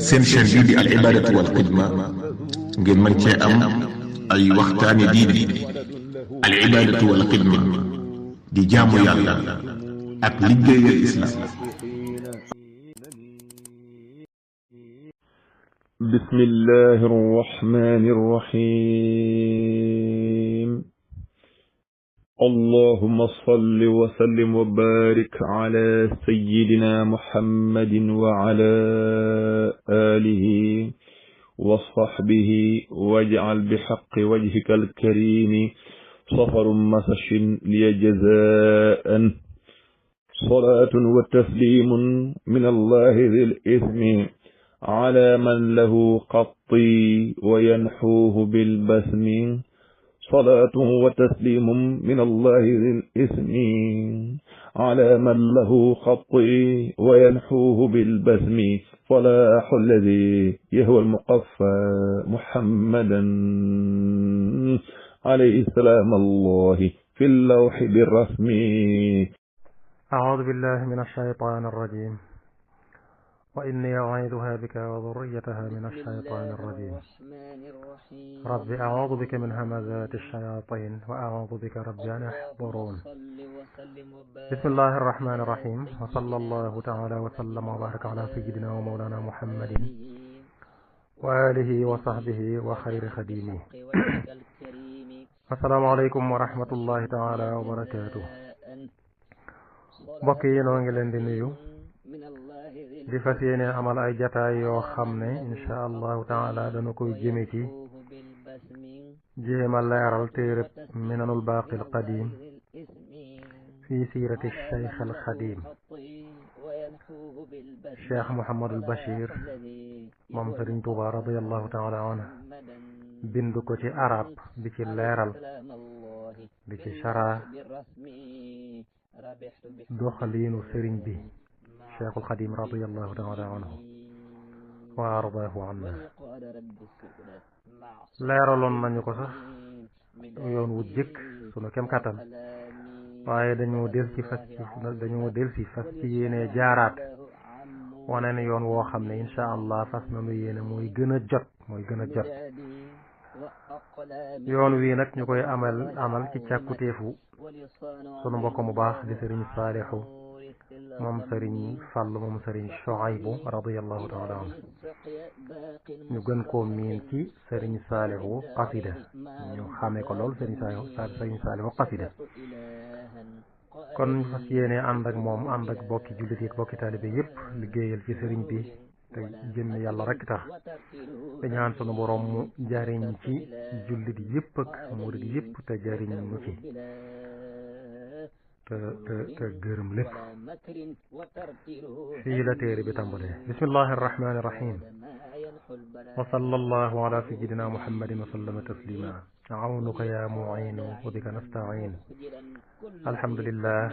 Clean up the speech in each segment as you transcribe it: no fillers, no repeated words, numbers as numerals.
seen chaîne bii di al ibadatu wal xidma ngeen mën cee am ay waxtaani diine al ibadatu wal xidma di jaamu yàlla ak liggéeyal islam. bismillahi arrahmani arrahim. allahumma salli wa sallim wa barik ala sayyidina muhammadin wa ala alihi wa sahbihi waj'al bihaqqi wajhika alkarimi safarun masashin liya jazaan salatun wa taslimun min allahi dhil ithmi ala man lahu qatti wa yanhuhu bilbasmi صلاة وتسليم من الله ذي الإثم على من له خطي وينحوه بالبسم صلاح الذي يهوى المقفى محمدا عليه السلام الله في اللوح بالرسم. أعوذ بالله من الشيطان الرجيم وإني أعيذها بك وذريتها من الشيطان الرجيم رب أعوذ بك من همزات الشياطين وأعوذ بك رب أن يحضرون. بسم الله الرحمن الرحيم وصلى الله تعالى وسلم وبارك على سيدنا ومولانا محمد وآله وصحبه وخير خديمه. السلام عليكم ورحمة الله تعالى وبركاته. mbokk yi noo ngi leen di nuyu di fas yéene amal ay jataay yoo xam ne insha allahu taala dana koy jëme ci jéema leeral téereb minanul baaqil qadim fii siirati cheikh al xadim cheikh Mouhamadul Bachir moom Sëriñ Tuuba radiallahu taala anhu bind ko ci arab di ci leeral di ci chara doxaliinu sëriñ bi cheikhul xadim radiallahu taala anhu wa ardaahu anna. leeraloon nañu ko sax yoon wu jëkk sunu kem kattan waaye dañoo del si fas ci yéene jaaraat wane ne yoon woo xam ne insha allah fas nañu yéene mooy gën a jot yoon wii nag ñu koy amal ci càkkutéefu sunu mbokk mu baax di sëriñ Saalixu moom sëriñ Fàll moom sëriñ Shuaybu radiyallahu taala anhu ñu gën koo miin ci sëriñ Saalixu xasida ñu xamee ko lool sëriñ Saalixu xasida. kon ñu fas yéene ànd ak moom ànd ak bokki jullit yi bokki taalibe yépp liggéeyal ci sëriñ bi te jëm yàlla rek tax te ñaan sunu borom mu jariñ ci jullit yépp ak murid yépp te jariñ mu ci te gërëm lépp. fii la téere bi tàmbalee bismillahi arrahmani irrahim wa sallallahu ala sayidina muhammadin wa sallama taslima awnuka ya muinu wa bika nastain alhamdulillah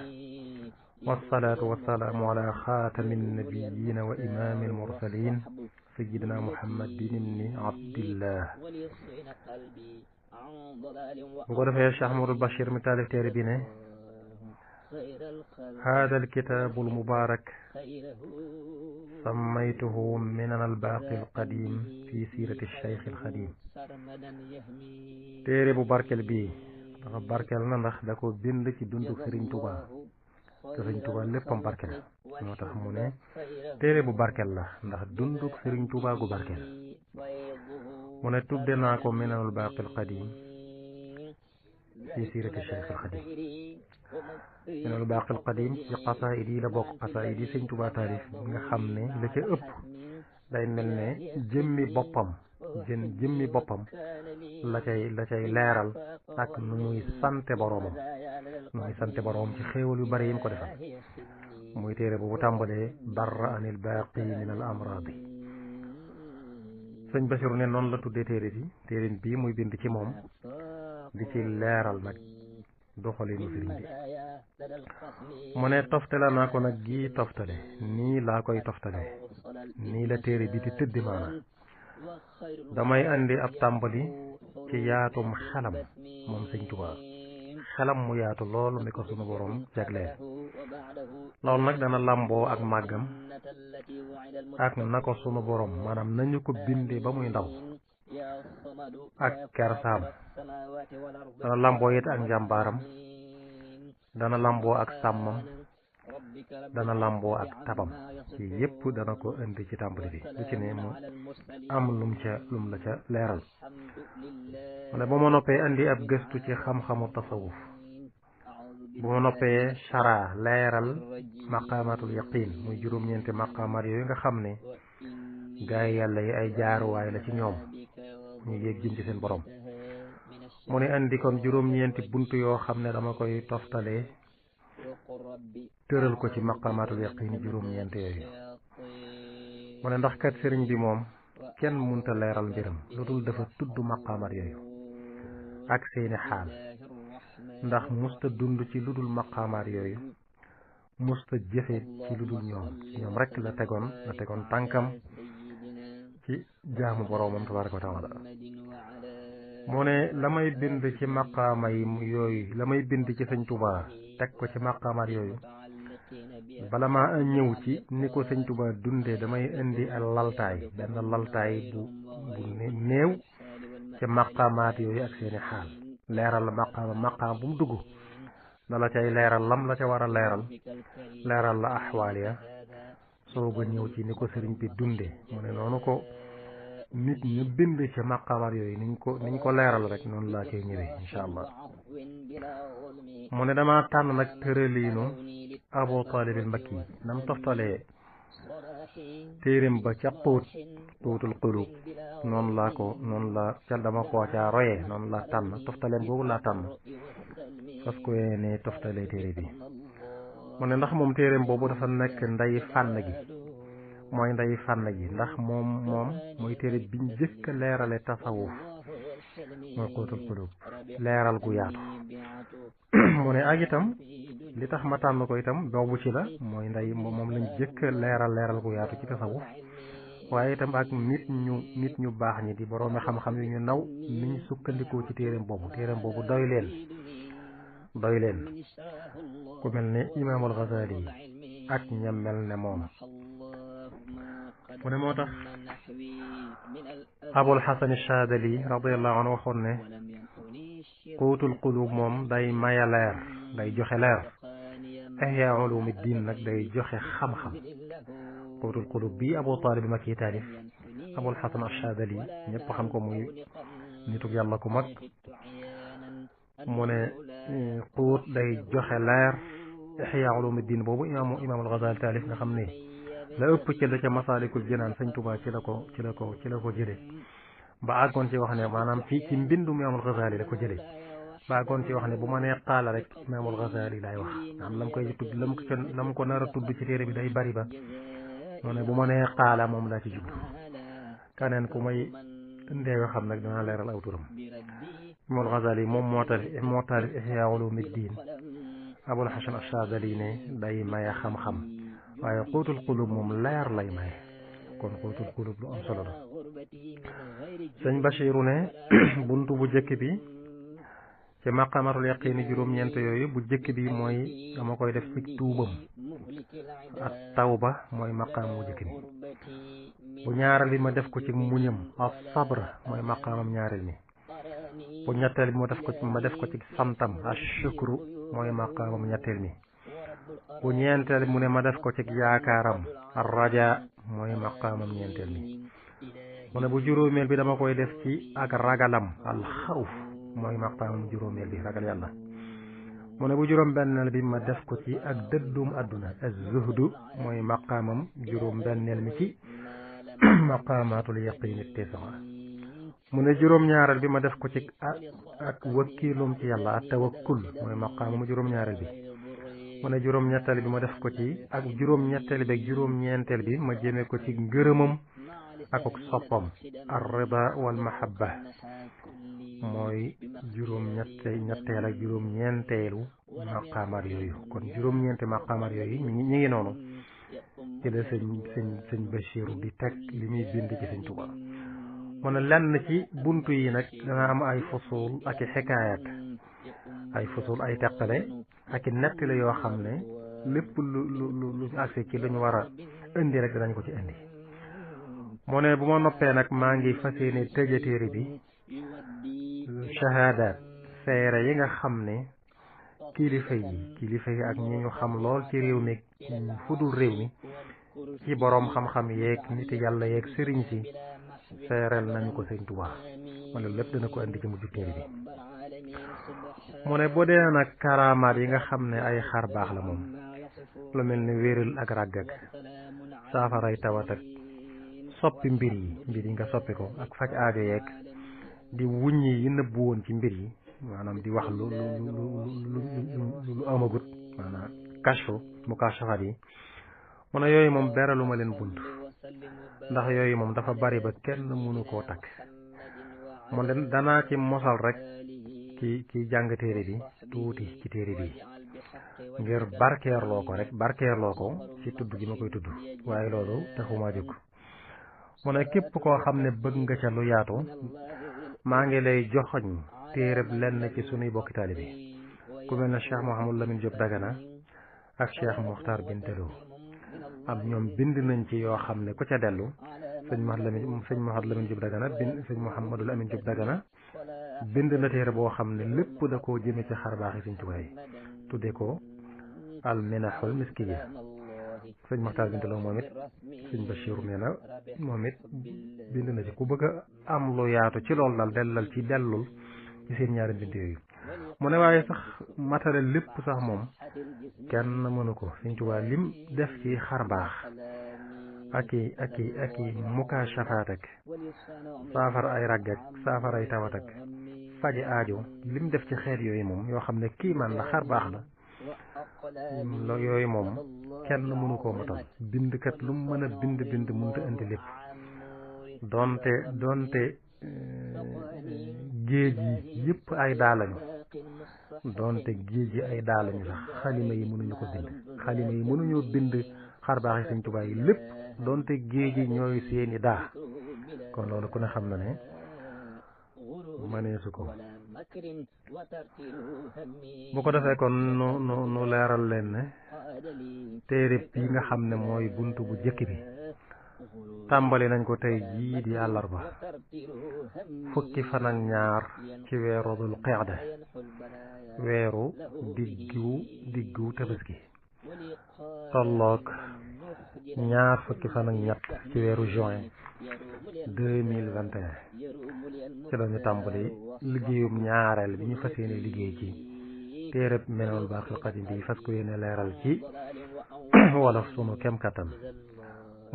wassalatu wassalamu ala xaatami nabiyina wa imami almursalin sayidina muhammadin ibni abdillah. bu ko defee Cheikh Mouhamadul Bachir mi taalif téere bi ne هذا الكتاب المبارك سميته منن الباقي القديم في سيرة الشيخ الخديم. téere bu barkel bii dafa barkel na ndax da ko bind ci dundu Sëriñ Tuuba te Sëriñ Tuuba léppam barkel moo tax mu ne téere bu barkel la ndax dundu Sëriñ Tuuba gu barkel. mu ne tudde naa ko minanul baaqil qadim fi siirati cheikh al xadim. minanul baaqil qadim ci xasaayid yi la bokk. xasaayid yi Sëriñ Tuuba taalif nga xam ne la ca ëpp day mel ne jëmmi boppam la cay leeral ak nu muy sante boroomam ci xéewal yu bari yi mu ko defal. muy téere boobu tàmbalee barra anil baaqi min al amraadi. sëñ Basiru ne noonu la tuddee téere bii muy bind ci moom di ci leeral nag doxalinu sëriñ bi. mu ne toftale naa ko nag gii toftale nii laa koy toftale nii la téere bi di tëddi maana damay andi ab tàmbali ci yaatum xelam moom Sëriñ Tuubaa xelam mu yaatu loolu mi ko sunu borom jagleel loolu nag dana làmboo ak màggam ak na ko sunu borom maanaam nañu ko bindee ba muy ndaw ak kersaam dana làmboo it ak njàmbaaram dana làmboo ak sàmmam dana làmboo ak tabam ci yépp dana ko indi ci tàmbali bi lu ci ne mu am lum la ca leeral mu ne bu ma noppee indi ab gëstu ci xam-xamu tasawuf bu ma noppee shara leeral maqaamatul yaqin muy juróom-ñeenti maqaamaat yooyu nga xam ne gaay yàlla yi ay jaaruwaay la ci ñoom ñu yéeg jëm ci seen borom mu ne indi kon juróom-ñeenti bunt yoo xam ne dama koy toftalee tëral ko ci maqaamaatul yaqin juróom-ñeent yooyu mu ne ndax kat sëriñ bi moom kenn munta leeral mbiram lu dul dafa tudd maqaamaat yooyu ak seeni xaal ndax musta dund ci lu dul maqaamaat yooyu musta jëfe ci lu dul ñoom rekk la tegoon tànkam ci jaamu boroomam tabaaraka wa taala mu ne la may bind ci maqaama yi yooyu la may bind ci sëñ Tuubaa teg ko ci maqaamaat yooyu bala maa ñëw ci ni ko sëñ Tuubaa dundee damay indi benn laltaay bu néew ci maqaamaat yooyu ak seeni xaal leeral la maqaam bu mu dugg dala cay leeral lam la ca war a leeral la axwaal ya soog a ñëw ci ni ko sëriñ bi dundee mu ne noonu ko nit ñu bind ci maqaamaat yooyu niñ ko leeral rek noonu laa koy ñëwee incha allah mu ne dama tànn nag tëraliinu Abu Taalib al-Makki nam toftalee téeréem ba ca Quutul Quluub noonu la ca dama koo caa royee noonu la tànn toftaleem boobu laa tànn fas ko ne toftalee téere bi mu ne ndax moom téeréem boobu dafa nekk ndey fànn gi ndax moom mooy téere biñ jëkk leerale tasawuf mooy Quutul Quluub leeral gu yaatu mu ne ak itam li tax ma tànn ko itam boobu ci la mooy moom lañ jëkk leeral gu yaatu ci tasawuf waaye itam ak nit ñu baax ñi di boroomi xam-xam yu ñu naw niñ sukkandikoo ci téereem boobu doy leen ku mel ne imaamul Ghazali yi ak ña mel ne moom mu ne moo tax Abul Hasan Ash-Shaadili radiyallahu anhu waxoon ne Quutul Quluub moom day maya leer day joxe leer Ihya Ulumuddin nag day joxe xam-xam Quutul Quluub bi Abu Taalib al-Makki taalif Abul Hasan Ash-Shaadili ñëpp xam ko muy nitu yàlla ku mag mu ne Quut day joxe leer Ihya Ulumuddin boobu imaamul Ghazali taalif nga xam ne la ëpp ci la ca Masaalikul Jinaan Sëñ Tuubaa ci la ko jëlee ba àggoon ci wax ne maanaam ci mbindum imaamul Ghazali la ko jëlee ba àggoon ci wax ne bu ma nee qaala rek imaamul Ghazali laay wax am lam koy tudd lam ko nar a tudd ci téere bi day bari ba mu ne bu ma nee qaala moom laa ci jublu kaneen ku may ndeewe xam nag dinaa leeral aw turam imaamul Ghazali moom moo taalif Ihya Ulumuddin Abul Hasan Ash-Shaadili ne day maye xam-xam waaye Quutul Quluub moom leer lay maye kon Quutul Quluub lu am solo la sëñ Bachiru ne buntu bu jëkk bi ci maqaamatul yaqiini juróom-ñeent yooyu bu jëkk bi mooy dama koy def ci tuubam at tawba mooy maqaam bu jëkk bi bu ñaareel bi ma def ko ci muñam as sabr mooy maqaamam ñaareel mi bu ñetteel bi ma def ko ci santam as shukru mooy maqaamam ñetteel mi bu ñeenteel mu ne ma def ko ci yaakaaram ar raja mooy maqaamam ñeenteel mi mu ne bu juróomeel bi dama koy def ci ak ragalam al xawf mooy maqaamam juróomeel bi ragal yàlla mu ne bu juróom benneel bi ma def ko ci ak dëddum àdduna az-zuhdu mooy maqaamam juróom benneel mi ci maqaamaatul yaqiin tisa mu ne juróom ñaareel bi ma def ko ci ak wakkiilum ci yàlla at tawakkul mooy maqaamam juróom ñaareel bi mu ne juróom ñetteel bi ma def ko ci ak juróom ñetteel bi ak juróom ñeenteel bi ma jëme ko ci ngërëmam ak soppam ar-rida wal mahabba mooy juróom ñetteel ak juróom ñeenteelu maqaamaat yooyu kon juróom ñeenti maqaamaat yooyu ñi ngi noonu ci la sëñ Bachir di teg li muy bind ci sëñ Tuubaa mu ne lenn ci buntu yi nag dana am ay fusul ak i xikaayat ay fusul ay teqale ak i nettali yoo xam ne lépp lu agsi ci lu ñu war a indi rek danañ ko ci indi. mu ne bu ma noppee nag maa ngi fas yéene tëje téere bi shahaadaat seere yi nga xam ne kilifa yi ak ñi ñu xam lool ci réew mi fudul réew mi ci boroom xam-xam yeeg nit yàlla yeeg sëriñ si seereel nañu ko Sëriñ Tuubaa wala lépp dana ko indi ci mujj téere bi. mu ne boo dee nag karaamaat yi nga xam ne ay xar baax la moom lu mel ni wéeral ak ràgg ak saafaray tawat ak soppi mbir yi nga soppi ko ak faj aajo yeeg di wuññi yi nëbbu woon ci mbir yi maanaam di wax lu amagut maanaam kashfu mu kashafaat yi mu ne yooyu moom beraluma leen bunt ndax yooyu moom dafa bari ba kenn mënu koo takk. mu ne danaa ci mosal rek ki jàng téere bi tuuti ci téere bi ngir barkeerloo ko ci tudd gi ma koy tudd waaye loolu taxuma jóg. mu ne képp koo xam ne bëgg nga ca lu yaatu maa ngi lay joxoñ téereb lenn ci sunuy bokki taalibe ku mel ne Cheikh Mouhamadou Lamine Diop Dagana ak Cheikh Mokhtar Bintaloo am ñoom bind nañ ci yoo xam ne ku ca dellu sëñ Mouhamadou Lamine Diop Dagana sëñ Mouhamadou Lamine Diop Dagana bind na téere boo xam ne lépp da koo jëme ci xarbaaxi Sëñ Tuubaa yi tudde ko al minahul miskiya. sëñ Mokhtar Bintaloo moom it sëñ Bachir nee na moom it bind na ci ku bëgg a am lu yaatu ci loolu daal dellul ci seen ñaari bind yooyu. mu ne waaye sax matale lépp sax moom kenn mënu ko. Sëñ Tuubaa lim def ci xarbaax ak i mukaashafaat ak saafara ay ràgg ak saafara ay tawat ak faji aajo lim def ci xeet yooyu moom yoo xam ne kiimaan la xarbaax la yooyu moom kenn mënu koo matal. bindkat lu mu mën a bind mënta indi lépp donte géej yi yëpp ay daalañu sax xalima yi mënuñu ko bind. xalima yi mënuñoo bind xarbaax yi Sëñ Tuubaa yi lépp donte géej yi ñooy seeni daa kon loolu ku ne xam na ne mëneesu ko. bu ko defee kon nu leeral leen ne téere bi nga xam ne mooy bunt bu jëkk bi tàmbali nañ ko tey jii di àllarba fukki fan ak ñaar ci weeru dul qeexda weeru diggu tabaski tolloog ñaar fukki fan ak ñett ci weeru juin 2021 ci lañu tàmbali liggéeyum ñaareel bi ñu fas yéene liggéey ci téereb Minanul Baaqil Qadiim bi fas ko yéene leeral ci wolof sunu kem kattan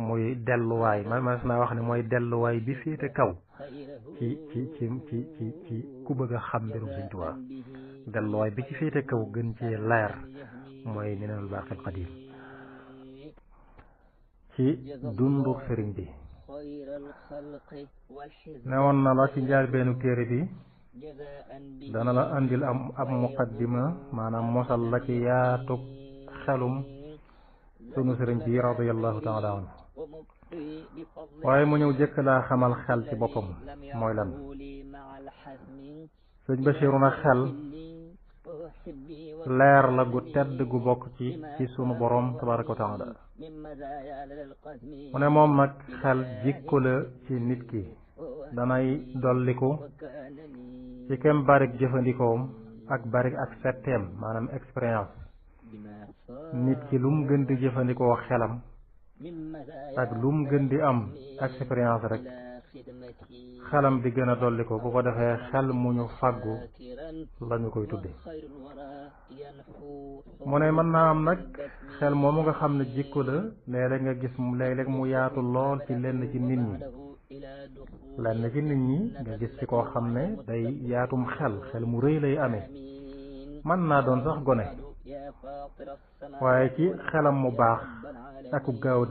muy delluwaay mas naa wax ne mooy delluwaay bi féete kaw ci ku bëgg a xam mbirum Sëñ Tuubaa delluwaay bi ci féete kaw gën ci leer mooy Minanul Baaqil Qadiim ci dundu sëriñ bi. ne woon na la ci njëlbeenu téere bi dana la andil ab muqaddima maanaam mosal la ci yaatu xelum sunu sëriñ bi radiyallahu taala anhu waaye mu ñëw jëkk laa xamal xel ci boppam mooy lan. sëñ Bachiru na xel leer la gu tedd gu bokk ci sunu borom tabaraka wa taala. mu ne moom nag xel jikko la ci nit ki danay dolliku ci kem barik jëfandikoom ak barik ak setteem maanaam expérience. nit ki lu mu gën di jëfandikoo xelam ak lu mu gën di am expérience rek xelam di gën a dolliku bu ko defee xel mu ñu fàggu lañu koy tudde. mu ne mën naa am nag xel moomu nga xam ne jikko la léeg-léeg nga gis léeg-léeg mu yaatu lool ci lenn ci nit ñi nga gis ci koo xam ne day yaatum xel mu rëy lay amee mën naa doon sax gone waaye ci xelam mu baax aku gaaw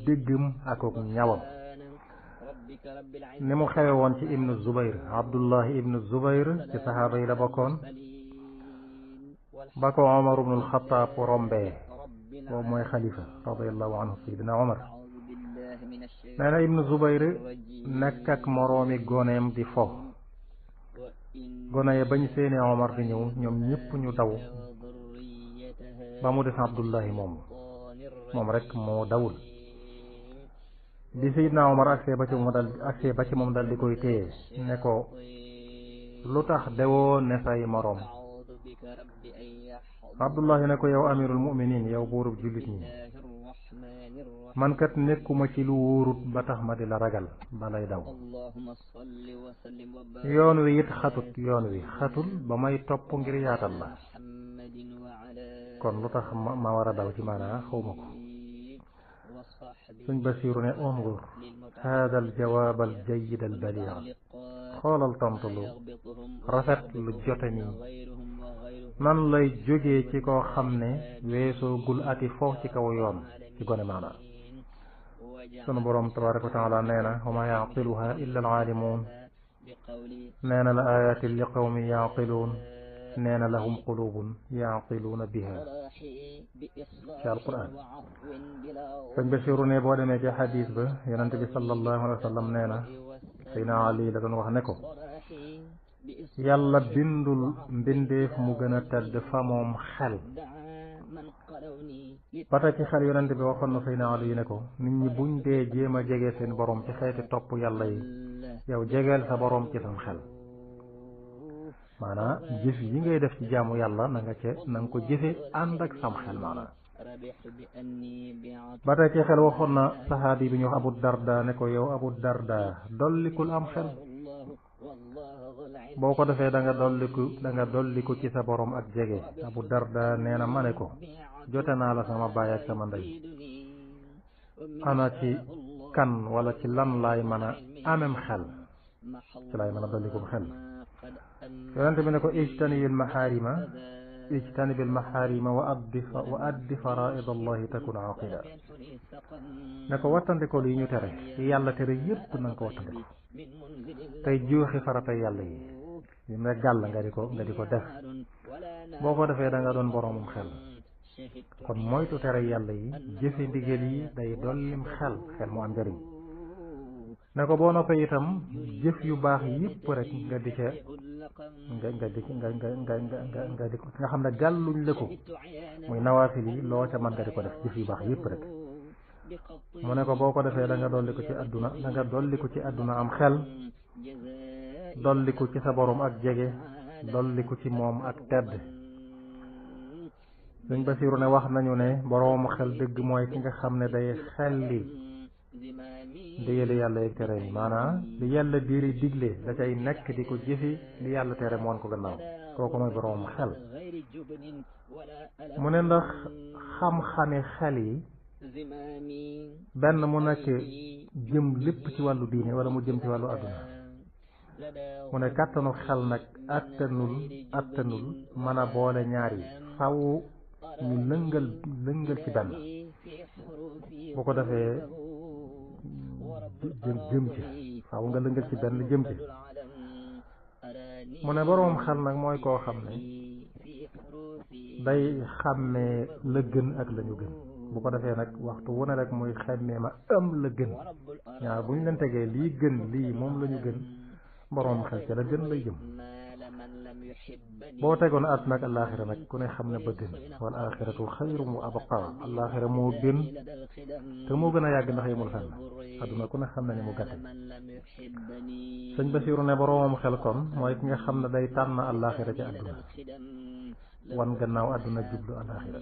déggam aku ñawam ni mu xewe woon ci ibnu Zubayr Abdullahi ibnu Zubayr ci saxaaba yi la bokkoon ba ko Omar ibnul Xattaab rombee boobu mooy xalifa radiyallahu anhu sayyidina Omar nee na ibnu Zubayr nekk ak moroomi goneem di fo gone ya bañ seeni Omar di ñëw ñoom ñëpp ñu daw ba mu des Abdullahi moom rek moo dawul. bi Seydina Omar agsee ba ci moom dal di koy téye ne ko lu tax dewoo ne say moroom. Abdullahi ne ko yow amirul muminin yow buurub jullit ñi man kat nekkuma ci lu wóorut ba tax ma di la ragal balay daw. yoon wi it xatul ba may topp ngir yaatal la kon lu tax ma war a daw ci maanaa xawma ko. Sëñ Basiiru ne unzur hada al jawaab al jayyid al baliig xoolal tontu lu rafet lu jote nii nan lay jógee ci koo xam ne weesoo gul ati foofu ci kaw yoon ci gone maanaa. sunu boroom tabaaraka wa taala nee na wa maa yaqiluha illa al aalimuun nee na la ayaatin li qawmin yaqiluun nee na lahum qulubun yaqiluuna biha ci alquran. sëñ Basiiru ne boo demee ci xadiis ba yonente bi sallallahu alayhi wa sallam nee na Seydina Ali la doon wax ne ko yàlla bindul mbindeef mu gën a tedd fa moom xel. ba tey ci xel yonente bi waxoon na Seydina Ali ne ko nit ñi buñ dee jéem a jege seen borom ci xeeti topp yàlla yi yow jegeel sa borom ci sam xel. maanaam jëf yi ngay def ci jaamu yàlla na nga ko jëfe ànd ak sam xel maanaam. ba tey ci xel waxoon na saxaabi bi ñu wax Abu Darda ne ko yow Abu Darda dollikul am xel boo ko defee da nga dolliku ci sa borom ak jege. Abu Darda nee na ma ne ko jote naa la sama baay ak sama ndey ana ci kan wala ci lan laay mën a amem xel ci laay mën a dollikum xel. yonente bi ne ko ijtanibil maxaarima wa addi faraid allahi takun aqila ne ko wattandiko yi ñu tere yàlla tere yépp na nga ko wattandiko tey jooxi faratay yàlla yi mu ne gàll nga di ko def boo ko defee da nga doon boroomum xel. kon moytu tere yàlla yi jëfe ndigal yi day dollim xel mu am njëriñ. ne ko boo noppee itam jëf yu baax yépp rek nga di ca nga xam ne gàlluñ la ko muy nawaafil yi loo ca mën nga di ko def jëf yu baax yépp rek. mu ne ko boo ko defee da nga dolli ko ci àdduna am xel dolli ko ci sa borom ak jege dolli ko ci moom ak tedd. Sëñ Basiiru ne wax nañu ne boroomu xel dëgg mooy ki nga xam ne day xelli ndigali yàlla yeeg tere yi maanaam li yàlla diiri digle da cay nekk di ko jëfi li yàlla tere moon ko gannaaw kooku mooy boroomu xel. mu ne ndax xam-xami xel yi benn mu nekk jëm lépp ci wàllu diine wala mu jëm ci wàllu àdduna. mu ne kàttanu xel nag attanul mën a boole ñaar yi faw ñu lëngal ci benn bu ko defee jëm ci faaw nga lëngal ci benn jëm ci. mu ne boroom xel nag mooy koo xam ne day xàmmee la gën ak la ñu gën bu ko defee nag waxtu wu ne rek muy xàmmee ma am la gën ñaar bu ñu leen tegee lii gën lii moom la ñu gën boroom xel ci la gën lay jëm. boo tegoon àdduna ak alaaxira nag ku ne xam ne ba gën wal aaxiratu xayrun wa abqaa alaaxira moo gën te moo gën a yàgg ndax yemul fenn àdduna ku ne xam ne ni mu gàtte. sëñ Basiiru ne boroomam xel kon mooy ki nga xam ne day tànn alaaxira ci àdduna wan gannaaw àdduna jublu alaaxira.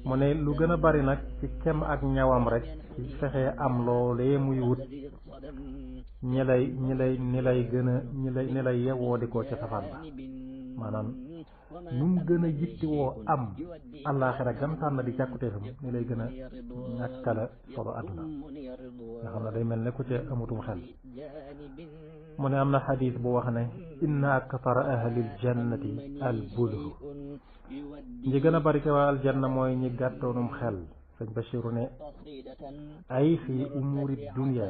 mu ne lu gën a bari nag ci kem ak ñawam rek ci fexee am loolee muy wut ñi lay yewoo di ko ca safaan ba maanaam nu mu gën a yittewoo am àllaaxira gam tànn di càkkuteefam ni lay gën a ñàkkala solo àdduna nga xam ne day mel ne ku ca amutum xel. mu ne am na xadiis bu wax ne inna akthara ahlil jannati al bulhu ñi gën a bari ca waa aljanna mooy ñi gàttoonum xel. sëñ Basiiru ne ay fi umuri dunya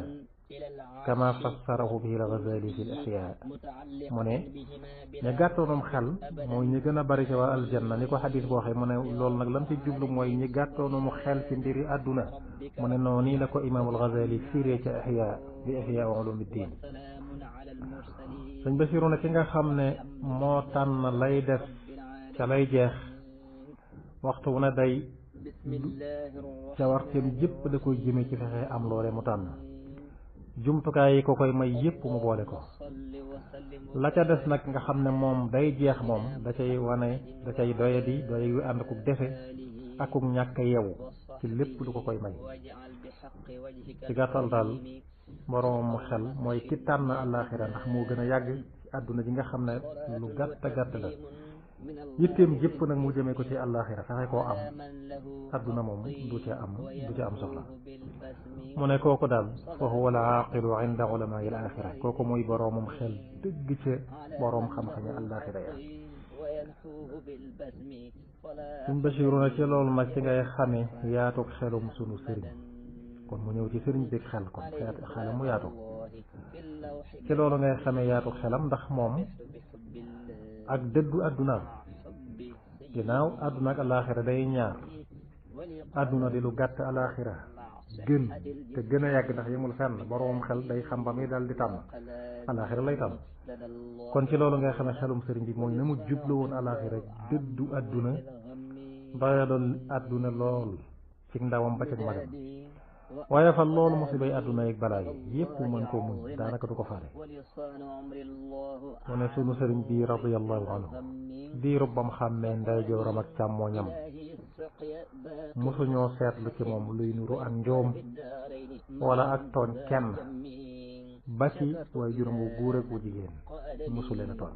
kama fassarahu bihi al-Ghazali fi al-Ihya. mu ne ña gàttoonum xel mooy ñi gën a bari ci waa aljanna ni ko xadis boo waxee mu ne loolu nag lam ci jublu mooy ñi gàttoonum xel ci mbiri àdduna mu ne noonu nii la ko imaam al-Ghazali firee ca Ihya bi Ihya Ulumuddin sëñ Basiru ne ki nga xam ne moo tànn lay def ca lay jeex waxtu wu ne day ca warteem jëpp da koy jëme ci fexe am loole mu tànn jumtukaay yi ko koy may yépp mu boole ko la ca des nag nga xam ne moom day jeex moom da cay wane da cay doyadi doye yu ànd akuk defe akuk ñàkk yewu ci lépp lu ko koy may ci gàttal daal boroom xel mooy ki tànn àllaaxira ndax moo gën a yàgg ci àdduna ji nga xam ne lu gàtt gàtt la yitteem jëpp nag mu jëmee ko ci àllaaxira fexe koo am àdduna moom du ca am soxla mu ne kooku daal fa huwa al aaqilu inda ulamaa al aaxira kooku muy boroomum xel dëgg ca boroom xam-xame àllaaxira ya suñ Basiiru na ci loolu nag ci ngay xame yaatug xelum sunu sëriñ kon mu ñëw ci sëriñ bi xel kon xelam mu yaatu ci loolu ngay xame yaatug xelam ndax moom ak dëddu àddunaam ginnaaw àdduna ak alaaxira day ñaar àdduna di lu gàtt alaaxira gën te gën a yàgg ndax yemul fenn boroom xel day xam ba muy dal di tànn alaaxira lay tànn kon ci loolu ngay xamee xelum sëriñ bi mooy na mu jublu woon alaaxira dëddu àdduna doyadal àdduna lool ci ndawam ba ca magam waaye fa loolu musibay àdduna yeeg balaa yi yépp mën koo muñ daanaka du ko faale mu ne sunu sëriñ bi radiyallahu anhu diirub bam xàmmee ndeyjooram ak càmmooñam mosuñoo seetlu ci moom luy nuru ak njoom wala ak tooñ kenn ba ci waaye juróom wu góor ak wu jigéen mosu leen a tooñ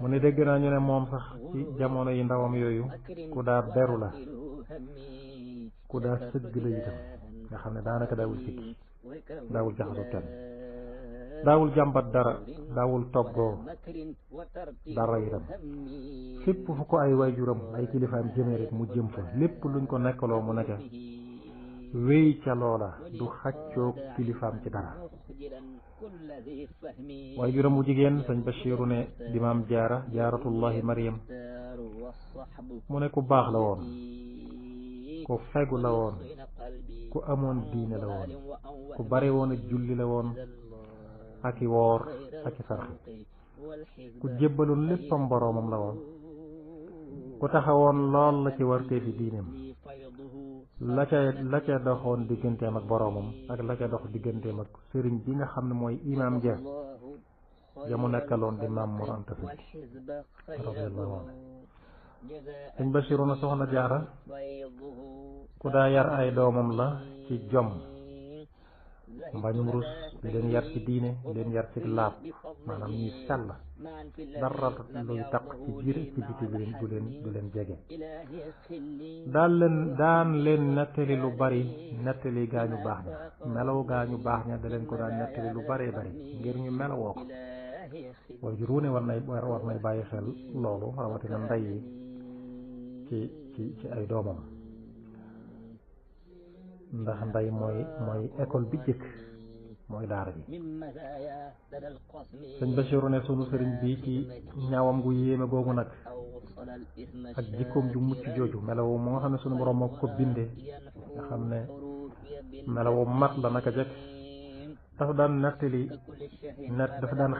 mu ne dégg naa ñu ne moom sax ci jamono yi ndawam yooyu ku daa beru la ku daa sëgg la itam nga xam ne daanaka daawul sikki daawul jaxasoo kenn daawul jàmbat dara daawul toggoo dara itam fépp fu ko ay waajuram ay kilifaam jëmee rek mu jëm fa lépp luñ ko nekkaloo mu nekk wéy ca loola du xàccoog kilifaam ci dara waajuram bu jigéen sëñ Bachiru ne di maam jaaratullahi Mariam mu ne ku baax la woon ku fegu la woon ku amoon diine la woon ku bare woon ak julli la woon ak i woor ak i sarxi ku jébbaloon léppam boroomam la woon ku taxawoon lool la ci wartee fi diineem la ca doxoon digganteem ak boroomam ak la ca dox digganteem ak sëriñ bi nga xam ne mooy imaam ja mu nekkaloon di maam Mor Anta Sali radiyallahu anhu sëñ Basiru na soxna Jaara ku daa yar ay doomam la ci jom mbañum rus di leen yar ci diine di leen yar ci laab maanaam ñuy sell dara luy taq ci biir ci biti du leen jege daan leen nettali lu bari nettali gaañu baax ña melaw gaañu baax ña da leen ko daan nettali lu baree bari ngir ñu melawoo ko waaye jur wu ne war nay bàyyi xel loolu rawatina ndey yi ci ay doomam ndax ndey mooy école bi jëkk mooy daara bi sëñ Basiru ne sunu sëriñ bi ci ñaawam gu yéeme googu nag ak jikkoom ju mucc jooju melawu mu nga xam ne sunu borom moo ko bindee nga xam ne melawu mat la naka jëkk dafa daan dafa daan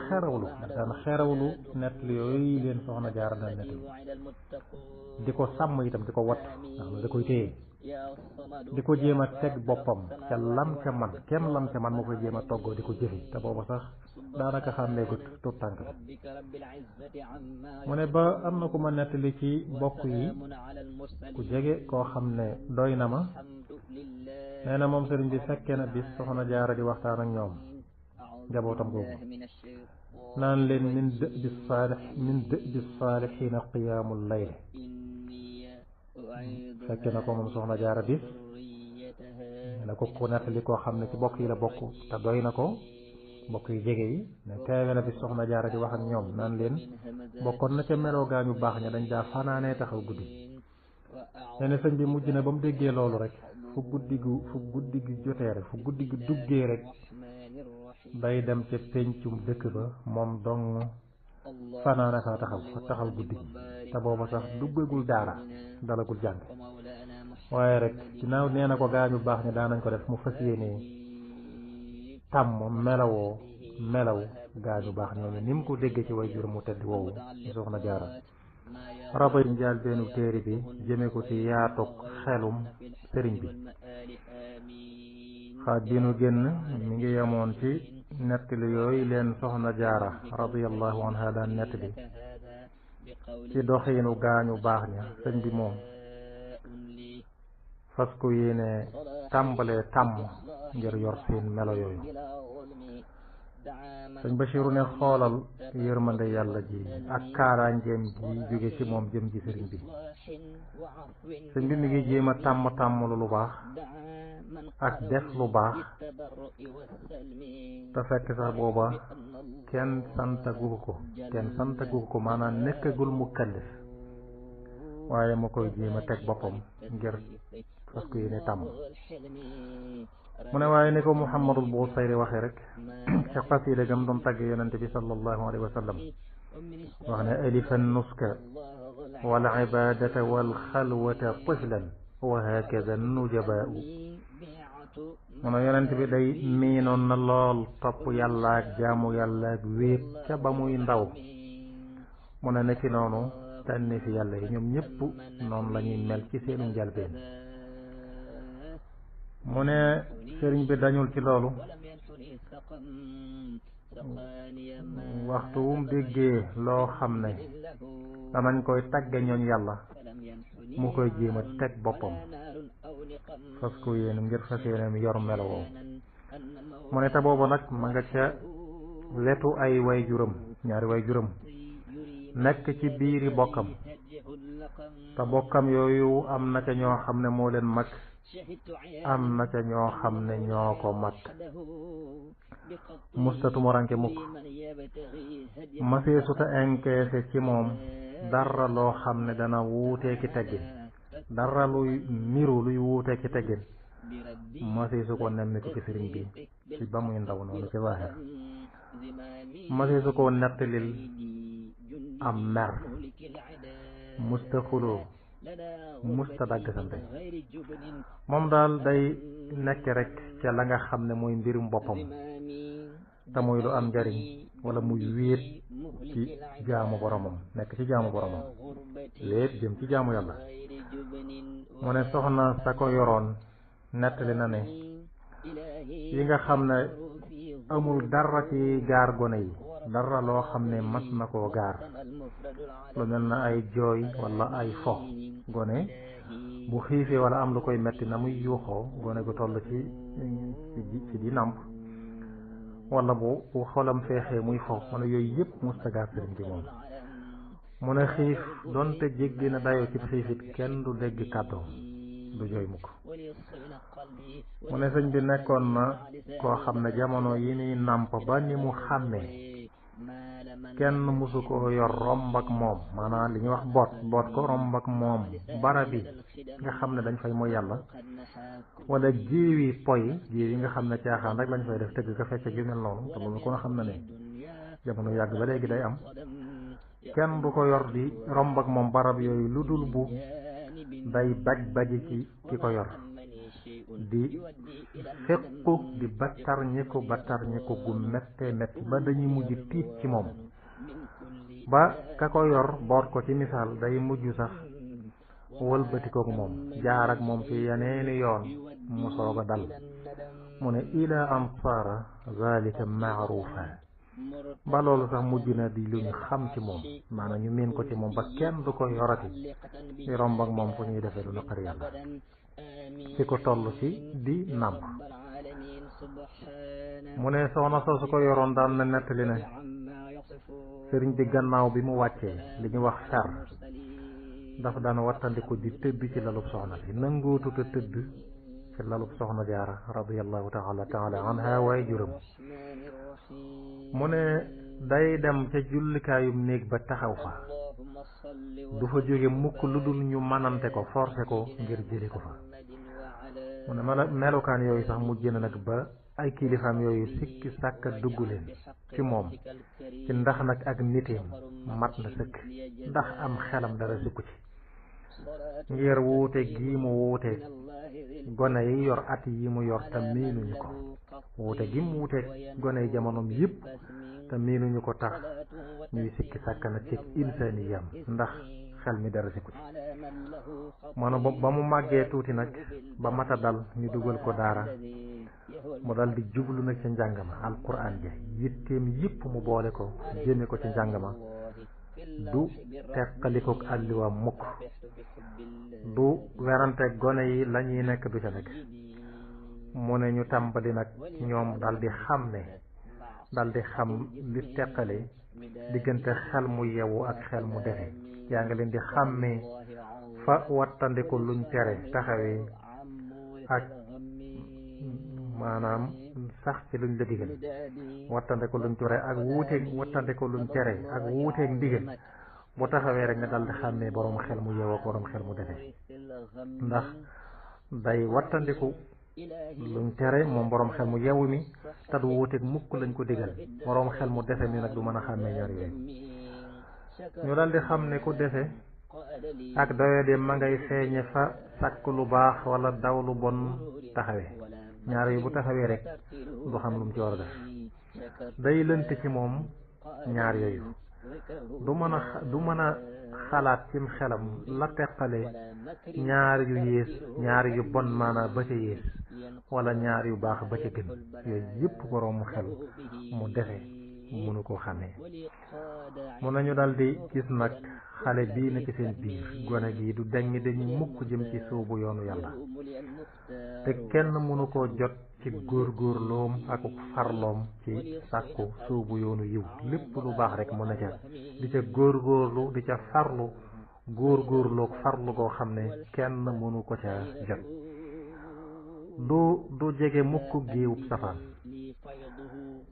xeerawlu nettali yooyu leen soxna Jaara daan nettali di ko sàmm itam di ko watt nga xam ne da koy téye di ko jéem a teg boppam ca lam ca man kenn lam ca man moo koy jéem a toggoo di ko jëfe te booba sax daanaka xàmmee ko tuut tànk la mu ne ba am na ku ma nettali ci bokk yi ku jege koo xam ne doy na ma nee na moom sëriñ bi fekkee na bis soxna Jaara di waxtaan ak ñoom njabootam googu naan leen min dëbi saalixiina qiyaamul layl fekkee na ko moom soxna Jaara bis na ko ku nettali koo xam ne ci bokk yi la bokk te doy na ko bokk yu jege yi ne teewe na bis soxna Jaara di wax ak ñoom naan leen bokkoon na ca meloo gaañu baax ña dañ daa fanaanee taxaw guddi nee na sëñ bi mujj na ba mu déggee loolu rek fu guddi gi jotee rek fu guddi gi duggee rek day dem ca pencum dëkk ba moom dong fanaane fa taxaw guddi gi te booba sax duggagul daara dalagul jàng waaye rek ginnaaw nee na ko gaañu baax ni daanañ ko def mu fas yéene tàmm melawoo melaw gaañu baax ñooñu ni mu ko déggee ci way jur mu tedd woowu ñu soxna jaara rabay njaal beenu téere bi jëme ko ci yaatug xelum sëriñ bi xaaj bi nu génn mi ngi yemoon ci nettali yooyu leen soxna jaara radiyallahu anha daan nettali ci doxiinu gaañu baax ña sëñ bi moom fas ko yéene tàmbalee tàmm ngir yor seen melo yooyu sëñ Bachiru ne xoolal yërmande yàlla ji ak kaaraangeem ji jóge ci moom jëm ji sëriñ bi sëñ bi mi ngi jéem a tàmm lu baax ak def lu baax te fekk sax booba kenn santagu ko maanaam nekkagul mukallaf waaye ma koy jéem a teg boppam ngir fas ko yéene tàmm mu ne waaye ni ko Muhammadul Busayri waxee rek ca xasida gam doon tagg yonente bi sallallahu alayhi wa sallam wax ne alifa nuska wal ibadata wal xalwata tiflan wa hakada nujabaau mu ne yonente bi day miinoon na lool topp yàlla ak jaamu yàlla ak wéet ca ba muy ndaw mu ne nekki noonu tànni fi yàlla yi ñoom ñëpp noonu la ñuy mel ci seenu njalbeen mu ne sëriñ bi dañul ci loolu waxtu wum déggee loo xam ne danañ koy tagge ñooñ yàlla mu koy jéem a teg boppam fas ko yéen ngir fas yéeneem yor melo woowu mu ne te booba nag ma nga ca wetu ay way juram ñaari way juram nekk ci biiri bokkam te bokkam yooyu am na ca ñoo xam ne moo leen mag am na ca ñoo xam ne ñoo ko mag mustatu moranke mukk masee suta enkeese ci moom dara loo xam ne dana wuutee ki teggin dara luy niru luy wuutee ki teggin masee su ko nemmi ko ci sëriñ bi ci ba muy ndaw noonu ci waaxeer masee su ko nettalil am mer musta xuloo musta dagg sante moom daal day nekk rek ca la nga xam ne mooy mbirum boppam te muy lu am njariñ wala muy wéet ci jaamu boromam nekk ci jaamu boromam wéet jëm ci jaamu yàlla mu ne soxna sa ko yoroon nettali na ne yi nga xam ne amul dara ci gaar gone yi dara loo xam ne mas na koo gaar lu mel na ay jooy wala ay fo gone bu xiifee wala am lu koy metti na muy yuuxoo gone gu toll ci di nàmp wala bu xolam feexee muy fo wala yooyu yëpp mustagaar sëriñ bi moom mu ne xiif donte jéggi na dayoo ci xiifit kenn du dégg kàddoom du jooy mukk mu ne sëñ bi nekkoon na koo xam ne jamono yi ni nàmp ba ni mu xàmmee kenn musu ko yor romb ak moom maanaam li ñuy wax boot ko romb ak moom barabi nga xam ne dañ fay mooy yàlla wala jiwi jiwi nga xam ne caaxaan rek lañ fay def tëgg ka fecc gi mel noonu te loolu ko na xam ne ne jamono yàgg ba léegi day am kenn du ko yor di romb ak moom barab yooyu lu dul bu day baji ci ki ko yor di fekku di battar ñiku gu méttee métti ba dañuy mujj tiit ci moom ba ka ko yor boot ko ci misaal day mujj sax wëlbati ko moom jaar ak moom ci yeneeni yoon mu soog a dal mu ne ila an saara zalika maarufa ba loolu sax mujj na di lu ñu xam ci moom maanaam ñu miin ko ci moom ba kenn du ko yorati di romb ak moom fu ñuy defee lu naqar yàlla ci ko toll ci di nàmp mu ne soxna soosu ko yoroon daan na nettali ne sëriñ bi gannaaw bi mu wàccee li ñu wax fer dafa daan wattandiku di tëdd ci lalub soxna si nangootuta tëdd ci lalub soxna jaara radiyallahu taala anha waaye juróom mu ne day dem ca jullikaayum néeg ba taxaw fa du fa jóge mukk lu dul ñu manante ko forcé ko ngir jëli ko fa mu ne melukaan yooyu sax mujj na nag ba ay kilifaam yooyu sikki sàkka dugg leen ci moom ci ndax nag ak niteem mat na sëkk ndax am xelam dara sukku ci ngir wuute gi mu wuute gone yi yor at yi mu yor te miinuñu ko wuute gi mu wuute gone yi jamonoom yëpp te miinuñu ko tax ñuy sikki sàkk na ci insaniyam ndax xel mi dara si ko ci maanaam ba mu màggee tuuti nag ba mata dal ñu dugal ko daara mu dal di jublu nag ci njàng ma alquran ja yitteem yëpp mu boole ko jëme ko ci njàng ma du teqalikook àlliwa mukk du werante gone yi la ñuy nekk du ca nekk mu ne ñu tàmbali nag ñoom dal di xam li teqale diggante xel mu yewu ak xel mu defe yaa ngi leen di xàmmee fa wattandiku luñ tere taxawee ak maanaam sax ci luñ la digal wattandiku luñ tere ak wuuteeg wattandiku luñ tere ak wuuteeg ndigal bu taxawee rek nga dal di xàmmee borom xel mu yewu ak borom xel mu defe ndax day wattandiku luñ tere moom borom xel mu yewu mi te du wuuteeg mukk lañ ko digal borom xel mu defe mi nag du mën a xàmmee ñaar yooyu ñu dal di xam ne ku defe ak doyade ma ngay feeñe fa sàkk lu baax wala daw lu bon taxawee ñaar yi bu taxawee rek du xam lu mu ci war a def day lënt ci moom ñaar yooyu du mën a xalaat cim xelam la teqale ñaar yu yées ñaar yu bon maanaam ba ca yées wala ñaar yu baax ba ca gën yooyu yëpp boroomu xel mu defe mënu ko xamee mun nañu dal di gis nag xale bii na ci seen biir gone gi du dañu mukk jëm ci suubu yoonu yàlla te kenn mënu koo jot ci góorgóorloom ak farloom ci sàkku suubu yoonu yiw lépp lu baax rek mu ne ca di ca góorgóorlu di ca farlu góorgóorloog farlu koo xam ne kenn mënu ko ca jot du jege mukk géewub safaan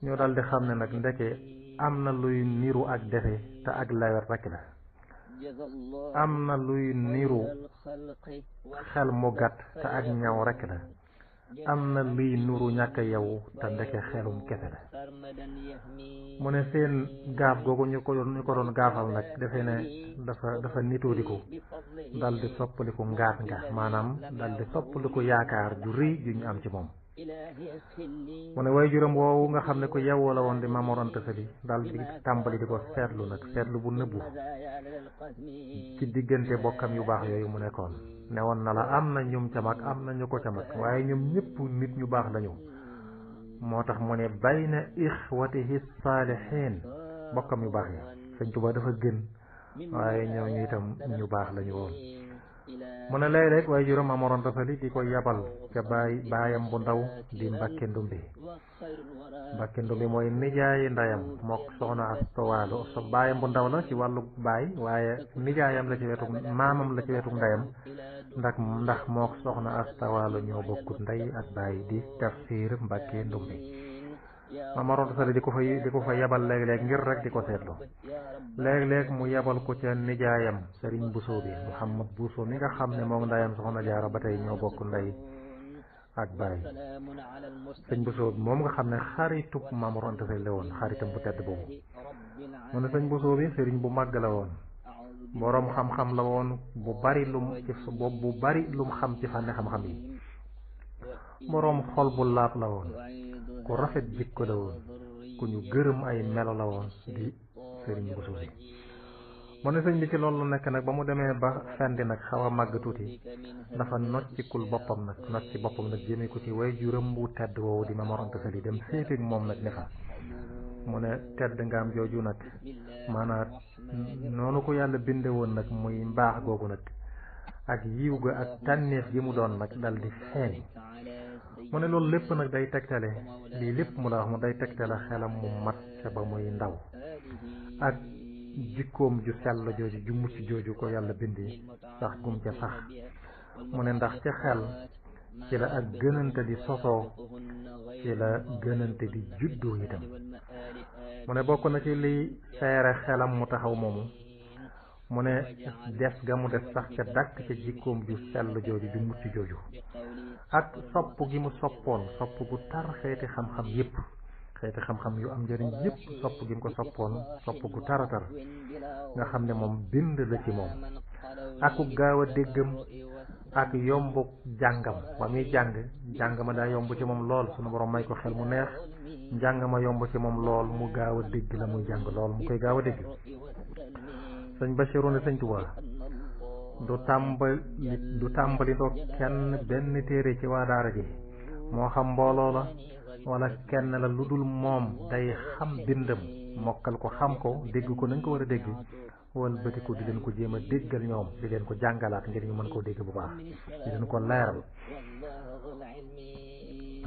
ñoo dal di xam ne nag ndeke am na luy niru ak defe te ak lawet rekk la am na luy niru xel mu gàtt te ak ñaw rekk la am na luy nuru ñàkk yow te ndeke xelum kese la mu ne seen gaaf googu ñu ko doon gaafal nag defe ne dafa nitoodiku dal di soppaliku ngaat nga maanaam dal di soppaliku yaakaar ju rëy ju ñu am ci moom mu ne way juróom woowu nga xam ne ko yewoo la woon di Maam Mor Anta Sali dal di tàmbali di ko seetlu nag seetlu bu nëbbu ci diggante bokkam yu baax yooyu mu nekkoon ne woon na la am na ñum ca mag am na ñu ko ca mag waaye ñoom ñëpp nit ñu baax lañu moo tax mu ne bayna ixwatihi saalihiin bokkam yu baax yi Sëñ Tuubaa dafa gën waaye ñooñu itam ñu baax lañu woon mu ne léeg-léeg waaye juróom Maam Mor Anta Sali di ko yabal ca baayam bu ndaw di Mbàkke Ndumbi mooy nijaayi ndayam mook soxna Asta Waalo baayam bu ndaw la ci wàllu baay waaye nijaayam la ci wetu maamam la ci wetu ndayam ndax mook soxna Asta Waalo ñoo bokkut ndey ak baay di Tafsir Mbàkke Ndumbi Maam Mor Anta Sali di ko fa yabal léeg-léeg ngir rek di ko seetlu léeg-léeg mu yabal ko ca nijaayam Sëriñ Buso bi Muhammad Buso mi nga xam ne moom ndayam soxna Jaara ba tey ñoo bokk ndey ak baay Sëñ Buso moom nga xam ne xaritub Maam Mor Anta Sali la woon xaritam bu tedd boobu mu ne Sëñ Buso bi sëriñ bu màgg la woon boroom xam-xam la woon bu bari lum xam ci fànni xam-xam yi boroom xol bu laab la woon ku rafet jikko la woon ku ñu gërëm ay melo la woon di Sëriñ Buso bi mu ne sëñ bi ci loolu nekk nag ba mu demee ba fendi nag xaw a màgg tuuti dafa noccikul boppam nag nocci boppam nag jëmee ko ci way juram bu tedd woowu di Maam Mor Anta Sali dem séeteeg moom nag ne fa mu ne tedd nga am jooju nag maanaam noonu ko yàlla binde woon nag muy mbaax googu nag ak yiw ga ak tànneef gi mu doon nag dal di feeñ mu ne loolu lépp nag day tegtale lii lépp mu la wax mu day tegtale xelam mu mat ca ba muy ndaw ak jikkoom ju sell jooju ju mucc jooju ko yàlla bindi sax gum ca sax mu ne ndax ca xel ci la ak gënante di sosoo ci la gënante di juddoo itam mu ne bokk na ci liy seere xelam mu taxaw moomu mu ne des ga mu des sax ca dàkk ca jikkoom ju sell jooju ju mucc jooju ak sopp gi mu soppoon sopp gu tar xeeti xam-xam yépp xeeti xam-xam yu am njëriñ yépp sopp gi mu ko soppoon sopp gu taratar nga xam ne moom bind la ci moom aku gaaw a déggam ak yombu jàngam ba muy jàng ma daa yomb ci moom lool sunu borom may ko xel mu neex njàng ma yomb ci moom lool mu gaaw a dégg la muy jàng lool mu koy gaaw a dégg. sëñ Bachirou ne sëñ Tuubaa du tàmbali doo kenn benn téere ci waa daara ji moo xam mbooloo la wala kenn la lu dul moom day xam bindam mokkal ko xam ko dégg ko nañ ko war a dégg wal bëti ko di leen ko jéem a déggal ñoom di leen ko jàngalaat ngir ñu mën koo dégg bu baax di leen ko leeral.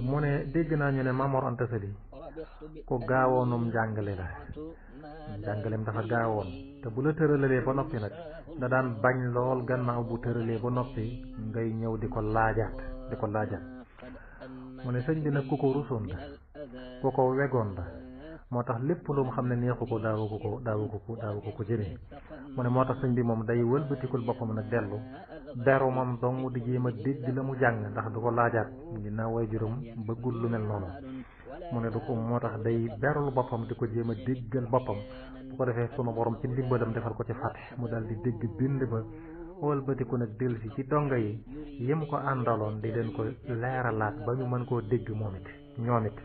mu ne dégg naa ñu ne Maam Mor Anta Sali ku gaawoonum njàngale la njàngaleem dafa gaawoon te bu la tëralee ba noppi nag da daan bañ lool gannaaw bu tëralee ba noppi ngay ñëw di ko laajaat mu ne sëñ bi nag ku ko rusoon la ku ko wegoon la moo tax lépp lu mu xam ne neexu ko daawu ko jëlee mu ne moo tax sëñ bi moom day wëlbatikul boppam nag dellu beru moom dong di jéem a dégg la mu jàng ndax du ko laajaat ginnaaw way juróom bëggul lu mel noonu mu ne du ko moo tax day berul boppam di ko jéem a déggal boppam bu ko defee sunu borom ci ndimbalam defal ko ci fàtte mu daal di dégg bind ba wëlbatiku nag dellusi ci donga yi yëm ko àndaloon di leen ko leeralaat ba ñu mën koo dégg ñoom it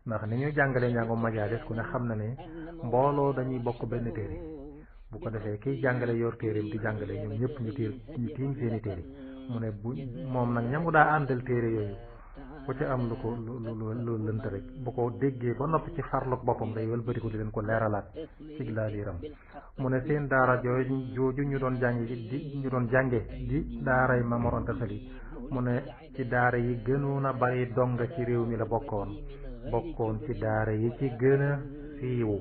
ndax ni ñuy jàngalee njàngu majaalis ku ne xam na ne mbooloo dañuy bokk benn téere bu ko defee kiy jàngale yor téereem di jàngale ñoom ñëpp ñu tiim seeni téere mu ne bu moom nag ñamu daa àndal téere yooyu ku ci am lu lënt rek bu ko déggee ba noppi ci farloog boppam day wëlbatiku di leen ko leeralaat ci laa biiram mu ne seen daara jooju ñu doon jànge di daaray Maam Mor Anta Sali mu ne ci daara yi gënoon a bari donga ci réew mi la bokkoon ci daara yi ci gën a siiwu.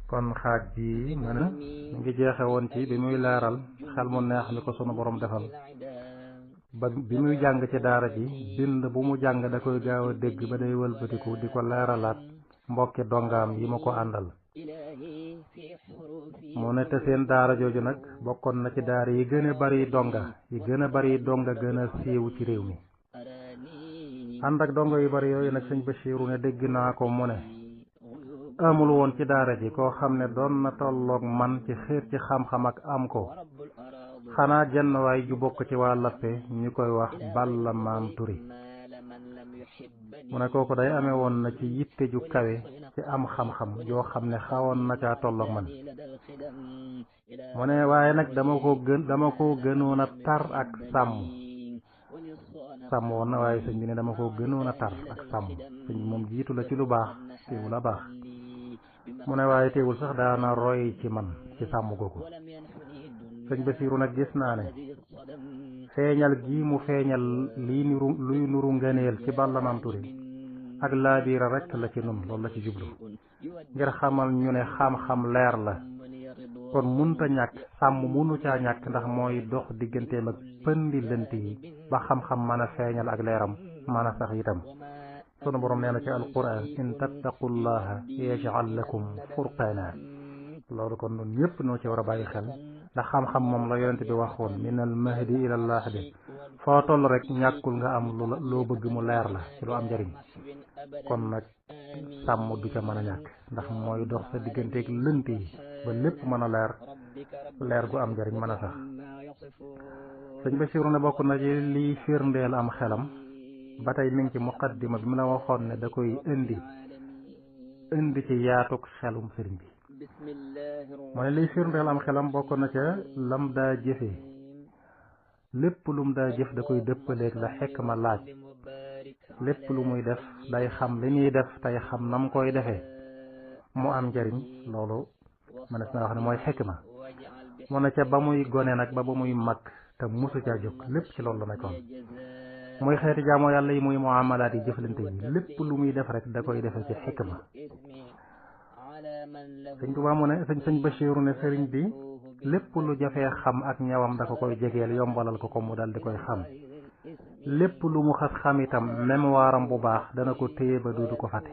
kon xaaj bi mën a ngi jeexe woon ci bi muy leeral xel mu neex mi ko sunu borom defal ba bi muy jàng ci daara ji bind bu mu jàng da koy gaaw a dégg ba day wëlbatiku di ko leeralaat mbokki dongaam yi ma ko àndal. mu ne te seen daara jooju nag bokkoon na ci daara yi gën a bari donga gën a siiw ci réew mi. ànd ak dongo yu bari yooyu nag sëñ Bachiru ne dégg naa ko mu ne amul woon ci daara ji koo xam ne doon na tolloog man ci xiir ci xam-xam ak am ko xanaa jenn waay ju bokk ci waa Lappe ñu koy wax Balla Maam Turi mu ne kooku day amee woon na ci yitte ju kawe ci am xam-xam yoo xam ne xawoon na caa tolloog man mu ne waaye nag dama ko gënoon a tar ak sàmm woon na waaye sëñ bi ne dama ko gënoon a tar ak sàmm sëñ bi moom jiitu la ci lu baax teewul a baax mu ne waaye teewul sax daana roy ci man ci sàmm googu sëñ Basiiru nag gis naa ne feeñal gii mu feeñal luy nuru ngëneel ci Balla Maam Turi ak laabiira rekk la ci nun loolu la ci jublu ngir xamal ñu ne xam-xam leer la kon munta ñàkk sàmm munu caa ñàkk ndax mooy dox digganteem ak pëndi lënt yi ba xam-xam mën a feeñal ak leeram mën a sax itam sunu borom nee na ci alquran in tattaqullaha yaj'al lakum furqana loolu kon nun ñëpp noo ci war a bàyyi xel ndax xam-xam moom la yonent bi waxoon min al mahdi ila lahdi foo toll rek ñàkkul nga am loo bëgg mu leer la ci lu am njëriñ kon nag sàmm du ca mën a ñàkk ndax mooy dox sa digganteeg lënt yi ba lépp mën a leer gu am njëriñ mën a sax sëñ Basiiru ne bokk na ci liy firndeel am xelam ba tey mi ngi ci muqaddima bi mu la waxoon ne da koy indi ci yaatuk xelum sëriñ bi mu ne liy firndeel am xelam bokk na ca lam daa jëfe lépp lum daa jëf da koy dëppaleeg la xikma laaj lépp lu muy def day xam li ñuy def tey xam nam koy defee mu am njëriñ loolu mënees naa wax ne mooy xikma mu ne ca ba muy gone nag ba muy mag te musu caa jóg lépp ci loolu la nekkoon muy xeeti jaamoo yàlla yi muy muamalaat yi jëflante yi lépp lu muy def rek da koy defee ci xikma sëñ Tuubaa mu ne sëñ Bachiru ne sëriñ bi lépp lu jafee xam ak ñawam da ko koy jegeel yombalal ko mu dal di koy xam lépp lu mu xas xam itam mémoire am bu baax dana ko téye ba du ko fàtte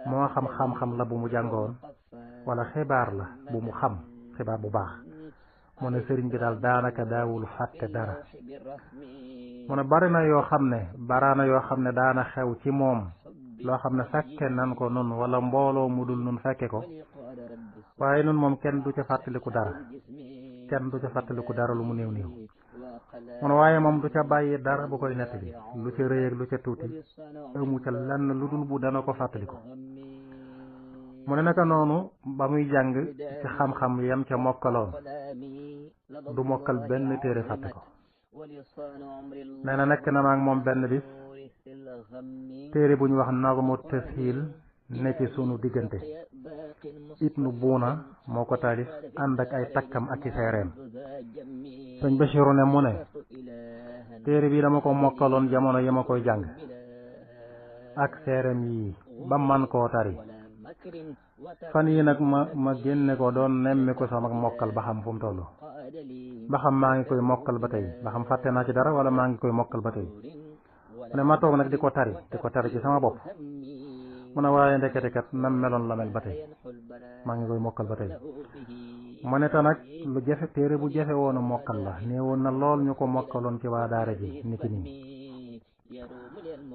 moo xam-xam la bu mu jàngoon wala xibaar la bu mu xam xibaar bu baax mu ne sëriñ bi daal daanaka daawul fàtte dara mu ne baraana yoo xam ne daana xew ci moom loo xam ne fekke nan ko nun wala mbooloo mu dul nun fekke ko waaye nun moom kenn du ca fàttaliku dara kenn du ca fàttaliku dara lu mu néew néew mu ne waaye moom du ca bàyyi dara bu koy nettali lu ca rëy ak lu ca tuuti amu ca lenn lu dul bu dana ko fàttaliku mu ne naka noonu ba muy jàng ci xam-xam yam ca mokkaloon du mokkal benn téere fàtte ko nee na nekk na maag moom benn bis téere bu ñu wax Nagmu Tashiil ne ci sunu diggante Ibnu Buuna moo ko taalif ànd ak ay takkam ak ci seereem sëñ Bachiru ne mu ne téere bi dama ko mokkaloon jamono yi ma koy jàng ak seereem yi ba man koo tari fan yi nag ma génne ko doon nemmi ko sama mokkal ba xam fu mu toll ba xam maa ngi koy mokkal ba tey ba xam fàtte naa ci dara wala maa ngi koy mokkal ba tey mu ne ma toog nag di ko tari ci sama bopp mu ne waaye ndekete kat nam meloon la mel ba tey maa ngi koy mokkal ba tey mu ne te nag lu jafe téere bu jafe woon a mokkal la nee woon na lool ñu ko mokkaloon ci waa daara ji ni ki nii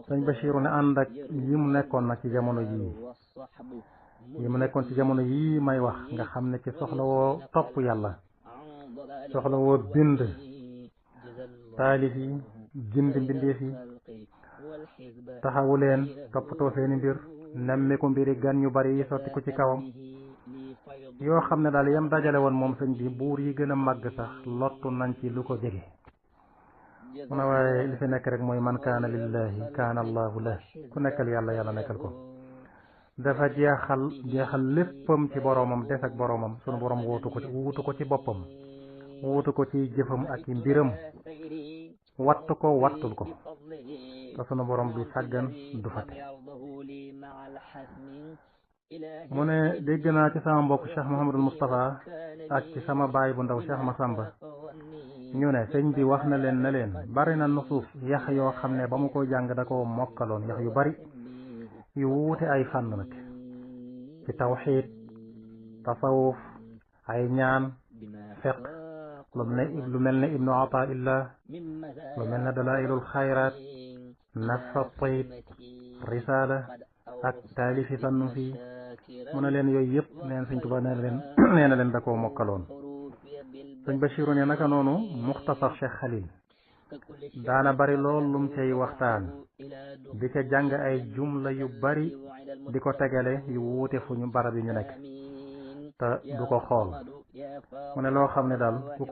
sëñ Bachiru ne ànd ak yi mu nekkoon nag ci jamono yii may wax nga xam ne ci soxla woo topp yàlla soxla woo bind taalif yi bind mbindeef yi taxawu leen toppatoo seeni mbir nemmiku mbiri gan ñu bari yi sotti ko ci kawam yoo xam ne daal yam dajale woon moom sëñ bi buur yi gën a màgg sax lottu nañ ci lu ko jege mu ne waaye li fi nekk rek mooy man kaana lillahi kaana allahu lah ku nekkal yàlla yàlla nekkal ko dafa jeexal léppam ci boroomam des ak boroomam sunu boroom wuutu ko ci boppam wuutu ko ci jëfam ak i mbiram wattu ko wattul ko te sunu boroom du sàggan du fàtte mu ne dégg naa ci sama mbokk Cheikh Mouhamadul Moustapha ak ci sama baay bu ndaw Cheikh Massamba ñu ne sëñ bi wax na leen ne leen bari na nusuus yax yoo xam ne ba mu koy jàng da ko mokkaloon yax yu bari yu wuute ay fànn nag ci tawxiid tasawuf ay ñaan fiq lu mel ne ibnu Ataillah lu mel ne dalailul xayraat nafsa tayib risaala ak taalifi fannu fii mu ne leen yooyu yëpp neen sëñ Tuubaa nee na leen da koo mokkaloon sëñ Bachiru ne naka noonu muxtasar Cheikh Khalil daana bari lool lum cay waxtaan di ca jàng ay jumla yu bari di ko tegale yu wuute fu ñu barab yi ñu nekk te du ko xool mu ne loo xam ne daal ku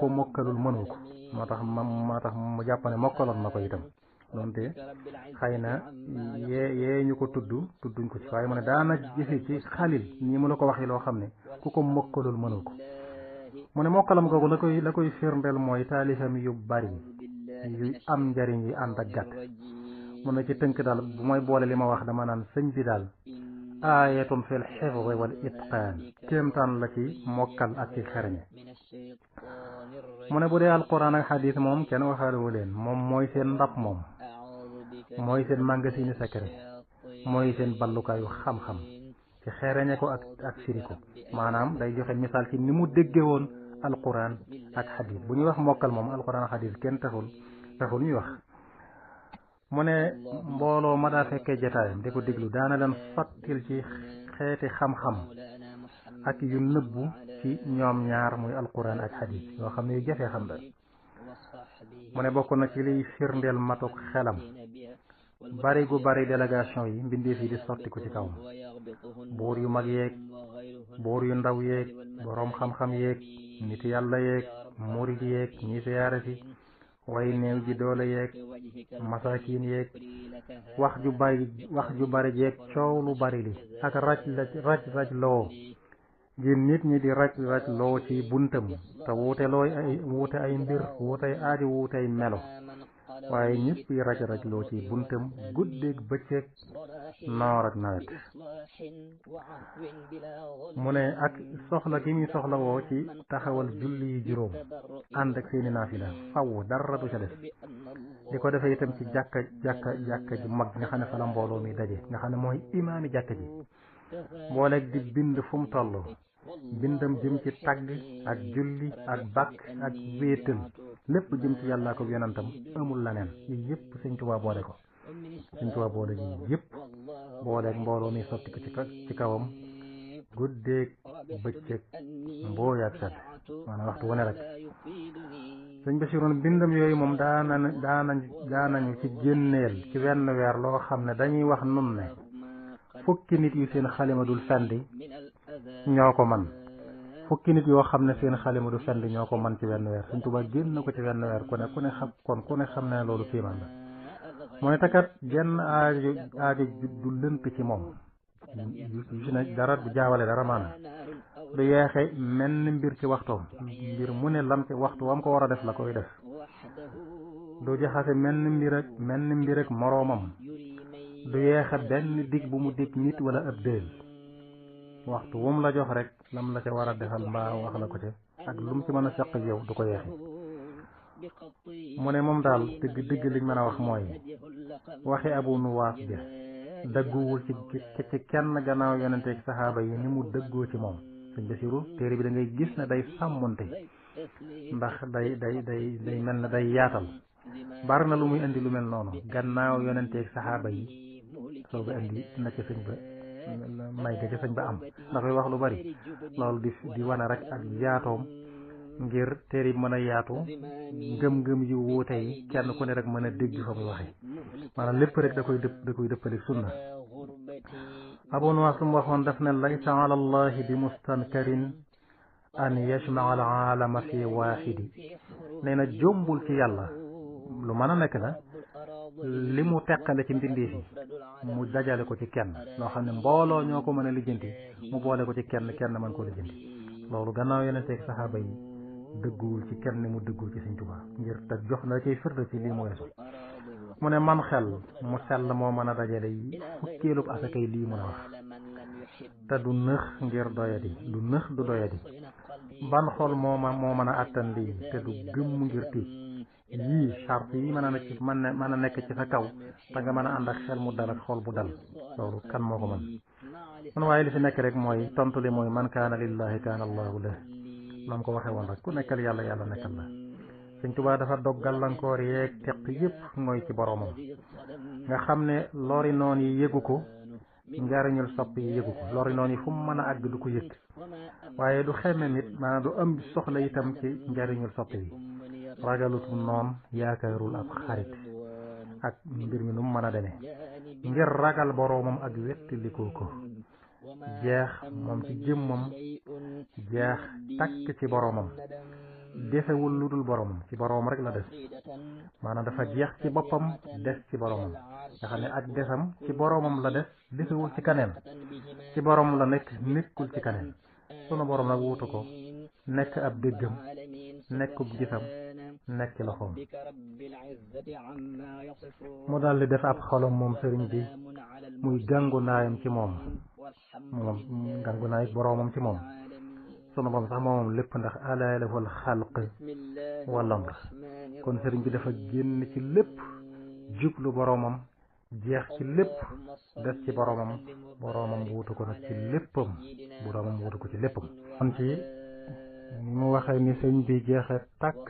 ko mokkalul mënu ko moo tax mu jàpp ne mokkaloon na ko itam donte xëy na yee ñu ko tudduñ ko ci waaye mu ne daana jëfe ci Xalil nii mu la ko waxee loo xam ne ku ko mokkalul mënu ko mu ne mokkalam googu la koy firndeel mooy taalifam yu bari yu am njariñ yi ànd ak gàtt mu ne ci tënk daal bu may boole li ma wax dama naan sëñ bi daal aayatun fil xifdi wal itqaan kéemtaan la ci mokkal ak ci xereñe mu ne bu dee alquran ak xadis moom kenn waxaalewu leen moom mooy seen ndab moom mooy seen magasin secret mooy seen ballukaayu xam-xam ci xereñe ko ak firi ko maanaam day joxe misaal ci ni mu dégge woon alquran ak xadis bu ñuy wax mokkal moom alquran ak xadis kenn taxul ñuy wax mu ne mbooloo ma daa fekkee jotaayam di ko déglu daana leen fàttil ci xeeti xam-xam ak yu nëbbu ci ñoom ñaar muy alquran ak xadis yoo xam ne yu jafee xam la mu ne bokk na ci liy firndeel matuk xelam bari gu bari délégation yi mbindeef yi di sotti ko ci kawam buur yu mag yeeg buur yu ndaw yeeg boroom xam-xam yeeg nit yàlla yeeg murid yeeg ñi siyaare si way néew ji doole yeeg masakin yeeg wax ju bari jeeg coow lu bari li ak raj loo gi nit ñi di raj loo ci buntam te wuute ay mbir wuutey aaji wuutey melo waaye ñëpp yi raj loo ci buntam guddeeg bëccëg noor ak nawet mu ne ak soxla gi muy soxla woo ci taxawal julli yi juróom ànd ak seeni naafila faw dara du ca def di ko defee itam ci jàkka ju mag nga xam ne fa la mbooloo mi daje nga xam ne mooy imaami jàkka ji booleeg di bind fu mu toll bindam jëm ci tagg ak julli ak bàkk ak wéetal lépp jëm ci yàllaa ko yonantam amul laneen yi yëpp sëñ Tuubaa boole ko sëñ Tuubaa boole yi yëpp booleeg mbooloo mi sotti ko ci kawam guddeeg bëccëg mbooy ak sedd maanaam waxtu wane rek sëñ Basiru bindam yooyu moom daanañu ci génneel ci wenn weer loo xam ne dañuy wax nun ne fukki nit yu seen xalima dul fendi ñoo ko man fukki nit yoo xam ne seen xalima du fendi ñoo ko man ci wenn weer Sëñ Tuubaa génn na ko ci wenn weer ku ne xam ne loolu kiimaan la mu ne takat genn aajo du lënt ci moom yu si ne dara du jaawale dara maanaam du yeexe menn mbir ci waxtoom mbir mu ne lam ci waxtu wam ko war a def la koy def du jaxase menn mbir ak moroomam du yeexe benn dig bu mu dig nit wala ab déel waxtu wum la jox rek lam la ca war a defal mbaa wax la ko ca ak lu mu ci mën a seq yow du ko yeexe mu ne moom daal dëgg liñ mën a wax mooy waxi Abu Nuwaas bi dëgguwul ci kenn gannaaw yonente ak saxaaba yi ni mu dëggoo ci moom Sëñ Basiru téere bi da ngay gis ne day sàmmonte ndax day mel ne day yaatal bari na lu muy indi lu mel noonu gannaaw yonente ak saxaaba yi soo ko indi na ca sëñ ba may ga ca sëñ ba am ndax koy wax lu bari loolu di wane rek ak yaatoom ngir téere bi mën a yaatu ngëm-ngëm yu wuute yi kenn ku ne rek mën a dégg fa muy waxe maanaam lépp rek da koy dëppale sunna Abu Nuwaas lu mu waxoon daf ne laysa ala allahi bi mustankarin an yajmaa al aalama fi waaxidi nee na jombul ci yàlla lu mën a nekk la li mu teqale ci mbindeef yi mu dajale ko ci kenn loo xam ne mbooloo ñoo ko mën a lijjanti mu boole ko ci kenn mën koo lijjanti loolu gannaaw yonente ak saxaaba yi dëgguwul ci kenn ni mu dëggul ci Sëñ Tuubaa ngir te jox la cay firnde ci lii mu weesu mu ne man xel mu sell moo mën a dajale yi fukkeelub asakay lii mun a wax te du nëx ngir doyadi du nëx du doyadi ban xol moo mën a attan lii te du gëmm ngir tiit yii charte yi mën a nekk ci sa kaw te nga mën a ànd ak xel mu dal ak xol bu dal loolu kan moo ko mën man waaye li fi nekk rek mooy tontu li mooy man kaana lillahi kaana allahu lah lam ko waxee woon rek ku nekkal yàlla nekkal la Sëñ Tuubaa dafa dog gàllankoor yeeg teq yëpp mooy ci boroomam nga xam ne lori noon yi yëgu ko njariñul sopp yi yëgu ko lori noon yi fu mu mën a àgg du ko yëg waaye du xemme nit maanaam du am soxla itam ci njariñul sopp yi ragalutum noon yaakaarul ab xarit ak mbir mi nu mu mën a demee ngir ragal boroomam ak wettalikoo ko jeex moom ci jëmmam jeex takk ci boroomam desewul lu dul boroomam ci boroomam rek la des maanaam dafa jeex ci boppam des ci boroomam nga xam ne ak desam ci boroomam la des desewul ci kaneen ci boroomam la nekk nekkul ci kaneen sunu boroom nag wuutu ko nekk ab déggam nekkub gisam nekk loxoom mu daal di def ab xolam moom sëriñ bi muy gàngu naayam ci moom gàngu naay boroomam ci moom sunu borom sax moomam lépp ndax alaa lahul xalq wal amr kon sëriñ bi dafa génn ci lépp jublu boroomam jeex ci lépp des ci boroomam wuutu ko nag ci léppam boroomam wuutu ko ci léppam kon ci mu waxee ni sëñ bi jeexe tàkk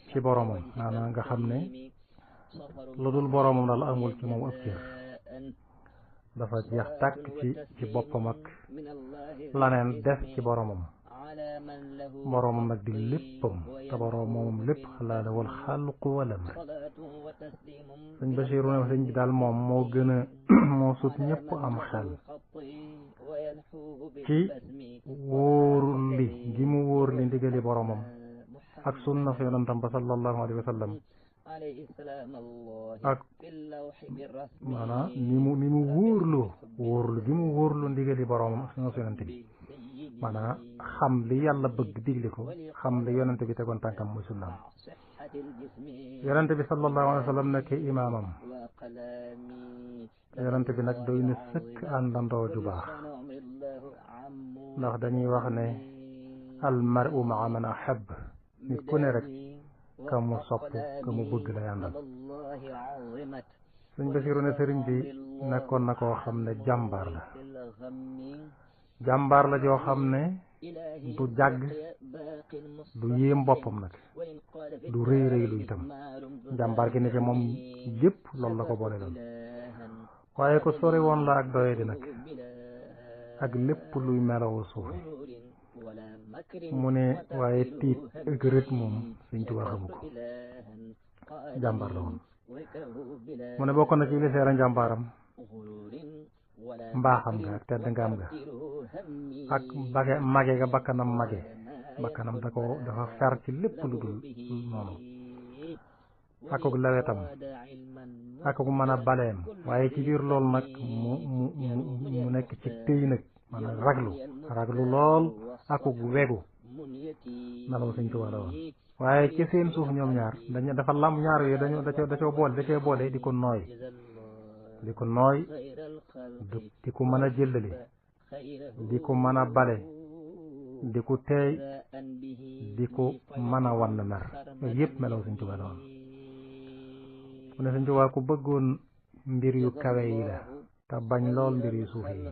ci boroomam maanaam nga xam ne lu dul boroomam daal amul ci moom ab cër dafa jeex tàkk ci boppam ak laneen des ci boroomam nag di léppam te boroomam lépp laa la wal xalqu wal amr sëñ Basiru ne sëñ bi daal moom moo gën a moo sut ñëpp am xel ci wóorul li gi mu wóor li ndigali boroomam ak sunna fi yonentam ba sallallahu alayhi wa sallam ak maanaam ni mu wóorlu gi mu wóorlu ndigali boroomam ak sunna yonent bi maanaam xam li yàlla bëgg digle ko xam li yonent bi tegoon tànkam muy sunnaam yonent bi sallallahu alayhi wa sallam nekk imaamam yonent bi nag doy na sëkk àndandoo ju baax ndax dañuy wax ne al mar'u ma'a man ahab nit ku ne rek ka mu sopp ka mu bëgg la yàndal sëñ Basiru ne sëriñ bi nekkoon na koo xam ne jàmbaar la joo xam ne du jàgg du yéem boppam nag du rëy lu itam jàmbaar gi ne ci moom yépp loolu la ko boole lool waaye ko sori woon la ak doye di nag ak lépp luy melawoo suufe mu ne waaye tiit ak rët moom Sëñ Tuubaa xamu ko jàmbaar la woon mu ne bokk na ci li seera njàmbaaram mbaaxam nga ak tedd nga am nga ak mage nga bakkanam dafa fer ci lépp lu dul noonu akuk lawetam akuk mën a baleem waaye ci biir loolu nag mu nekk ci tëy nag maanaam raglu lool akuk wegu nalaw Sëñ Tuubaa la woon waaye ci seen suuf ñoom ñaar dafa lam ñaar yooyu da cee boole di ko nooy di ko mën a jëllale di ko mën a bale di ko teey di ko mën a wann mer yooyu yëpp melaw Sëñ Tuubaa la woon mu ne Sëñ Tuubaa ku bëggoon mbir yu kawe yi la te bañ lool mbir yu suufe yi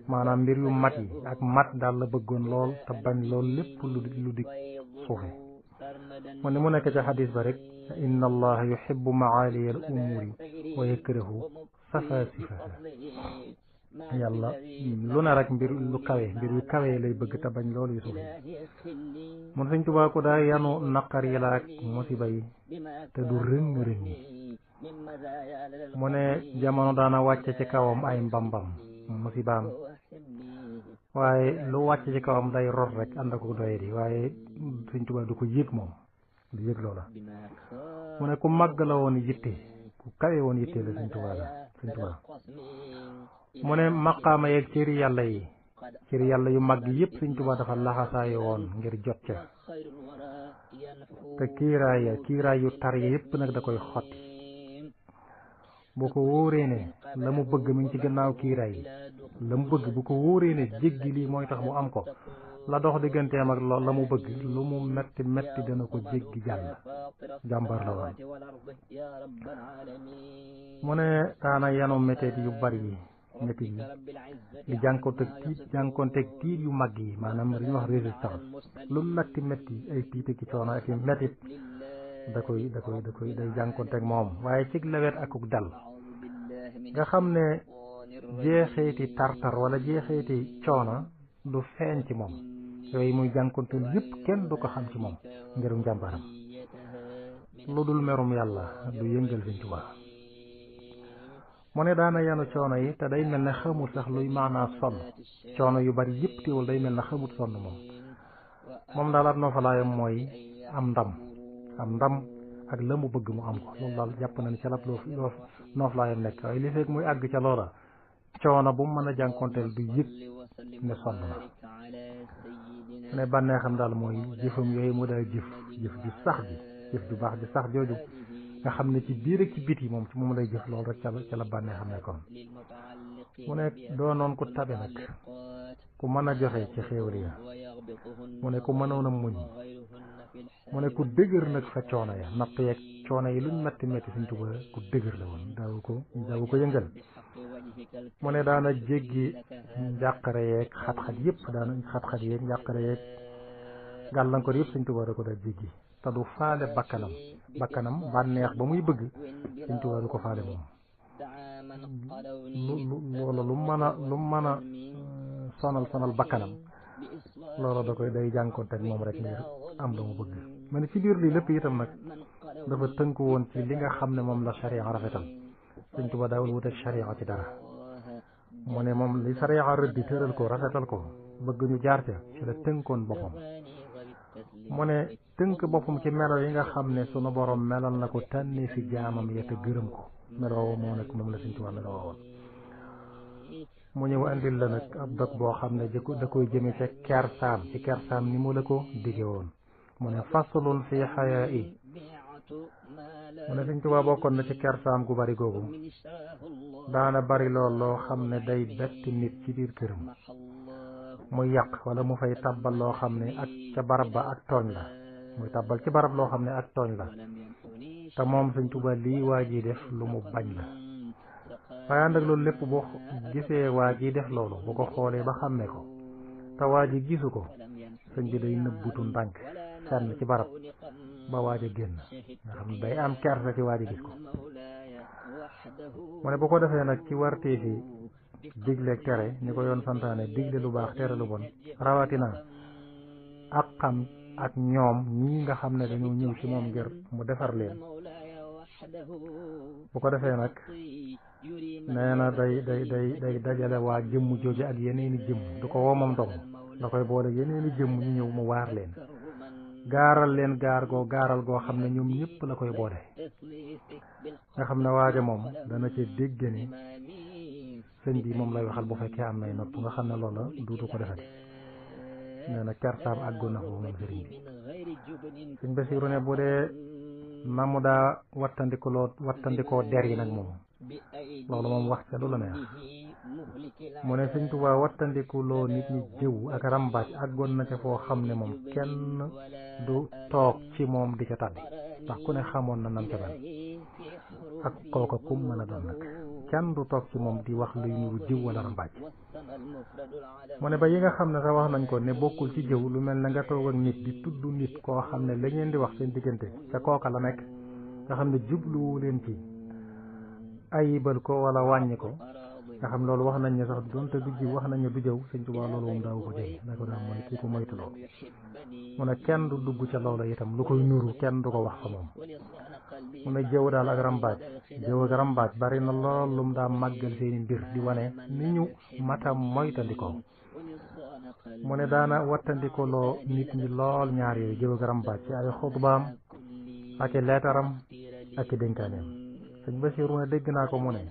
maanaam mbir yu mat yi ak mat daal la bëggoon lool te bañ lool lépp lu di suufe mu ne mu nekk ca xadis ba rek inna allaha yuhibbu maaliya al umuri wa yakrahu safasifaha yàlla lu ne rek mbir yu kawe lay bëgg te bañ loolu yu suufe mun Sëñ Tuubaa ko daa yanu naqar yi la ak musiba yi te du rëng yi mu ne jamono daana wàcce ci kawam ay mbambam musibaam waaye lu wàcc ci kawam day rot rek ànd ak doye di waaye Sëñ Tuubaa du ko yëg moom du yëg loola mu ne ku màgg la woon yitte ku kawe woon yitte la Sëñ Tuubaa mu ne maqaama yeeg cëri yàlla yu màgg yëpp Sëñ Tuubaa dafa laxasaayu woon ngir jot ca te kiiraay yu tar yi yëpp nag da koy xotti bu ko wóoree ne la mu bëgg mi ngi ci gannaaw kiiraay yi la mu bëgg bu ko wóoree ne jéggi lii mooy tax mu am ko la dox digganteem ak la mu bëgg lu mu metti dana ko jéggi jàll jàmbar la woon mu ne daana yanu métit yu bari yi di jànkonteeg tiit yu mag yi maanaam li ñuy wax résistance lu metti ay tiit ki coono ak i métit day jànkonteeg moom waaye ci lewet akuk dal nga xam ne jeexeeti tartar wala jeexeeti coono du feeñ ci moom yooyu muy jànkonteel yëpp kenn du ko xam ci moom ngirum njàmbaram lu dul merum yàlla du yëngal Sëñ Tuubaa mu ne daana yanu coono yi te day mel ne xamul sax luy maanaa sonn coono yu bari yëpp teewul day mel ne xamut sonn moom daal ab noofalaayam mooy am ndam ak la mu bëgg mu am ko loolu daal jàpp na ne ca la nooflaayam nekk waaye li fekk muy àgg ca loola coono bu mu mën a jànkonteel du yëg ne sonn na ne bànneexam daal mooy jëfam yooyu mu daal jëf ju sax jëf ju baax ju sax jooju nga xam ne ci biir ak ci biti moom ci moom lay jëf loolu rek ca la bànneexam nekkoon mu ne doonoon ku tabe nag ku mën a joxe ci xéewal ya mu ne ku mënoon a muñ mu ne ku dëgër nag fa coono ya natt yeeg coono yi luñ metti Sëñ Tuubaa ku dëgër la woon daawu ko yëngal mu ne daana jéggi njàqare yeeg xat-xat yëpp xat-xat yeeg njàqare yeeg gàllankoor yëpp Sëñ Tuubaa da ko daa jéggi te du faale bakkanam bànneex ba muy bëgg Sëñ Tuubaa du ko faale moom loola lu mën a sonal bakkanam loola da koy day jànkoonteeg moom rek ngir am la mu bëgg ma ne ci biir lii lépp itam nag dafa tënku woon ci li nga xam ne moom la sharia rafetal Sëñ Tuubaa daawul wuteeg sharia ci dara mu ne moom li sharia rëddi tëral ko rafetal ko bëgg ñu jaar ca ci la tënkoon boppam mu ne tënk boppam ci melo yi nga xam ne sunu borom melal na ko tànnee fi jaamam ya te gërëm ko meloo moo nekk moom la Sëñ Tuubaa meloo woon mu ñëw andil la nag ab dog boo xam ne da koy jëme ca kersaam ni mu la ko dige woon mu ne faslun fi xayaa i mu ne Sëñ Tuubaa bokkoon na ci kersaam gu bari googu daana bari lool loo xam ne day bett nit ci biir këram muy yàq wala mu fay tàbbal loo xam ne ak ca barab ba ak tooñ la muy tàbbal ci barab loo xam ne ak tooñ la te moom Sëñ Tuubaa lii waa ji def lu mu bañ la waaye ànd ak loolu lépp boo gisee waa ji def loolu bu ko xoolee ba xàmmee ko te waa ji gisu ko sëñ bi day nëbbutu ndànk fenn ci barab ba waaj a génn nga xam ne day am kersa ci waa ji gis ko mu ne bu ko defee nag ci warteefi digleeg tere ni ko yoon santaane digle lu baax tere lu bon rawatina ak xam ak ñoom ñii nga xam ne dañoo ñëw ci moom ngir mu defar leen bu ko defee nag nee na day dajale waa jëmm jooju ak yeneeni jëmm du ko woo moom dong da koy boole yeneeni jëmm ñu ñëw mu waar leen gaaral leen gaaral goo xam ne ñoom ñëpp la koy boole nga xam ne waaja moom dana ci dégg ni sëñ bi moom lay waxal bu fekkee am nay nopp nga xam ne loola duutu ko defati nee na kersaam àggoon na foofu moom sëriñ bi sëñ Basiiru ne bu dee na mu daa wattandikoo der yi nag moom loolu moom wax ca lu la neex mu ne sëñ Tuubaa wattandikuloo nit ñi jëw ak rambaaj àggoon na ca foo xam ne moom kenn du toog ci moom di ca tàbbi ndax ku ne xamoon na nam ca ban ak kooka kum mën a doon nag kenn du toog ci moom di wax luy nuru jëw wala rambaaj mu ne ba yi nga xam ne sax wax nañ ko ne bokkul ci jëw lu mel ne nga toog ak nit di tudd nit koo xam ne la ngeen di wax seen diggante ca kooka la nekk nga xam ne jubluwu leen ci ayibal ko wala wàññi ko nga xam loolu wax nañ ne sax donte du jiw wax nañ ne du jëw sëñ Tuubaa loolu moom daawu ko jëy da ko daa mooy kii ko moytuloo mu ne kenn du dugg ca loola itam lu koy nuru kenn du ko wax fa moom mu ne jëw daal ak rambaaj bari na lool lum daa màggal seeni mbir di wane ni ñu matam moytandikoo mu ne daana wattandikoloo nit ñi lool ñaar yooyu jëw ak rambaaj ci ay xutbaam ak i leetaram ak i dénkaaneem sëñ Basiiru ne dégg naa ko mu ne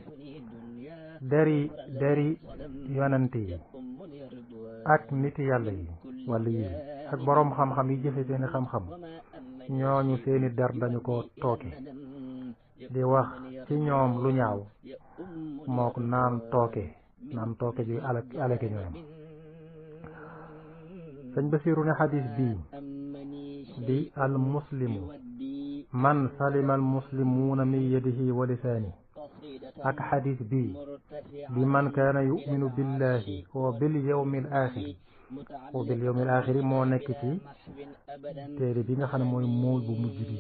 deri yonent yi ak niti yàlla yi wala yi ak boroom xam-xam yi jëfe seeni xam-xam ñooñu seeni der dañu ko tooke di wax ci ñoom lu ñaaw mook naan tooke ju alake ñooyam sëñ Basiiru ne xadis bii di al muslimu man salima al muslimuuna min yadihi wa lisaani ak xadis bii bi man kaana yuminu billahi wa bil yawmil axiri moo nekk ci téere bi nga xam ne mooy mool bu mujj bi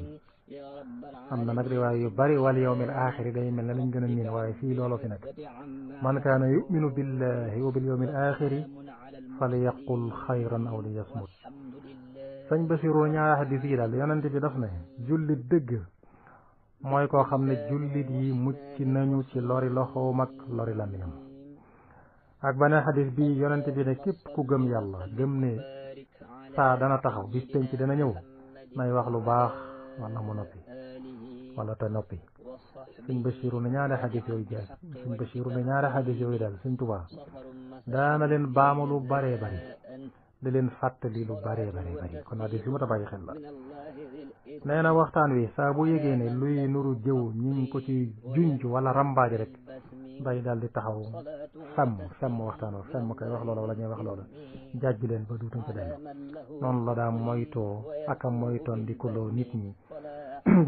am na nag riwaay yu bari wal yawmil axiri day mel ne lañ gën a miin waaye fii looloo fi nag man kaana yuminu billahi wa bil yawmil axiri falyaqul xayran aw liyasmut sëñ Basiru ñaari xadis yi daal yonent bi daf ne jullit dëgg mooy koo xam ne jullit yi mucc nañu ci lori loxoom ak lori làmmiñam ak beneen xadis bi yonent bi ne képp ku gëm yàlla gëm ne saa dana taxaw bis penc dana ñëw nay wax lu baax wala mu noppi wala te noppi sëñ Basiru ne ñaari xadis yooyu daal sëñ Tuubaa daana leen baamu lu baree bari di leen fàttali lu baree bari kon xadis yu ma ta bàyyi xel la nee na waxtaan wi saa bu yégee ne luy nuru jëw ñi ngi ko ci junj wala rambaaj rek day daal di taxaw femm waxtaan wa femm kay wax loola wala ñuy wax loola jàjj leen ba duutuñ ko dellu noonu la daa moytoo ak a moytoon di kuloo nit ñi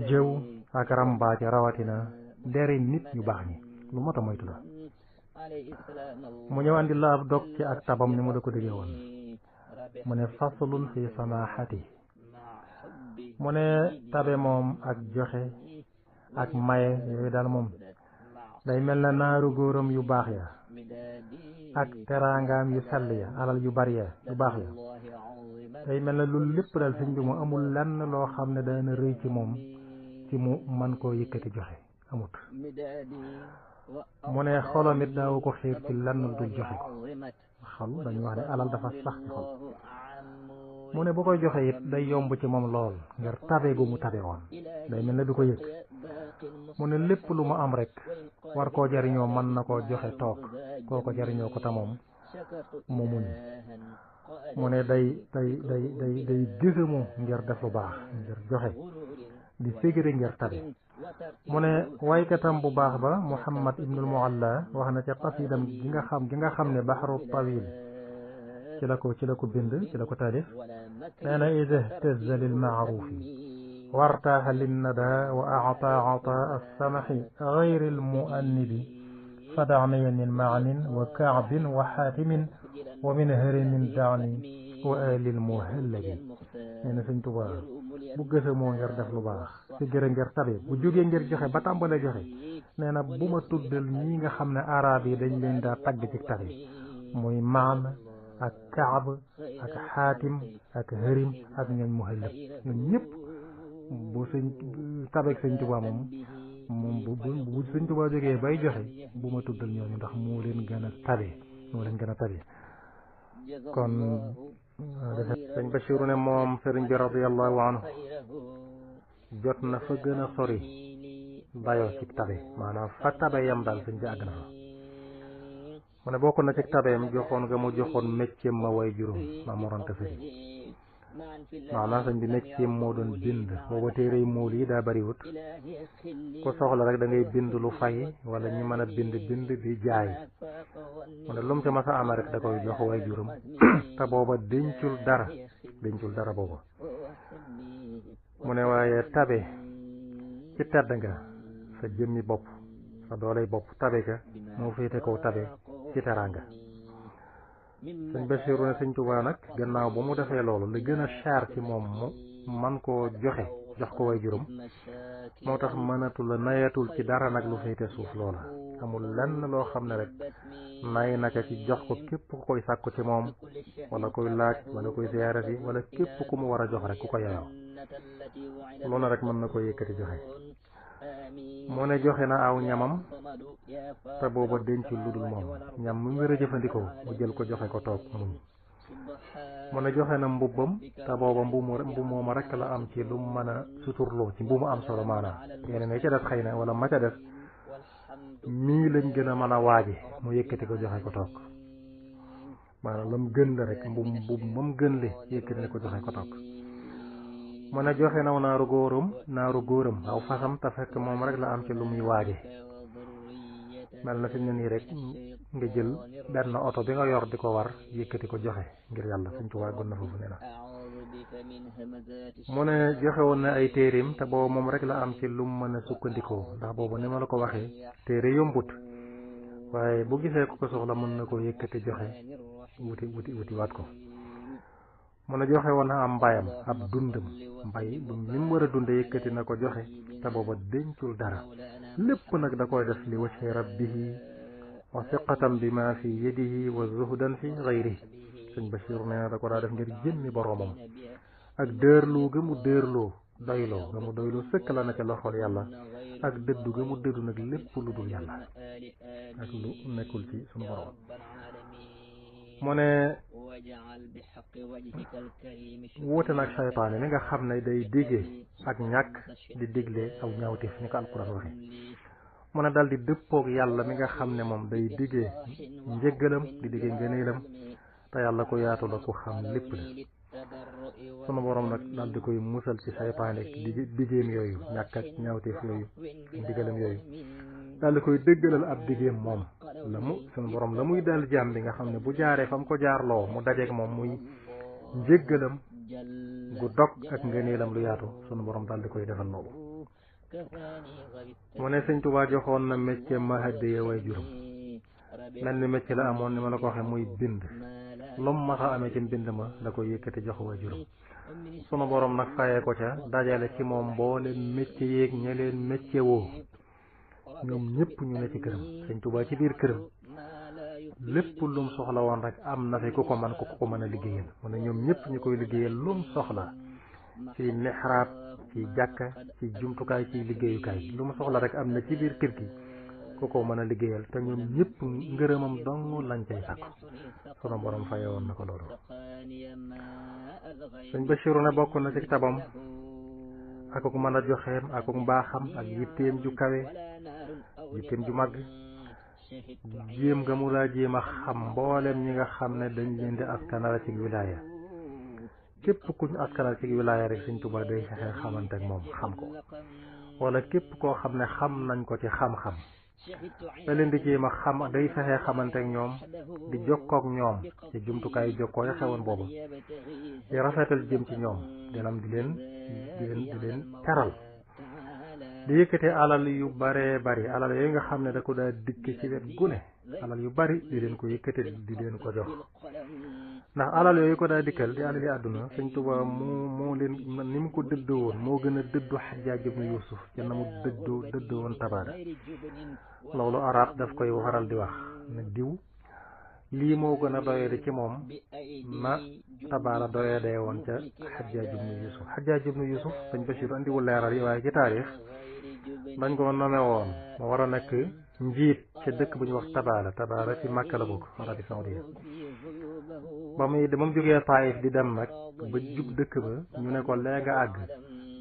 jëw ak rambaaj rawatina deri nit ñu baax ñi lu mot a moytu la mu ñëw andi la ab dog ci ak tabam ni mu da ko déggee woon mu ne faslun fi samahati mu ne tabe moom ak joxe ak maye yooyu daal moom day mel na naaru góoram yu baax ya ak teraangaam yu sell ya alal yu bari ya yu baax ya day mel na loolu lépp daal sëñ bi mu amul lenn loo xam ne dana rëy ci moom ci mu man koo yëkkati joxe amut mu ne xolom it daawu ko xiir ci lenn dul joxe ko xol dañu wax ne alal dafa sax ci xol mu ne bu koy joxe it day yomb ci moom lool ngir tabe gu mu tabe woon day mel ne du ko yëg mu ne lépp lu mu am rek war koo jariñoo mën na koo joxe toog koo ko jariñoo ko ta moom mu muñ mu ne day gësamu ngir def lu baax ngir joxe di ségri ngir tabe mu ne waykatam bu baax ba Muhammad ibnul Mualla wax na ca qasidam gi nga xam ne Bahru Tawil ci la ko bind ci la ko taalif nee na ida htazza lil maarufi wartaaxa linnada wa ata alsamaxi gayri almuannibi fadaniya min maanin wa kaabin wa xaatimin wa min harimin dani wa alil muhallabi nee na Sëñ Tuubaa bu gësamoo ngir def lu baax si gërë ngir tabe bu jógee ngir joxe ba tàmbalee joxe nee na bu ma tuddal ñi nga xam ne arab yi dañ leen daa tagg ci tabe muy Maam ak Kaab ak Xaatim ak Harim ak ñooñ Muhallab ñun ñëpp bu sëñ tabeeg sëñ Tuubaa moom bu sëñ Tuubaa jógee bay joxe bu ma tuddal ñooñu ndax moo leen gën a tabe kon defe sëñ Bachiru ne moom sëriñ bi radiyallahu anhu jot na fa gën a sori dayoo ci tabe maanaam fa tabe yam daal sëñ bi àgg na fa mu ne bokk na ci tabeem joxoon nga mu joxoon métier ma way juróom ma morante sëñ maanaam sëñ bi métier moo doon bind booba téere mool yi daa bariwut ku soxla rek da ngay bind lu fay wala ñi mën a bind di jaay mu ne lu mu ca masa ama rek da koy jox way juróom te booba dencul dara booba mu ne waaye tabe ci tedd nga sa jëmmi bopp sa dooley bopp tabe ka moo féete kaw tabe ci teraanga sëñ Bachiru ne sëñ Tuubaa nag gannaaw ba mu defee loolu li gën a cher ci moom mu man koo jox ko way juróom moo tax mënatul la nayatul ci dara nag lu féete suuf loola amul lenn loo xam ne rek nay naka ci jox ko képp ku koy sàkku ci moom wala koy laaj wala koy ziyaara si wala képp ku mu war a jox rek ku ko yeyoo loolu rek mën na ko yëkkati joxe mu ne joxe na aw ñamam te booba dencul lu dul moom ñam mu wér a jëfandikoo mu jël ko joxe ko toog muñ mu ne joxe na mbubbam te booba mbu mooma rek la am ci lu mën a suturloo ci mbu mu am solo maanaam yeneen yi ca des xëy na wala ma ca des mii lañ gën a mën a waaje mu yëkkati ko joxe ko toog maanaam lam gën la rek mbu mam gën li yëkkati ko joxe ko toog mu ne joxe naw naaru góoram aw fasam te fekk moom rek la am ci lu muy waaje mel na fi mu ne nii rek nga jël benn oto bi nga yor di ko war yëkkati ko joxe ngir yàlla Sëñ Tuubaa gon na foofu nee na mu ne joxe woon na ay téereem te boobu moom rek la am ci lu mu mën a sukkandikoo ndax boobu ni ma la ko waxee téere yombut waaye bu gisee ko soxla mën na ko yëkkati joxe wuti waat ko mu ne joxe woon na am mbayam ab dundam mbay bu ni mu war a dunde yëkkati na ko joxe te booba dencul dara lépp nag da koy def li wajhi rabbihi wa siqatan bi ma fi yadihi wa zuhdan fi ghayrihi sëñ Bachir nee na da ko daa def ngir jëmmi boroomam ak dërloo ga mu dërloo doyloo sëkk la na ca loxol yàlla ak dëddu ga mu dëddu nag lépp lu dul yàlla ak lu nekkul ci sunu borom mu ne wuute nag saytaane mi nga xam ne day diggee ak ñàkk di digle aw ñaawteef ni ko alquran waxe mu ne dal di dëppoog yàlla mi nga xam ne moom day diggee njëggalam di diggee ngëneelam te yàlla ko yaatu la ku xam lépp la sunu borom nag dal di koy musal ci saytaane diggeem yooyu ñàkk ak ñaawteef yooyu ndigalam yooyu dal di koy dëggalal ab diggeem moom sunu borom la muy dal jaam bi nga xam ne bu jaaree fa mu ko jaarloo mu dajeeg moom muy njëggalam gu dog ak ngëneelam lu yaatu sunu borom dal di koy defal loolu mu ne Sëñ Tuubaa joxoon na métier ma hadiya way juróom mel ni métier la amoon ni ma la ko waxee muy bind lu mu masa amee ci mbind ma da koy yëkkati jox way juróom sunu borom nag fayee ko ca dajale ci moom mboolem métier yeeg ña leen métier woo ñoom ñëpp ñu ne ci këram Sëñ Tuubaa ci biir këram lépp lum soxla woon rek am na fi ku ko mën a liggéeyal mu ne ñoom ñëpp ñu koy liggéeyal lum soxla ci mihraab ci jàkka ci jumtukaay ci liggéeyukaay lu mu soxla rek am na ci biir kër gi ku ko mën a liggéeyal te ñoom ñëpp ngërëmam dong lañ cay sàkku sunu borom faye woon na ko loolu Sëñ Bachiru ne bokk na ci tabam ak ku mën a joxeem ak ku mbaaxam ak yitteem ju kawe yitteem ju màgg jéem nga mu laa jéem a xam mboolem ñi nga xam ne dañ leen di askanal ci wilaaya képp kuñ askanal ci wilaaya rek Sëñ Tuubaa day fexe xamante ak moom xam ko wala képp koo xam ne xam nañ ko ci xam-xam da leen di jéem a xam day fexe xamante ak ñoom di jokkook ñoom ci jumtukaayu jokkoo ya xewoon boobu di rafetal jëm ci ñoom dinam di leen teral di yëkkate alal yu bare bari alal yooyu nga xam ne da ko daa dikk ci wet gune alal yu bari di leen ko yëkkate di leen ko jox ndax alal yooyu ko daa dikkal di alal yi àdduna sëñ Tuubaa moo leen ni mu ko dëdd woon moo gën a dëddu Xajjaaj ibnu Yuusuf ca na mu dëdd woon Tabaada loolu arab daf koy waral di wax ne diw lii moo gën a doyadi ci moom na Tabaada doyadee woon ca Xajjaaj ibnu Yuusuf Xajjaaj ibnu Yuusuf sëñ Bachir andiwul leeral yi waaye ci taarix dañ ko nome woon ma war a nekk njiit ca dëkk bu ñu wax Tabaada ci Makka la bokk Arabie Saoudite ba mu jógee Taïf di dem nag ba jub dëkk ba ñu ne ko lee nga àgg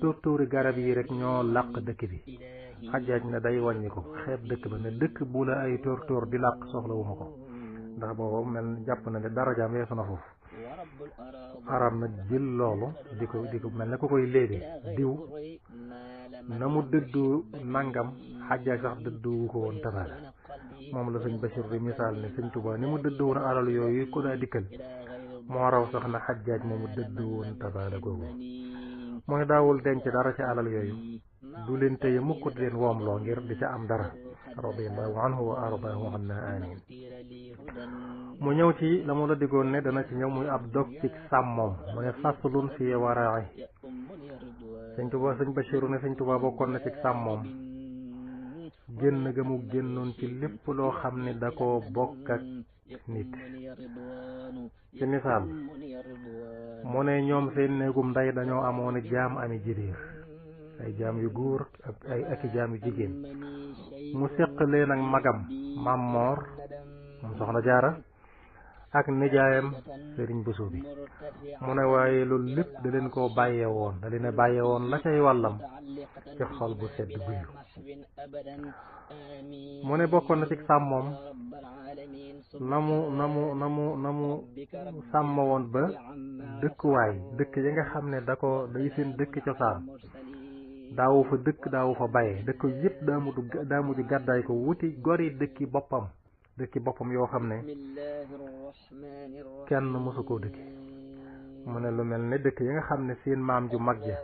tóortóori garab yi rek ñoo làq dëkk bi Xajjaaj ne day wàññi ko xeeb dëkk ba ne dëkk bu la ay tóortóor di làq soxlawuma ko ndax boobu mel jàpp na ne darajaam weesu na foofu arab nag jël loolu di ko mel ne ku koy léegi diw na mu dëddu nangam Xajjaaj sax dëddu ko woon Tabaada moom la sëñ Bachir di misaal ne sëñ Tuubaa ni mu dëddu woon alal yooyu ko daa dikkal moo raw sax na Xajjaaj moomu dëddu woon Tabaada googu mooy daawul denc dara ci alal yooyu du leen téye mukk di leen woomloo ngir di ca am dara radiyallahu anhu wa ardaahu anna amin mu ñëw ci la mu la diggoon ne dana ci ñëw muy ab dog ci sàmmoom mu ne faslun fi wara'i sëñ Bachiru ne sëñ Tuubaa bokkoon na ci sàmmoom génn ga mu génnoon ci lépp loo xam ne da koo bokk ak nit ci misaal mu ne ñoom seen néegum ndey dañoo amoon jaam ami jiriir ay jaam yu góor ak i jaam yu jigéen mu seq leen ak magam Maam Moor moom soxna Jaara ak nijaayam Sëriñ Buso bi mu ne waaye loolu lépp da leen koo bàyyee woon da leen a bàyyee woon la cay wàllam ci xol bu sedd guyu mu ne bokkoon na ci sàmmoom na mu sàmm woon ba dëkkuwaay dëkk yi nga xam ne day seen dëkk cosaan daawu fa dëkk daawu fa baye dëkk yëpp daa mujj gàddaay ko wuti gori dëkki boppam yoo xam ne kenn mosu koo dëkki mu ne lu mel ne dëkk yi nga xam ne seen maam ju mag ja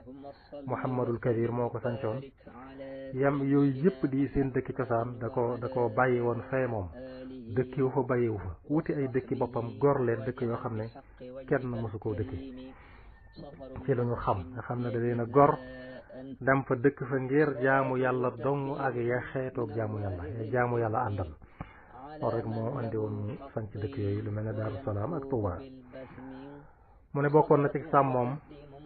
Muhammadul Kabir moo ko sancoon yooyu yëpp di seen dëkki cosaan da ko bàyyi woon fee moom dëkki wu fa bàyyiwu fa wuti ay dëkki boppam gor leen dëkk yoo xam ne kenn mosu koo dëkki ci lu ñu xam nga xam ne da leen a gor dem fa dëkk fa ngir jaamu yàlla dong ak ya xeetoog jaamu yàlla àndal loolu rek moo andi woon ñu sanc dëkk yooyu lu mel ne Daaru Salaam ak Tuubaa mu ne bokkoon na ci sàmmoom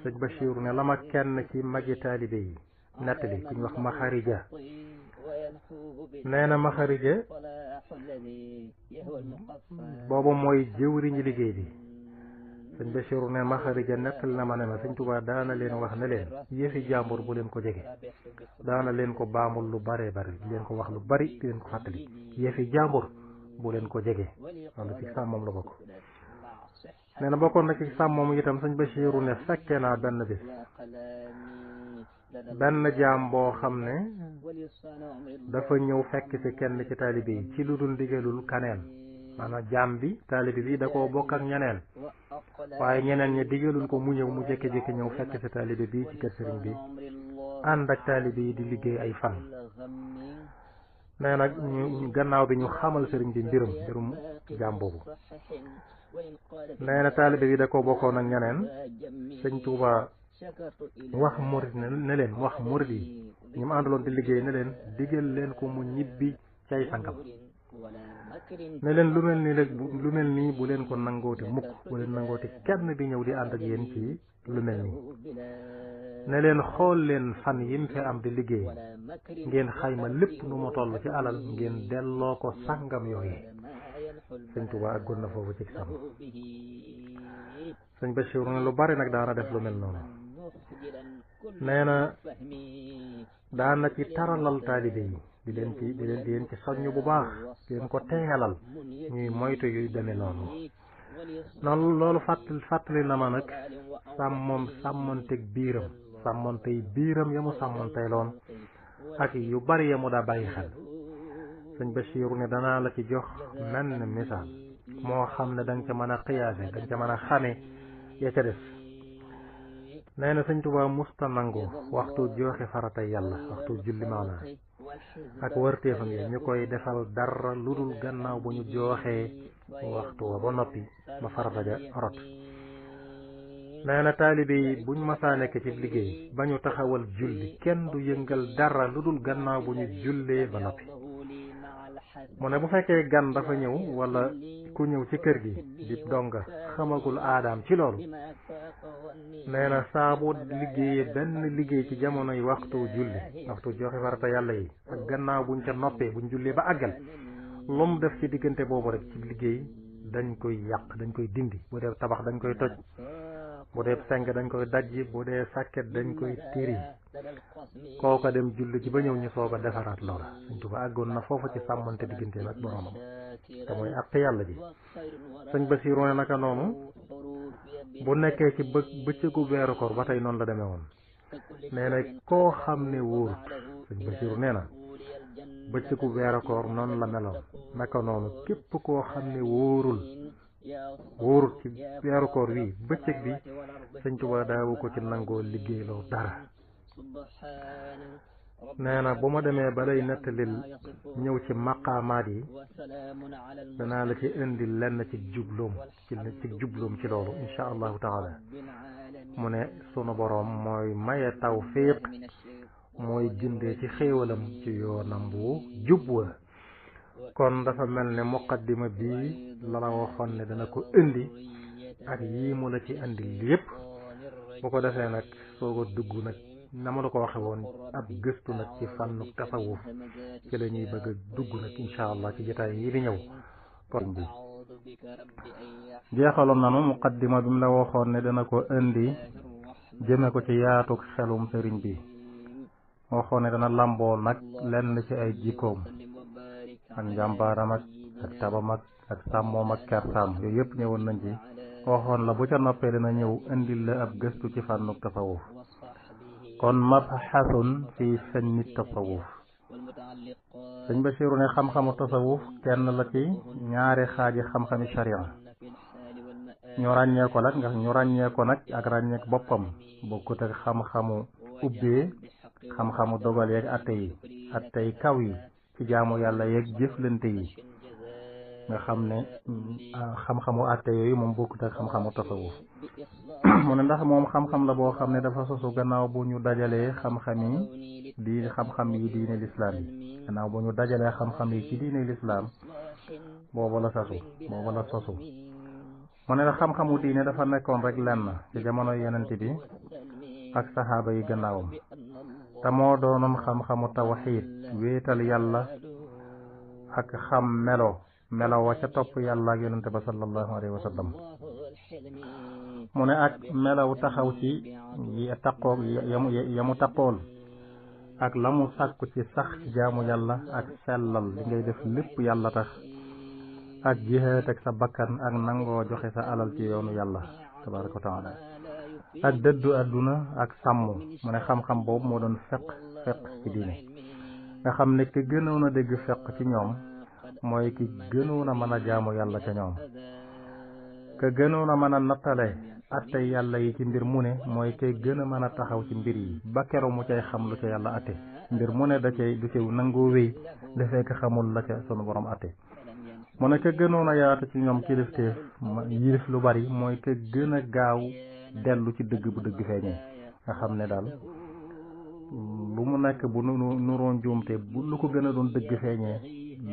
sëñ Bachiru ne la ma kenn ci magi taalibe yi nettali ku ñu wax Maxarija nee na Maxarija boobu mooy jëwriñu liggéey bi sëñ Bachiru ne Maxarija nettali na ma ne ma sëñ Tuubaa daana leen wax ne leen yëfi jàmbur bu leen ko jege daana leen ko baamul lu bare bari di leen ko wax lu bari di leen ko fàttali yëfi jàmbur bu leen ko jege loolu ci sàmmoom la bokk nee na bokkoon na ci sàmmoom itam sëñ Bachiru ne fekkee naa benn bis benn jaam boo xam ne dafa ñëw fekk ci kenn ci taalibe yi ci lu dul ndigalul kaneen maanaam jaam bi taalibe bi da koo bokk ak ñeneen waaye ñeneen ñi digalul ko mu ñëw mu jékki-jékki ñëw fekk ci taalibe bi ci kër sëriñ bi ànd ak taalibe yi di liggéey ay fan nee nag ñu gannaaw bi ñu xamal sëriñ bi mbirum jaam boobu nee na taalibe bi da koo bokkoon ak ñeneen sëñ Tuubaa wax murid yi ñu mu àndaloon di liggéey ne leen digal leen ko mu ñibbi cay sangam ne leen lu mel nii bu leen ko nangooti mukk bu leen nangooti kenn di ñëw di ànd ak yéen ci lu mel nii ne leen xool leen fan yim fi am di liggéey ngeen xayma lépp nu mu toll ci alal ngeen delloo ko sangam yooyee sëñ Tuubaa àggoon na foofu ci sàmm sëñ Bachir ne lu bari nag daana def lu mel noonu nee na daana ci taralal taalibe yi di leen ci soññ bu baax di leen ko teegalal ñuy moytu yuy demee noonu loolu fàttali na ma nag sàmmonteeg biiram ya mu sàmmontey loon ak yu bari ya mu daa bàyyi xel sëñ Bachiru ne danaa la ci jox menn misaal moo xam ne danga ca mën a xiyaase danga ca mën a xame ya ca des nee na sëñ Tuubaa musta nangu waxtu joxe faratay yàlla waxtu julli maanaa ak wërteefam yi ñu koy defal dara lu dul gannaaw bu ñu jooxee waxtu wa ba noppi ba farata ja rot. nee na taalibe yi buñ masaa nekk ci liggéey ba ñu taxawal julli kenn du yëngal dara lu dul gannaaw bu ñu jullee ba noppi. mu ne bu fekkee gan dafa ñëw wala ku ñëw ci kër gi di donga xamagul aadaam ci loolu, nee na saa bu liggéeyee benn liggéey ci jamonoy waxtu julli, waxtu joxe farata yàlla yi, ak gannaaw buñ ca noppee buñ jullee ba àggal, lu mu def ci diggante boobu rek ci liggéey dañ koy yàq, dañ koy dindi. bu dee tabax dañ koy toj, bu dee seng dañ koy dajji, bu dee sàkket dañ koy tiri. kooka dem julli ci ba ñëw ñu soog a defaraat loola. Sëñ Tuubaa àggoon na foofa ci sàmmante digganteem ak boromam te mooy àq yàlla ji. Sëñ Basiiru ne naka noonu bu nekkee ci bëccëgu weeru koor ba tey noonu la demee woon. nee na koo xam ne wóorut, Sëñ Basiiru nee na bëccëgu weeru koor noonu la meloon. naka noonu képp koo xam ne wóorut ci weeru koor wi bëccëg bi, Sëñ Tuubaa daawu ko ci nangoo liggéeyloo dara. nee na bu ma demee ba lay nettalil ñëw ci maqaamaat yi danaa la ci indi lenn ci jubloom ci loolu insha allahu taala. mu ne sunu boroom mooy maye tawfiq, mooy gindee ci xéewalam ci yoonam bu jub wa. kon dafa mel ne muqaddima bii la la waxoon ne dana ko indi ak yii mu la ci indi lépp. bu ko defee nag soog a dugg nag na ma la ko waxe woon ab gëstu nag ci fànnu tasawuf ci la ñuy bëgg a dugg nag insha allah ci jotaay yi di ñëw. kon bi jeexaloon nanu muqaddima bi mu la waxoon ne dana ko indi jëme ko ci yaatuk xelum sëriñ bi. waxoon ne dana làmbool nag lenn ci ay jikkoom ak njàmbaaram ak tabam ak sàmmoom ak kersaam, yooyu yëpp ñëwoon nañ ci. waxoon la bu ca noppee dana ñëw indil la ab gëstu ci fànnu tasawuf. kon mabhasun fi fanni tasawuf. Sëñ Basiiru ne xam-xamu tasawuf kenn la ci ñaari xaaji xam-xami sharia. ñu ràññee ko nag ak ràññeek boppam, bokkut ak xam-xamu ubbee, xam-xamu dogal yeeg atte yi kaw yi ci jaamu yàlla yeeg jëflante yi nga xam ne xam-xamu atte yooyu moom bokkut ak xam-xamu tasawuf. mu ne ndax moom xam-xam la boo xam ne dafa sosu gannaaw bu ñu dajalee xam-xam yi diine lislaam yi. gannaaw bu ñu dajalee xam-xam yi ci diine lislaam booba la sosu. mu ne la xam-xamu diine dafa nekkoon rek lenn ci jamono yenent bi ak saxaaba yi gannaawam, te moo doonoon xam-xamu tawxiid, wéetal yàlla ak xam melo wa ca topp yàlla ak yonente ba sallallahu alayhi wa sallam. mu ne ak melaw taxaw ci yamu taqool ak la mu sàkku ci sax ci jaamu yàlla ak sellal li ngay def lépp yàlla tax, ak jihaat ak sa bakkan ak nangoo joxe sa alal ci yoonu yàlla tabaraka wa taala, ak dëddu àdduna ak sàmm. mu ne xam-xam boobu moo doon feq ci diine, nga xam ne ki gënoon a dégg feq ci ñoom mooy ki gënoon a mën a jaamu yàlla ca ñoom. ka gënoon a mën a nattale atte yàlla yi ci mbir mu ne mooy kay gën a mën a taxaw ci mbir yi ba keroog mu cay xam lu ca yàlla atte. mbir mu ne du ci nangoo wéy dafee ko xamul la ca sunu borom atte. mu ne ka gënoon a yaatu ci ñoom kilifteef yilif lu bari mooy ka gën a gaaw dellu ci dëgg bu dëgg feeñee, nga xam ne daal lu mu nekk bu nuroon njuumte bu lu ko gën a doon dëgg feeñee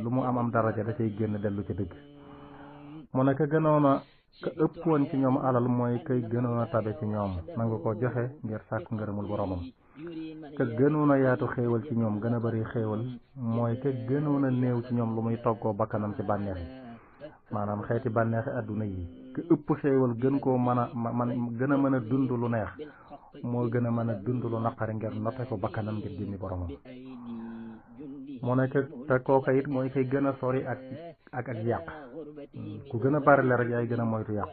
lu mu am daraja da cay génn dellu ci dëgg. mu ne ka ëppoon ci ñoom alal mooy kay gënoon a tabe ci ñoom, nangu ko joxe ngir sàkk ngërëmul boromam. ka gënoon a yaatu xéewal ci ñoom, gën a bari xéewal mooy ka gënoon a néew ci ñoom lu muy toggoo bakkanam ci bànneex yi, maanaam xeeti bànneexi àdduna yi. ka ëpp xéewal gën koo mën a mën a dund lu neex moo gën a mën a dund lu naqari ngir notte ko bakkanam ngir jëmmi boromam. mu ne te kooka it mooy kay gën a sori ak yàq. ku gën a bari la rek yaay gën a moytu yàq.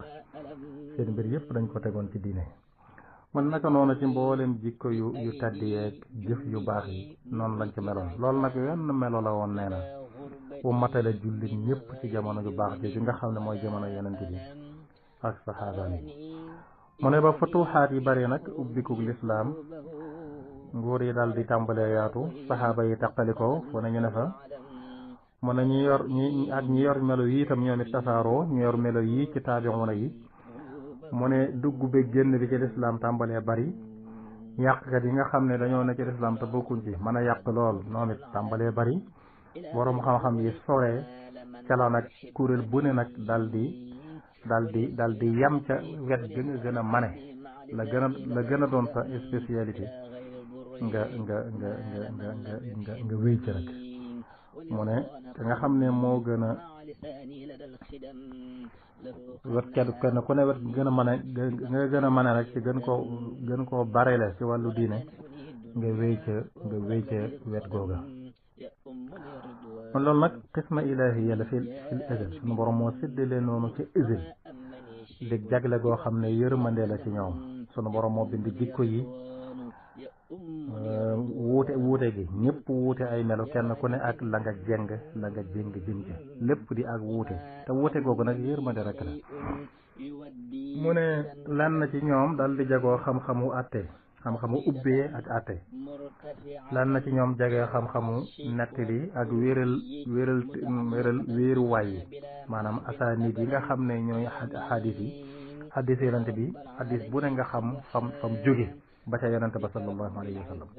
seen mbir yëpp dañ ko tegoon ci diine. man naka noonu ci mboolem jikko yu tedd yeeg jëf yu baax yi noonu lañ ci meloon. loolu nag wenn melo la woon nee na bu matale jullit ñëpp ci jamono ju baax ji nga xam ne mooy jamono yenent bi ak saxaaba yi. mu ne ba futuxaat yi bari nag ubbikuk lislaam, nguur yi daal di tàmbalee yaatu, saxaaba yi taqalikoo fu ne ñu ne fa. mu ne ñi yor melo yi itam ñoom it tasaaroo ñu yor melo yi ci taabi'una yi mu ne dugg bi génn bi ci lislaam tàmbalee bari yàqkat yi nga xam ne dañoo ne ci lislaam te bokkuñ ci mën a yàq lool ñoom it tàmbalee bari borom xam-xam yi soree ca la nag kuréel bu ne nag dal di yam ca wet gën a mane la gën a doon sa spécialité nga wéy ci rek mu ne te nga xam ne moo gën a wet kenn ku ne wet gën a mën a rek ci gën koo barele ci wàllu diine nga wéy ca wet googa kon loolu nag xisma ilaahiya la fil azal suñu borom moo séddale noonu ci azal di jagle goo xam ne yërmande la ci ñoom sunu borom moo bind jikko yi wuute gi ñëpp wuute ay melo kenn ku ne ak la nga jëm ci lépp di ak wuute te wuute googu nag yërmande rek la mu ne lan na ci ñoom dal di jagoo xam-xamu àtte xam-xamu ubbee ak àtte lan na ci ñoom jagee xam-xamu nettali ak wéeruwaay yi maanaam asaanid yi nga xam ne ñooy xadis yonente bi xadis bu ne nga xam fam jóge ba ca yonente ba sallallahu alayhi wa sallam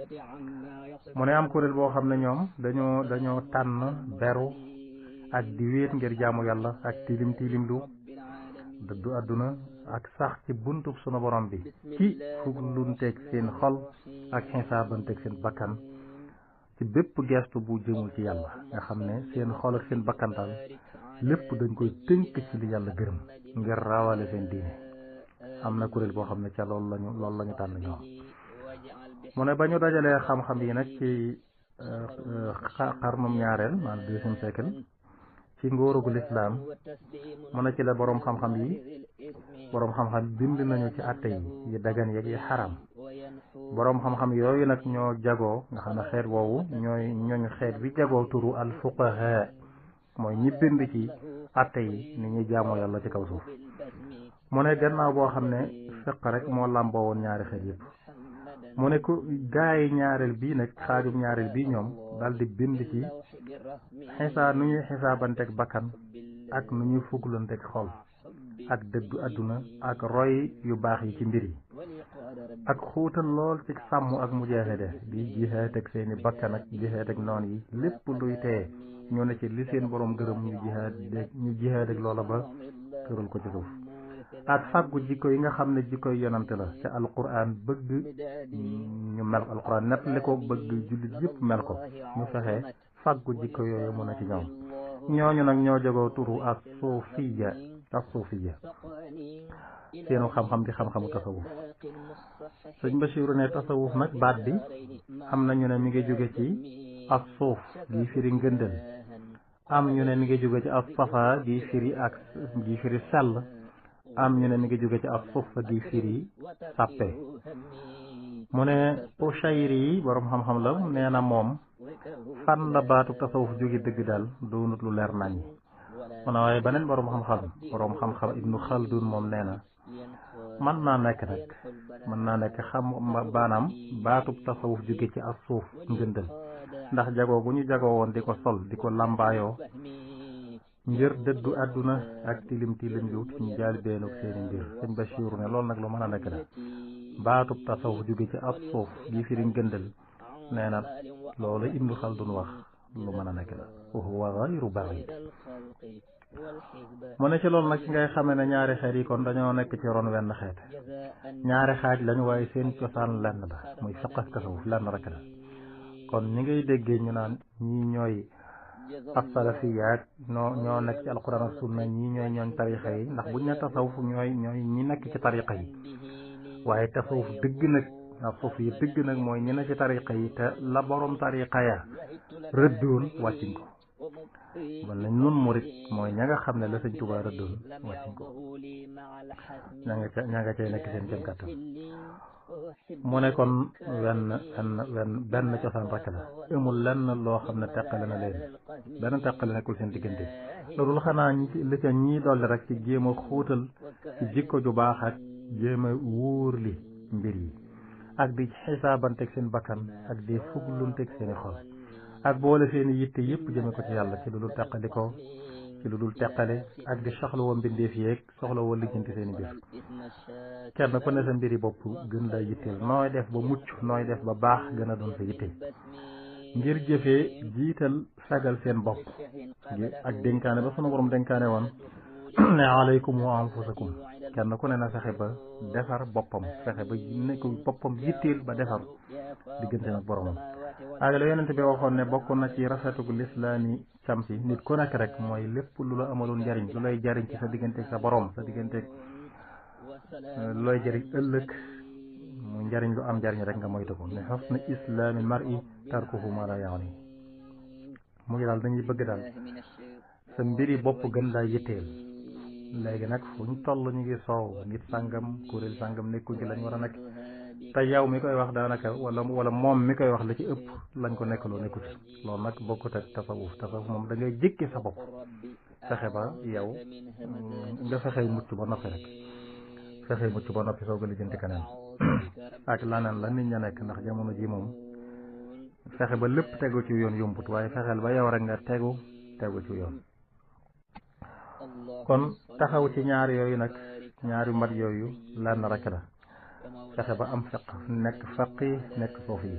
mu ne am kuréel boo xam ne ñoom dañoo tànn beru ak di wéet ngir jaamu yàlla ak tilimlu dëddu àdduna ak sax ci buntub sunu borom bi ci fuglunteeg seen xol ak xisaabanteeg seen bakkan ci bépp gestu bu jëmul ci yàlla nga xam ne seen xol ak seen bakkan daal lépp dañ koy tënk ci li yàlla gërëm ngir raawale seen diine am na kuréel boo xam ne ca loolu lañu tànn ñoom mu ne ba ñu dajalee xam-xam yi nag ci xarnum ñaareel maanaam deuxième siècle ci ngóorugu lislaam mu ne ci la boroom xam-xam bind nañu ci àtte yi dagan yeeg yi xaram boroom xam-xam yooyu nag ñoo jagoo nga xam ne xeet woowu ñooñu xeet bi jagoo turu al fuqaha mooy ñi bind ci àtte yi ni ñuy jaamoo yàlla ci kaw suuf mu ne gannaaw boo xam ne fiq rek moo làmboo woon ñaari xeet yëpp mu ne ku gaayi ñaareel bii nag xaajum ñaareel bii ñoom dal di bind ci nu ñuy xisaabanteeg bakkan ak nu ñuy fuglanteeg xol ak dëddu àdduna ak roy yu baax yi ci mbir yi ak xuutal lool ci sàmm ak mujaahada di jihaad ak seeni bakkan ak jihaad ak noon yi lépp luy teye ñoo ne ci li seen borom gërëm ñu jihaad ak loola ba këral ko ci suuf ak fàggu jikko yi nga xam ne jikkoy yonante la ca alquran bëgg ñu mel alquran nettali ko bëgg jullit yëpp mel ko ñu fexe fàggu jikko yooyu mun a ci ñoom ñooñu nag ñoo jagoo turu as-suufiyya seenu xam-xam di xam-xamu tasawuf sëñ Basiiru ne tasawuf nag baat bi am na ñu ne mi ngi jóge ci as-suuf gi firi ngëndal am ñu ne mi ngi jóge ci as-safa gi firi sell am ñu ne mi ngi jóge ci as-suffa gi firi sàppe mu ne Ushayri yi boroom xam-xam la nee na moom fan la baatu tasawuf jóge dëgg daal doonut lu leer nañ mu ne waaye beneen boroom xam-xam Ibnu Khaldun moom nee na mën naa nekk xam baanaam baatub tasawuf jóge ci as-suuf ngëndal ndax jagoo bu ñu jagoo woon di ko sol di ko làmbaayoo ngir dëddu àdduna ak tilim lu ñu jaal beenug seeni mbir sëñ Basiiru ne loolu nag lu mën a nekk la baatub tasawuf jóge ci ab suuf gi firi ngëndal nee na loolu Ibnu Khaldun wax lu mën a nekk la wa huwa ghayru ba'id mu ne ci loolu nag ci ngay xamee ne ñaari xeet yi kon dañoo nekk ci ron wenn xeet ñaari xaaj lañu waaye seen cosaan lenn la muy fiqh ak tasawuf lenn rek la kon ñi ngay déggee ñu naan ñii ñooy as-salafiyyaat ñoo nekk ci alquran ak sunna ñii ñooy ñooñ tariqa yi ndax buñ ne tasawuf ñooy ñi nekk ci tariqa yi waaye tasawuf dëgg nag suuf yi dëgg nag mooy ñi ne ci tariqa yi te la borom tariqa ya rëddoon wàcciñ ko man lañ nun murit mooy ña nga xam ne la sëñ Tuubaa rëddoon wàcciñ ko ña nga cay nekk seen jëm kàttan mu ne kon benn cosaan rek la amul lenn loo xam ne teqale na leen benn teqale nekkul seen diggante loolu xanaa li ca ñii dolli rek ci jéem a xóotal ci jikko ju baax ak jéem a wóor li mbir yi ak di xisaabanteeg seen bakkan ak di fuglunteeg seeni xol ak boole seeni yitte yëpp jëme ko ci yàlla ci lu dul teqalikoo ci lu dul teqale ak di soxlawoo mbindeef yeeg soxlawoo lijjanti seeni mbir kenn ku ne sa mbiri bopp gën la yitteel nooy def ba mucc nooy def ba baax gën a doon sa yitte ngir jëfee jiital sagal seen bopp ak dénkaane ba sunu borom dénkaane woon ne alaykum wa anfusakum kenn ku ne na fexe ba defar boppam fexe ba nekk boppam yitteel ba defar diggante ak boromam ak la yonent bi waxoon ne bokk na ci rafetug lislaami cam si nit ku nekk rek mooy lépp lu la amaloon njariñ lu lay jariñ ci sa digganteeg sa borom sa digganteeg lu lay jariñ ëllëg mu njariñ lu am njariñ rek nga moytu ko ne husnu islaami mar'i tarkuhu ma la yaani mu ngi daal dañuy bëgg daal sa mbiri bopp gën laa yitteel léegi nag fu ñu toll ñu ngi soow nit sàngam kuréel sàngam nekkul ci lañ war a nekk te yow mi koy wax daanaka wala moom mi koy wax la ci ëpp lañ ko nekkaloo nekku ci loolu nag bokkut ak tasawuf moom da ngay jékki sa bopp fexe ba yow nga fexey mucc ba noppi rek fexey mucc ba noppi soo ko lijjanti keneen ak laneen la nit ña nekk ndax jamono ji moom fexe ba lépp tegu ci yoon yombut waaye fexeel ba yow rek nga tegu ci yoon kon taxaw ci ñaar yooyu nag ñaari mat yooyu lenn rek la fexe ba am fiq nekk faqi nekk suufi yi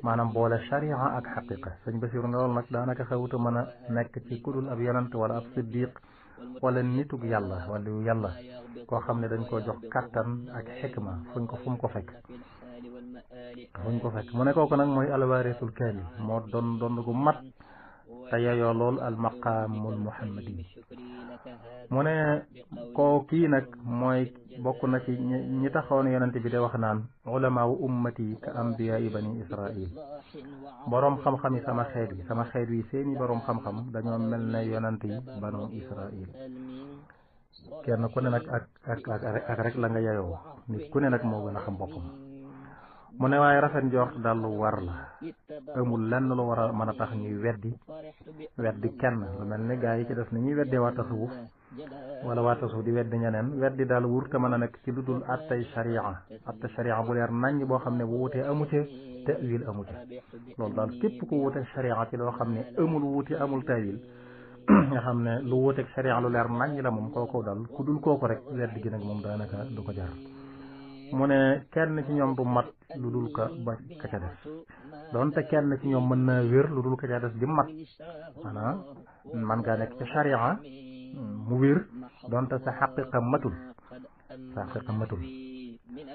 maanaam boole sharia ak xaqiqa sëñ Basiru ne loolu nag daanaka xewuta mën a nekk ci kudul ab yonant wala ab siddiq wala nitug yàlla wala yu yàlla koo xam ne dañ ko jox kattan ak xikma fu mu ko fekk mu ne kooku nag mooy alwaarisul kaamil moo doon gu mat te yeyoo lool al maqaamul muhammadi mu ne koo kii nag mooy bokk na ci ñi taxoon yonent bi de wax naan ulama wu ummati ka ambiyaa bani israil boroom xam-xam yi sama xeet wi seeni boroom xam-xam dañoo mel ne yonent yi banu israil kenn ku ne nag ak rek la nga yeyoo nit ku ne nag moo gën a xam boppam mu ne waaye rafet njort daal lu war la amul lenn lu war a mën a tax ñuy weddi kenn lu mel ni gaa yi ci def ni ñuy weddee waa tasawuf wala waa tasawuf di weddi ñeneen weddi daal wur te mën a nekk ci lu dul attay sharia bu leer naññ boo xam ne bu wutee amu ca ta'wil amu ca loolu daal képp ku wuteeg sharia ci loo xam ne amul wuute amul ta'wil nga xam ne lu wuteeg sharia lu leer naññ la moom kooku daal ku dul kooku rek weddi gi nag moom daanaka du ko jar mu ne kenn ci ñoom du mat lu dul ka ca des doonte kenn ci ñoom mën naa wér lu dul ka ca des di mat maanaam man ngaa nekk ci sharia mu wér doonte sa xaqiqa matul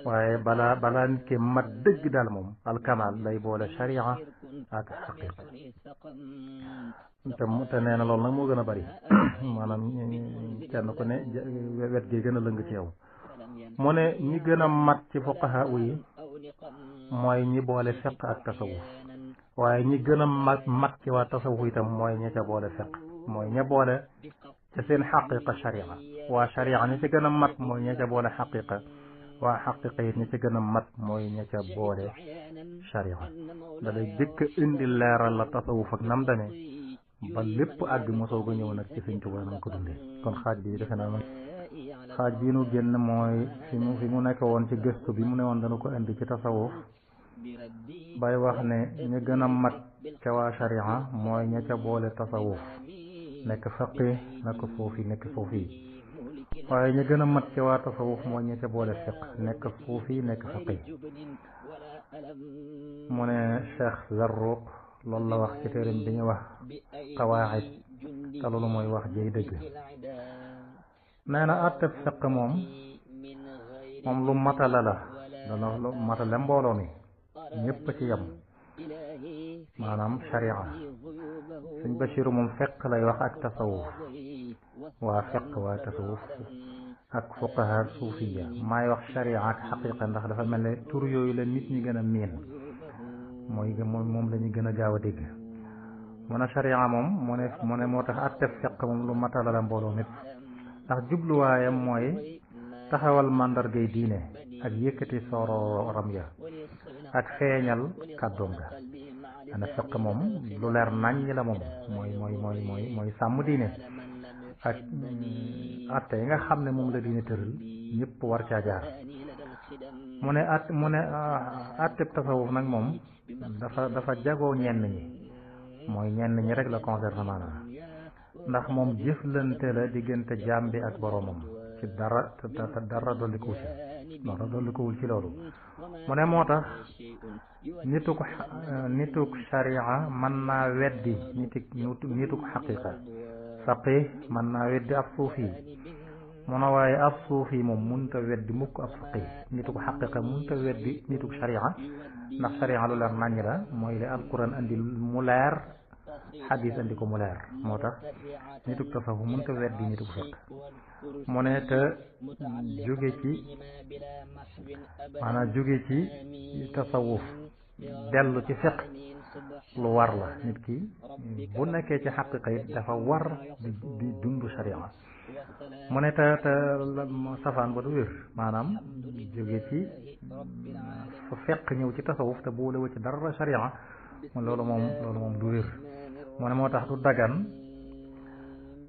waaye balaa nit ki mat dëgg daal moom alkamal lay boole sharia ak xaqiqa te nee na loolu nag moo gën a bari maanaam kenn ku ne wet gi gën a lëng ci yow mu ne ñi gën a mat ci fuqaha yi mooy ñi boole fiq ak tasawuf waaye ñi gën a mat ci waa tasawuf itam mooy ña ca boole fiq mooy ña boole ca seen xaqiqa sharia waa sharia ñi ci gën a mat mooy ña ca boole xaqiqa waa xaqiqa it ñi ci gën a mat mooy ña ca boole sharia da lay jëkk indi leeral la tasawuf ak nam dane ba lépp àgg mosoo ga ñëw nag ci Sëñ Tuubaa nañ ko dundee kon xaaj bi defe naa xaaj bii nu génn mooy fi mu nekk woon ci gëstu bi mu ne woon dana ko indi ci tasawuf bay wax ne ñu gën a mat ca waa sharia mooy ña ca boole tasawuf nekk faqi nekk foofi waaye ñu gën a mat ca waa tasawuf mooy ña ca boole fiq nekk foofi nekk faqi mu ne Cheikh Zarruq loolu la wax ci téeram bi ñu wax qawaid te loolu mooy wax jëy dëgg nee na àtteb fiq moom lu matala la dana lu matale mbooloo mi ñëpp ci yem maanaam sharia Sëñ Basiru moom fiq lay wax ak tasawuf waa fiq waa tasawuf ak fuqaha suufiya maay wax sharia ak xaqiqa ndax dafa mel ne tur yooyu la nit ñi gën a miin moom la ñu gën a gaaw a dégg mu ne sharia moom mu ne moo tax àtteb fiq moom lu matala la mbooloo nit ndax jubluwaayam mooy taxawal màndargay diine ak yëkkati sororam ya ak feeñal kàddoom ga ana fiq moom lu leer naññ la moom mooy sàmm diine ak atte yi nga xam ne moom la diine tëral ñëpp war caa jaar mu ne atteb tasawuf nag moom dafa jagoo ñenn ñi mooy ñenn ñi rek la concerne maanaam ndax moom jëflante la diggante jaam bi ak boroomam ci dara dollikuwul ci loolu mu ne moo tax nituk sharia mën naa weddi nituk xaqiqa faqih mën naa weddi ab suufi mu ne waaye ab suufi moom munta weddi mukk ab faqih nituk xaqiqa munta weddi nituk sharia ndax sharia lu leer naññ la mooy li alquran andi mu leer xadis andi ko mu leer moo tax nituk tasawuf munta weddi nituk fiq mu ne te jóge ci tasawuf dellu ci fiq lu war la nit ki bu nekkee ci xaqiqa it dafa war di dund sharia mu ne te safaan ba du wér maanaam jóge ci fa fiq ñëw ci tasawuf te boolewu ci dara sharia loolu moom du wér mu ne moo tax du dagan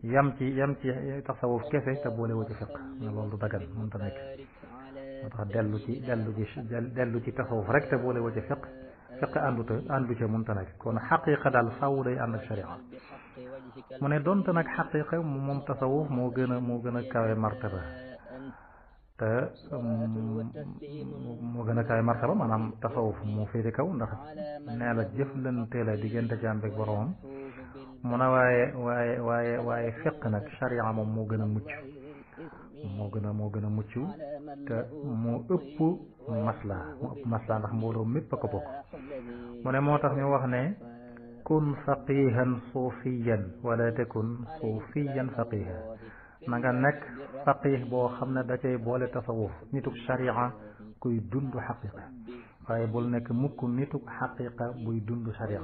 yam ci tasawuf kese te boolewu ci fiq loolu du dagan mënta nekk moo tax dellu ci tasawuf rek te boolewu ci fiq àndu ca mënta nekk kon xaqiqa daal faaw day ànd ak sharia mu ne donte nag xaqiqa moom tasawuf moo gën a kawe martaba te moo gën a kawe martaba maanaam tasawuf moo féete kaw ndax nee la jëflante la diggante jaam ak boroomam mu ne waaye fiq nag sharia moom moo gën a mucc te moo ëpp masla ndax mbooloo mépp a ko bokk mu ne moo tax ñu wax ne kun faqihan suufiyan wala takun suufiyan faqiha na nga nekk faqih boo xam ne da cay boole tasawuf nituk sharia kuy dund xaqiqa waaye bul nekk mukk nituk xaqiqa buy dund sharia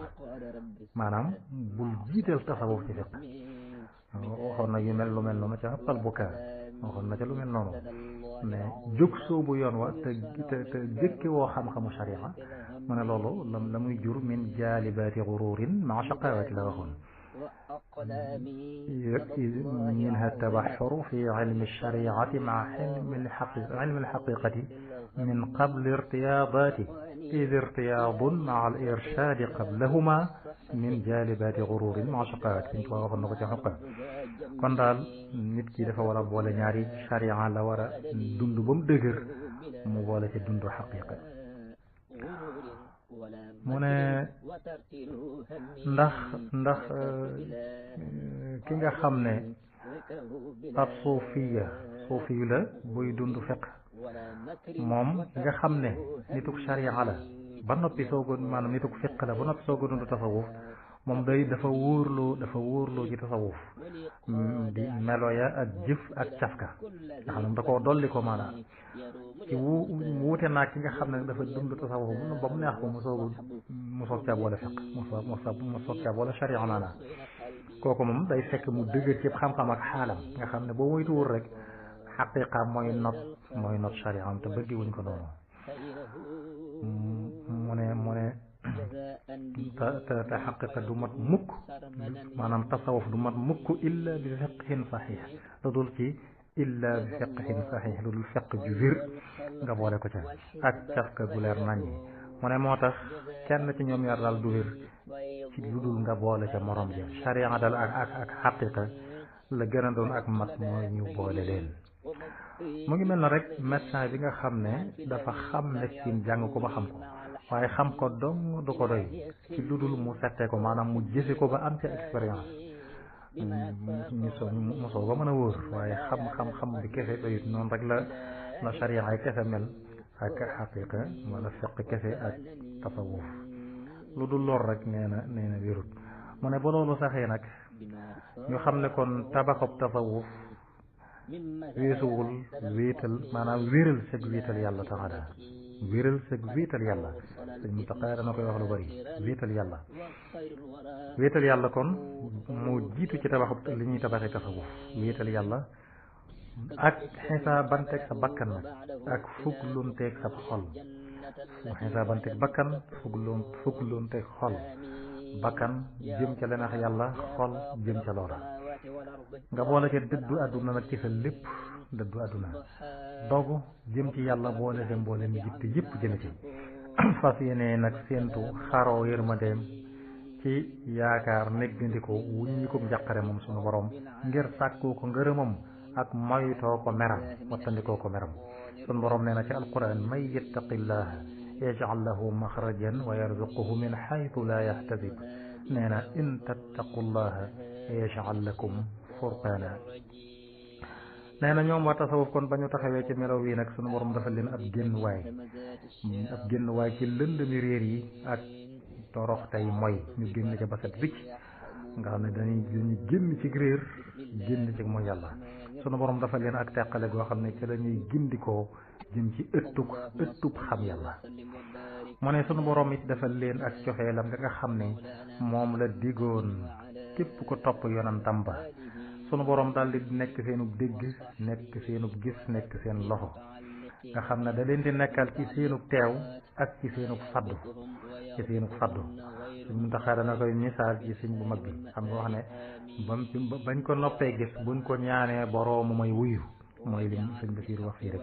maanaam bul jiital tasawuf ci fiq waxoon na yu mel lu mel noonu ca ëppal bukaar waxoon na ca lu mel noonu mais jóg soobu yoon wa te jëkke woo xam-xamu sharia mu ne loolu la muy jur min jaalibaati gururin maa shaqawaati la waxoon minha tabaxuru fi ilmi shariati maa ilmi alxaqiqati min qabli irtiyaadaati id irtiyaadun maa al irshaadi qablahuma min jaalibaati gururin maa shaqawaati suñ ko waxoon na ko ca xoqa kon daal nit ki dafa war a boole ñaari sharia la war a dund ba mu dëgër mu boole ci dund xaqiqa mu ne ndax ki nga xam ne ab suufiyu la buy dund fiq moom ki nga xam ne nituk sharia la ba noppi soogo maanaam nituk fiq la ba noppi soogo dund tasawuf moom dafa wóorloo ci tasawuf di melo ya ak jëf ak cafka nga xam ne da koo dolli ko maanaam ci wuute naag ki nga xam ne dafa dund tasawuf ba mu neex ko mu soog caa boole fiq mu soog caa boole sharia maanaam kooku moom day fekk mu dëgër ci xam-xam ak xaalam nga xam ne boo moytuwul rek xaqiqa mooy not sharia am te bëggi wuñ ko noonu mu ne te xaqiqa du mat mukk maanaam tasawuf du mat mukk illa bi fiqhin saxiix lu dul fiq ju wér nga boole ko ca ak cafka gu leer naññi mu ne moo tax kenn ci ñoom ñaar daal du wér ci lu dul nga boole ca morom ja sharia daal ak xaqiqa la gën a doon ak mat mooy ñu boole leen mu ngi mel na rek médecin bi nga xam ne dafa xam médecine jàng ko ba xam ko waaye xam ko dong du ko doy ci lu dul mu settee ko maanaam mu jëfe ko ba am ca expérience mu soo ba mën a wóor waaye xam bi kese doyut noonu rek la sharia ay kese mel ak xaqiqa wala fiq kese ak tasawuf lu dul lor rek nee na wérut mu ne ba loolu saxee nag ñu xam ne kon tabaxub tasawuf weesuwul wéetal maanaam wéeral sëg wéetal yàlla taala wéeral sëg wéetal yàlla sëñ Muntaxa dana koy wax lu bari wéetal yàlla kon moo jiitu ci tabaxub li ñuy tabaxee tasawuf wéetal yàlla ak xisaabanteeg sa bakkan nag ak fuglunteeg sa xol xisaabanteeg bakkan fuglunteeg xol bakkan jëm ca lenax yàlla xol jëm ca loola nga boole ca dëddu àdduna nag ci sa lépp dëddu àdduna dogu jëm ci yàlla boole sa mboolem yitte yëpp jëme ci fas yéene nag séentu xaroo yërmandeem ci yaakaar néggandiko wuññi ko njàqare moom sunu borom ngir sàkkoo ko ngërëmam ak moytoo ko meram wattandikoo ko meram sunu borom nee na ci alquran man yattaqillaha yaj'al lahu maxrajan wa yarzuquhu min xaytu la yaxtasib nee na in tattaqullaha yaj'al lakum furqana nee na ñoom waa tasawuf kon ba ñu taxawee ci melaw wi nag sunu borom dafa leen ab génn waay ci lëndëmi réer yi ak torox tey mooy ñu génn ca baset bicc nga xam ne dañuy génn ci réer génn ci mooy yàlla sunu borom dafa leen ak teqale goo xam ne ci la ñuy gindikoo jëm ci ëttub xam yàlla mu ne sunu borom it dafa leen ak cofeelam nga xam ne moom la digoon képp ko topp yonantam ba sunu borom daal di nekk seenub dégg nekk seenub gis nekk seen loxo nga xam ne da leen di nekkal ci seenub teew ak ci seenub faddu suñ mu taxaa dana koy misaal ci suñ bu mag bi xam nga wax ne bañ ko noppee gis buñ ko ñaanee boroomu may wuyu mooy li sëñ Basiir wax fii rek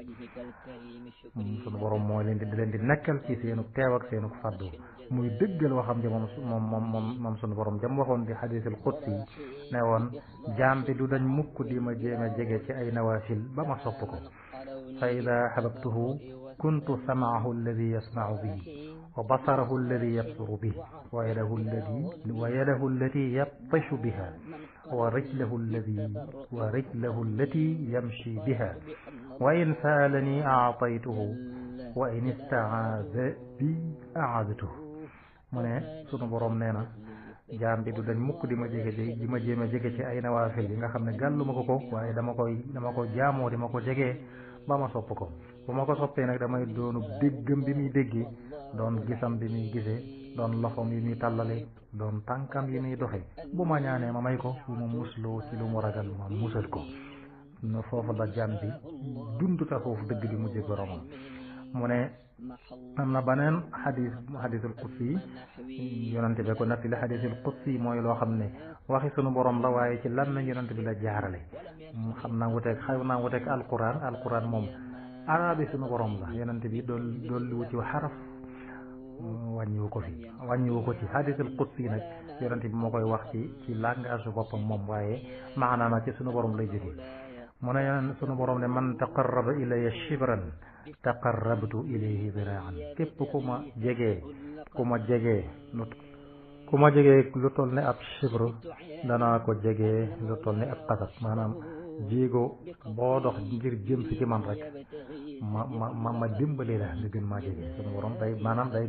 sunu borom mooy leen di nekkal ci seenub teew ak seenub faddu muy dëggal waxam ji moom sunu borom jam waxoon di xadiisul qudsi ne woon jaam bi du dañ mukk di ma jéem a jege ci ay nawaafil ba ma sopp ko fa ida xababtuhu kuntu samaahu alladi yasmau bihi wa basarahu alladi yabsuru bihi wa yadahu allati yabtishu biha wa rijlahu allati yamshi biha wa in saalani aataytuhu wa in istacaada bi acaadtuhu mu ne sunu borom nee na jaam bi du dañ mukk di ma jéem a jege ci ay nawaafil yi nga xam ne gàlluma ko waaye dama ko jaamoo di ma ko jegee ba ma sopp ko bu ma ko soppee nag damay doonu déggam bi muy déggee doon gisam bi muy gisee doon loxom yi muy tàllale doon tànkam yi muy doxe bu ma ñaanee ma may ko bu ma musloo ci lu mu ragal ma musal ko no foofu la jaam bi dund ta foofu dëgg di mujjee boromam mu ne am na beneen xadiisul qudsi yonante bi ko nettali xadiisul qudsi mooy loo xam ne waxi sunu borom la waaye ci lan na yonante bi la jaarale xaw naa wuteeg alquran moom arabi sunu borom la yonante bi dolliwu ci xaraf wàññiwu ko ci xadiisul qudsi nag yonante bi moo koy wax ci langage boppam moom waaye maanaam ci sunu borom lay jóge mu ne sunu borom ne man taqarraba ilayya shibran taqarrabtu ilayhi ziraan képp ku ma jegee lu toll ne ab shibr danaa ko jegee lu toll ne ab xasab maanaam jéego boo dox ngir jëm si ci man rek ma dimbali la nga gën maa jegee sunu borom day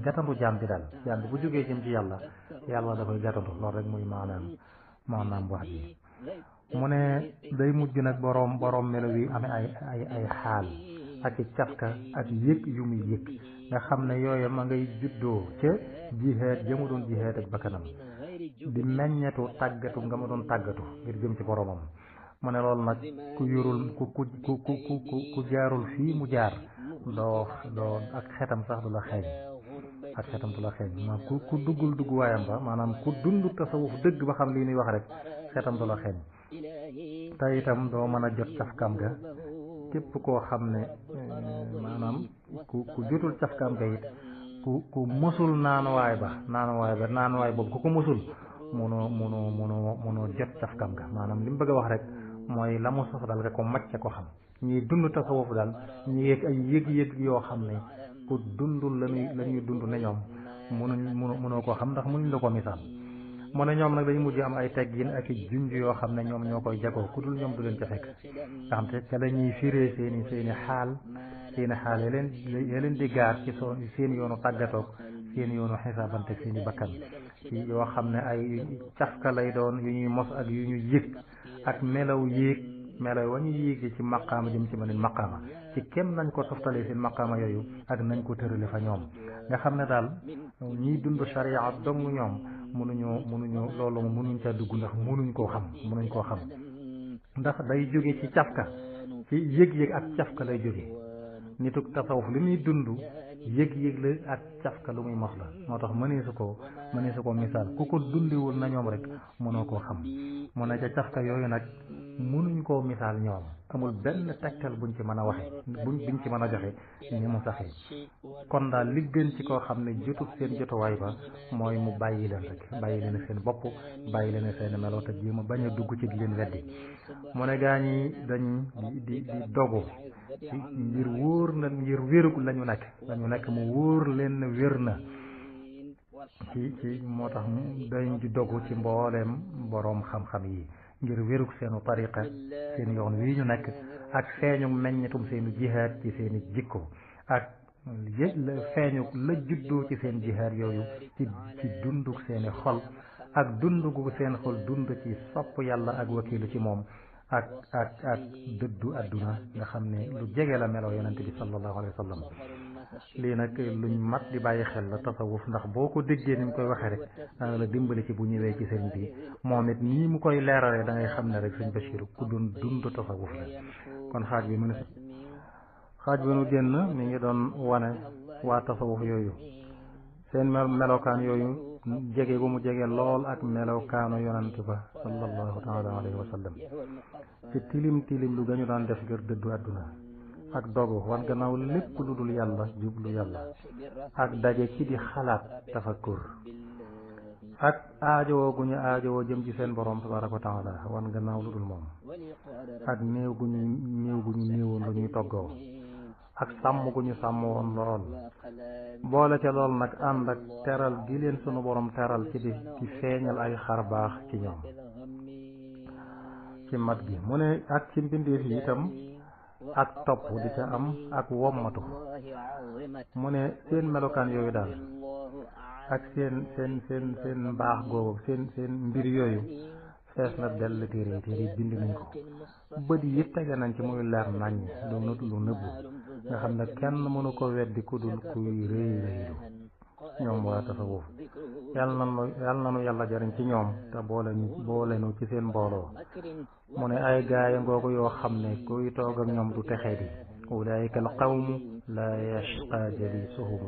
gàttandu jaam bi daal jaam bi bu jógee jëm ci yàlla da koy gàttandu loolu rek muy maanaam wax ji mu ne day mujj nag borom melo wi amee ay xaal ak i cafka ak yëg yu muy yëg nga xam ne yooyu ma ngay juddoo ca jihaad ja mu doon jihaad ak bakkanam di meññetu tàggatu nga ma doon tàggatu ngir jëm ci boromam mu ne loolu nag ku yorul ku jaarul fii mu jaar doo ak xetam sax du la xeeñ ma ku duggul dugg waayam ba maanaam ku dund tasawuf dëgg ba xam lii nuy wax rek xetam du la xeeñ te itam doo mën a jot cafkaam ga képp koo xam ne maanaam ku jotul cafkaam ga it ku mësul naanuwaay boobu ku ko mësul munoo jot cafkaam ga maanaam li mu bëgg a wax rek mooy la mu sos daal nga ko macc ko xam ñuy dund tasawuf daal ñu yëg ay yëg-yëg yoo xam ne ku dundul la ñuy dund ne ñoom mënoo koo xam ndax mënuñ la ko misaal mu ne ñoom nag dañu mujj am ay teggin ak i junj yoo xam ne ñoom ñoo koy jagoo ku dul ñoom du leen ca fekk nga xam te ca la ñuy firee seeni xaal ya leen di gaar ci seen yoonu tàggatoog seen yoonu xisaabante seen i bakkan ci yoo xam ne ay cafka lay doon yu ñuy mos ak yu ñuy yëg ak melaw wa ñu yéegi ci maqaama jëm ci beneen maqaama ci kem nañ ko toftalee seen maqaama yooyu ak nañ ko tërale fa ñoom nga xam ne daal ñiy dund sharia dong ñoom mënuñ ca dugg ndax mënuñ koo xam ndax day jóge ci cafka ci yëg-yëg ak cafka lay jóge nituk tasawuf li muy dund yëg-yëg la ak cafka lu muy mos la moo tax mëneesu ko misaal ku ko dundiwul na ñoom rek mënoo koo xam mu ne ca cafka yooyu nag mënuñ koo misaal ñoom amul benn tegtal buñ ci mën a waxe biñ ci mën a joxe ni mu saxee kon daal li gën ci koo xam ne jotut seen jotuwaay ba mooy mu bàyyi leen rek bàyyi leen seen bopp bàyyi leen seen melo te jéem a bañ a dugg ci di leen weddi mu ne gaa ñi dañ di dogu ngir wóor na ngir wérug lañu nekk mu wóor leen wér na ci moo tax dañ di dogu ci mbooleem boroom xam-xam yi ngir wérug seenu tariqa seen yoon wii ñu nekk ak feeñu meññetum seenu jihaad ci seeni jikko ak feeñu la juddoo ci seen jihaad yooyu ci dundug seeni xol ak dundugu seen xol dund ci sopp yàlla ak wakiilu ci moom ak dëddu àdduna nga xam ne lu jege la meloo yonente bi sallallahu alayhi wa sallam lii nag luñ mat di bàyyi xel la tasawuf ndax boo ko déggee ni mu koy waxee rek danga la dimbali ci bu ñëwee ci sëriñ bi moom it nii mu koy leeralee da ngay xam ne rek sëñ Bachir ku doon dund tasawuf la kon xaaj bi nu génn mi ngi doon wane waa tasawuf yooyu seen melokaan yooyu jege bu mu jege lool ak melokaanu yonent ba sallallahu taala alayhi wa sallam ci tilim lu gañu daan def ngir dëddu àdduna ak dogu wan gannaaw lépp lu dul yàlla jublu yàlla ak daje ci di xalaat tafakkur ak aajowoo gu ñu aajowoo jëm ci seen borom tabaraka wa taala wan gannaaw lu dul moom ak néew gu ñu néewoon lu ñuy toggoo ak sàmm gu ñu sàmm woon lool boole ca lool nag ànd ak teral gi leen sunu borom teral ci di feeñal ay xar baax ci ñoom ci mat gi mu ne ak ci mbindeef yi itam ak topp di ca am ak wommatu mu ne seen melokaan yooyu daal ak seen mbaax googu seen mbir yooyu fees na dell téere yi bind nañ ko bët yi tege nañ ci muy leer nañ doonut lu nëbbu nga xam ne kenn mënu ko weddi ku dul kuy rëy rëylu ñoom waa tasawuf yàlla nanu yàlla jariñ ci ñoom te boole nu ci seen mbooloo mu ne ay gaaya ngoogu yoo xam ne kuy toog ak ñoom du texee di ulaayika al qawmu laa yashqa jalisuhum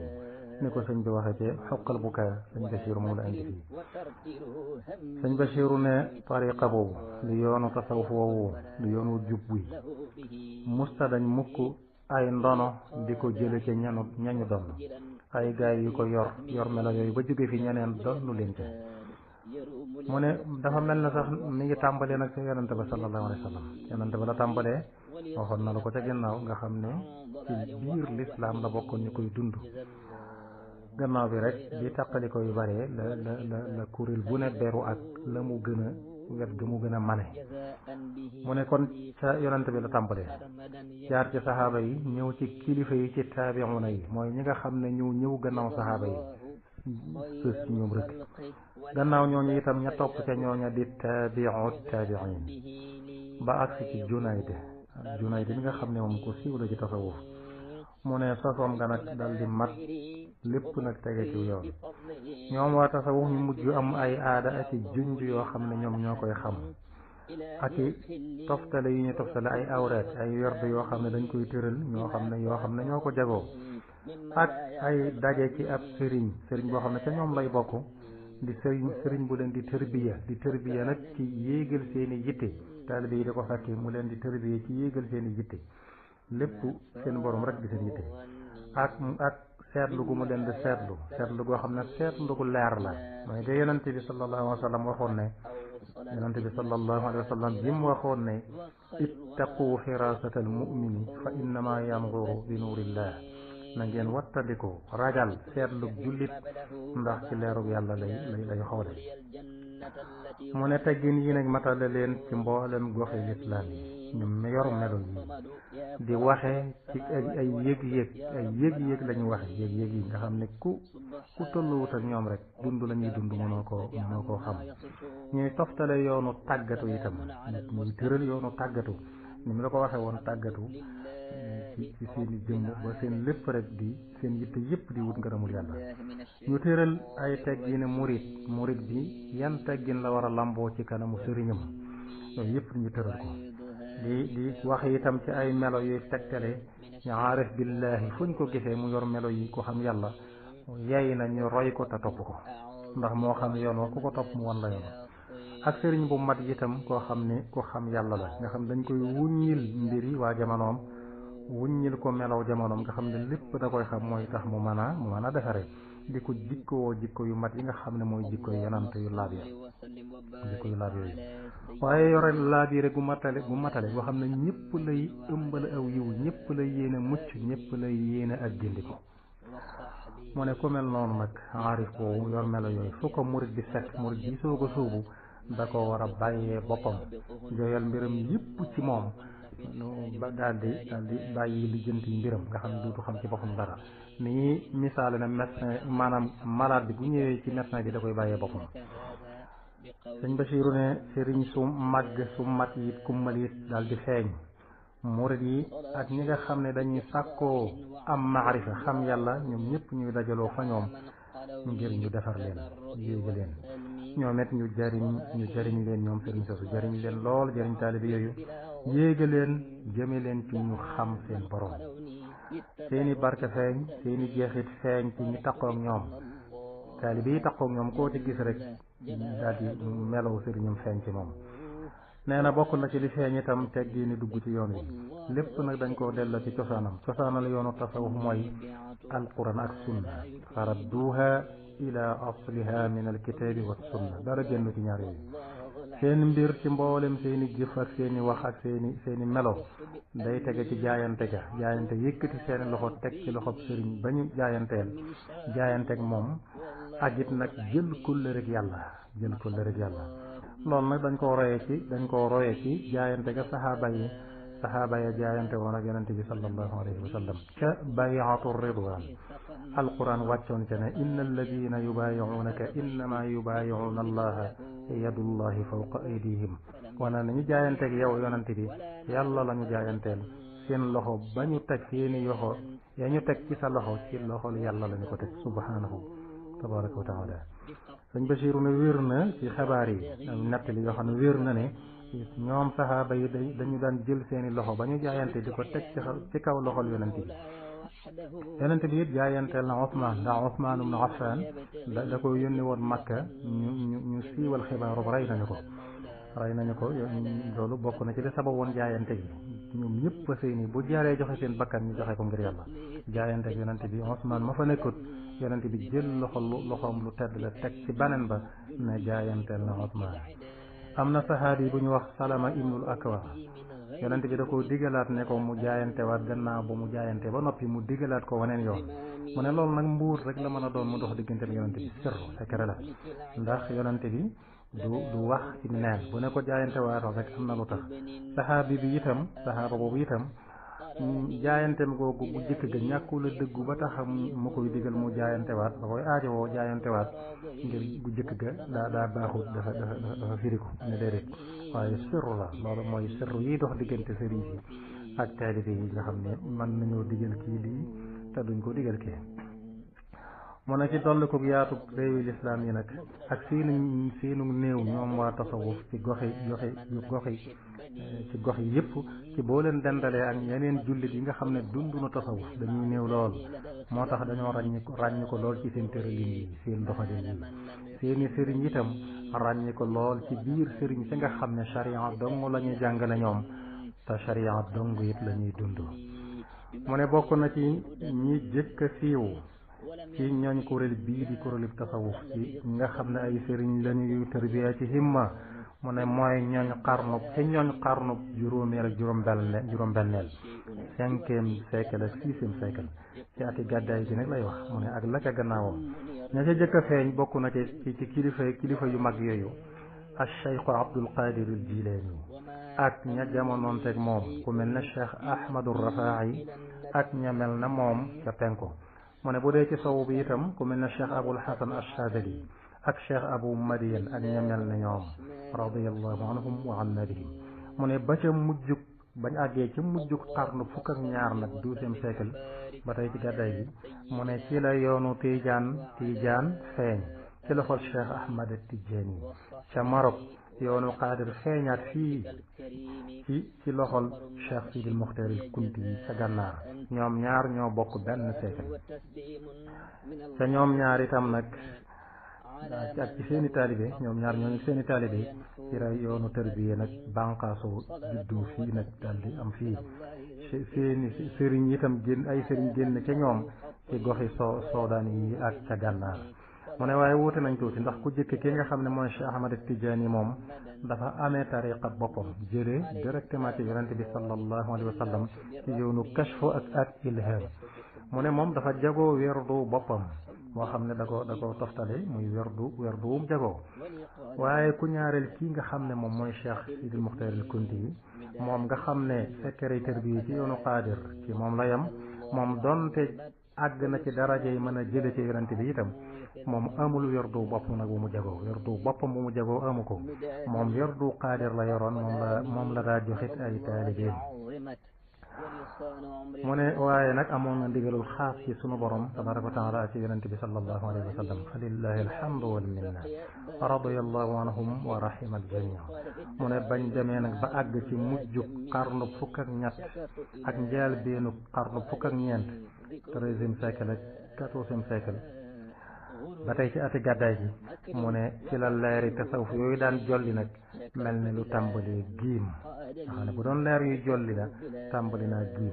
ni ko sëñ bi waxee ci xoqal bu kaya sëñ Basiru moom la indi fii sëñ Basiru ne tariqa boobu li yoonu tasawuf woowu li yoonu jub wi musta dañ mukk ay ndono di ko jële ci ñañu donn ay gaay yu ko yor melo yooyu ba jóge fi ñeneen donnu leen ca mu ne dafa mel na sax mi ngi tàmbalee nag ci yonente ba sallallahu alayhi wa sallam yonente ba la tàmbalee waxoon na la ko ca ginnaaw nga xam ne ci biir lislaam la bokkoon ñu koy dund gannaaw bi rek bi tàqaliko yu bare la kuréel bu ne beru ak la mu gën a wet ga mu gën a mane mu ne kon ca yonente bi la tàmbalee jaar ci saxaaba yi ñëw ci kilifa yi ci taabiuna yi mooy ñi nga xam ne ñëw gannaaw saxaaba yi sës ci ñoom rek gannaaw ñooñu itam ña topp ca ñooña di taabiin ba agsi ci Junayd mi nga xam ne moom ko siiw la ci tasawuf mu ne sosoom nga nag dal di mat lépp nag tege ci yoon ñoom waa tasawuf ñu mujj am ay aada ak i junj yoo xam ne ñoom ñoo koy xam ak i toftale yi ñu toftale ay awraat ay werd yoo xam ne dañ koy tëral yoo xam ne ñoo ko jagoo ak ay daje ci ab sëriñ boo xam ne ca ñoom lay bokk di sëriñ bu leen di tërbiya nag ci yéegal seeni yitte taalibe yi di ko fekki mu leen di tërbiya ci yéegal seeni yitte lépp seen borom rek di seen yitte ak seetlu gu mu leen di seetlu goo xam ne seetlu gu leer la mooy nga yonente bi sallallahu alayhi wa sallam waxoon ne bi mu waxoon ne ittaqu firasatal mu'mini fa innama yanzuru bi nuurillah na ngeen wattandiku ragal seetlu jullit ndax ci leerug yàlla lay xoole mu ne teggin yi nag matale leen ci mboolem goxi lislaam yi ñu yor melo yi di waxe ci ay yëg-yëg lañu waxe yëg-yëg yi nga xam ne ku tolluwut ak ñoom rek dund la ñuy dund mënoo koo xam ñuy toftale yoonu tàggatu itam ñuy tëral yoonu tàggatu ni mu la ko waxee woon tàggatu ci seen i jëmm ba seen lépp rek di seen yitte yëpp di wut ngërëmul yàlla ñu tëral ay teggin murit bi yan teggin la war a lamboo ci kanamu sëriñam yooyu yëpp ñu tëral ko di wax itam ci ay melo yuy tegtale ñu aarif billahi fuñ ko gisee mu yor melo yi ko xam yàlla yey na ñu roy ko te topp ko ndax moo xam yoon wa ku ko topp mu wan la yoon ak sëriñ bu mat itam koo xam ne ku xam yàlla la nga xam dañ koy wuññil mbiri waa jamonoom wuññil ko melaw jamonoom nga xam ne lépp da koy xam mooy tax mu mën a defare di ko jikkoo jikko yu mat yi nga xam ne mooy jikko yu yonante yu laab ya jikko yu laab yooyu waaye yore laabire gu matale boo xam ne ñëpp lay ëmbal aw yiw ñëpp lay yéene mucc ñëpp lay yéene ak gindiko mu ne ku mel noonu nag aarif boobu yor melo yooyu fu ko murit bi fekk murit bi soog a suubu da ko war a bàyyee boppam jooyal mbiram yëpp ci moom ba daal di bàyyi lijjanti mbiram nga xam ne duutu xam ci boppam dara ni misaale ne médecin maanaam malade bi bu ñëwee ci médecin bi da koy bàyyee boppam sëñ Basiiru ne sëriñ su màgg su mat it kummal it daal di feeñ murit yi ak ñi nga xam ne dañuy sàkkoo am maarifa xam yàlla ñoom ñëpp ñuy dajaloo fa ñoom ngir ñu defar leen yéegi leen ñoom it ñu jariñ leen ñoom sëriñ sosu jariñ leen lool jariñ taalibe yooyu yéega leen jëme leen ci ñu xam seen borom seeni barke feeñ seeni jeexit feeñ ci ñi taqoog ñoom taalibe yi taqoog ñoom koo ci gis rek daal di melow sëriñam feeñ ci moom nee na bokk na ci li feeñ itam teggi ni dugg ci yoon wi lépp nag dañ koo delloo ci cosaanal yoonu tasawuf mooy alquran ak sunna faradduha ila asliha min alkitabi wa sunna dara génn ci ñaar yooyu seen mbir ci mboolem seeni jëf ak seeni wax ak seeni melo day tege ci jaayante yëkkati seeni loxo teg ci loxob sëriñ ba ñu jaayanteeg moom ak it nag jël kóllëre ak yàlla loolu nag dañ koo royee ci jaayante ga saxaaba ya jaayante woon ak yonente bi sallallahu alayhi wa sallam ca bay'atu ridwan alquran wàccoon ca ne inna alladina yubaayi'unaka innama yubaayi'una allaha yadullahi fawqa aydihim wana nañu jaayanteeg yow yonente bi yàlla la ñu jaayanteel seen loxo ba ñu teg seeni yoxo ya ñu teg ci sa loxo ci loxol yàlla la ñu ko teg subhanahu tabaraka wa taala sëñ Basiiru ne wér na ci xabaar yi nettali yoo xam ne wér na ne ñoom saxaaba yi dañu daan jël seeni loxo ba ñu jaayante di ko teg ci kaw loxol yonente bi it jaayanteel na Usmaan ndax Usmaan ibn Affaan da ko yónni woon Makka ñu siiwal xibaaru rey nañu ko loolu bokk na ci li sabab woon jaayante gi ñoom ñëpp seeni bu jaree joxe seen bakkan ñu joxe ko ngir yàlla jaayante ak yonente bi Usmaan ma fa nekkut yonente bi jël loxoom lu tedd la teg ci banen ba ne jaayanteel na Usmaan am na saxaabi bu ñu wax Salama ibnul Akwa yonente bi da ko digalaat ne ko mu jaayante waat gannaaw ba mu jaayante ba noppi mu digalaat ko waneen yoon mu ne loolu nag mbuur rek la mën a doon mu dox diggante ak yonente bi sirru secret la ndax yonente bi du wax ci neen bu ne ko jaayante waatoon rek am na lu tax saxaaba boobu itam jaayanteem googu bu jëkk ga ñàkkul a dëggu ba tax mu koy digal mu jaayantewaat ba koy aajowoo jaayantewaat ngir bu jëkk ga daa baaxut dafa firiku ne déedéet waaye sirru la loolu mooy sirru yi dox diggante sëriñ si ak taalibe yi nga xam ne mën nañoo digal kii lii te duñ ko digal kii mu ne ci dolli ko yaatu réewi lislaam yi nag ak seenu néew ñoom waa tasawuf ci gox yi yëpp ci boo leen dendalee ak yeneen jullit yi nga xam ne dund na tasawuf dañuy néew lool moo tax dañoo ràññi ko lool ci seen tëralin yi seen doxalin yi seeni sëriñ itam ràññi ko lool ci biir sëriñ si nga xam ne charia dong la ñuy jàngale ñoom te charia dong it la ñuy dund mu ne bokk na ci ñi jëkk a siiw ci ñooñ kuréel bii di kuréelu tasawuf ci nga xam ne ay sëriñ lañuy tarbiya ci himma mu ne mooy ñooñ xarnub juróomeel ak juróom-benneel 5e siècle ak 6e siècle ci ati gàddaay gi nag lay wax mu ne ak la ca gannaawam ña ca jëkk a feeñ bokk na ci kilifa yu mag yooyu ak Cheikhu Abdul Qadir al Jilaani ak ña jamonoon teg moom ku mel ne Cheikh Ahmadu Rafaa'i ak ña mel na moom ca penku mu ne bu dee ci sowu bi itam ku mel ne Cheikh Abul Hasan Ash-Shadili ak Cheikh Abu Madiyan ak ña mel ne ñoom radiyallahu anhum wa anna bihim mu ne ba ca mujjug bañ àggee ca mujjug xarnu fukk ak ñaar nag 12e siècle ba tey ci gàddaay gi mu ne ci la yoonu Tijaan feeñ ci loxol Cheikh Ahmad Tijaani ca Maroc yoonu Qaadir feeñaat fii ci loxol Cheikh Sidil Muxtaar al Kunti yi ca gànnaar ñoom ñaar ñoo bokk benn siècle te ñoom ñaar itam nag ak ci seeni taalibe ñoom ñaar ñooñu seeni taalibe ci la yoonu tërbiye nag bànqaasu juddu fii nag daal di am fii seeni sëriñ itam ay sëriñ génn ca ñoom ci goxi soodaan yi ak ca gànnaar mu ne waaye wuute nañ tuuti ndax ku jëkk ki nga xam ne mooy Cheikh Ahmad Tidiane moom dafa amee tariqa boppam jëlee directement ci yonente bi sallallahu alayhi wa sallam ci yoonu kashfu ak ilham mu ne moom dafa jagoo werdu boppam moo xam ne da ko toftale muy werdu wum jagoo waaye ku ñaareel kii nga xam ne moom mooy Cheikh Sidil Muxtaar al Kunti yi moom nga xam ne secret tërbiya ci yoonu qaadir ci moom la yam moom donte àgg na ci daraja yi mën a jële ci yonente bi itam moom amul werdu bopp nag bu mu jagoo werdu boppam bu mu jagoo amu ko moom werdu qaadir la yoroon moom la daa joxit ay taalibeem mu ne waaye nag amoon na ndigalul xaas ci sunu borom tabaraka wa taala ci yonente bi sallallahu alayhi wa sallam fa lillahi alhamdu wal minna radiyallahu anhum wa rahima al jamia mu ne bañ demee nag ba àgg ci mujjug xarnu fukk ak ñett ak njaal beenu xarnu fukk ak ñeent 13e siècle ak 14e siècle ba tey ci ati gàddaay gi mu ne ci la leeri tasawuf yooyu daan jolli nag mel ne lu tàmbali giim nga xam ne bu doon leer yuy jolli la tàmbali naa giim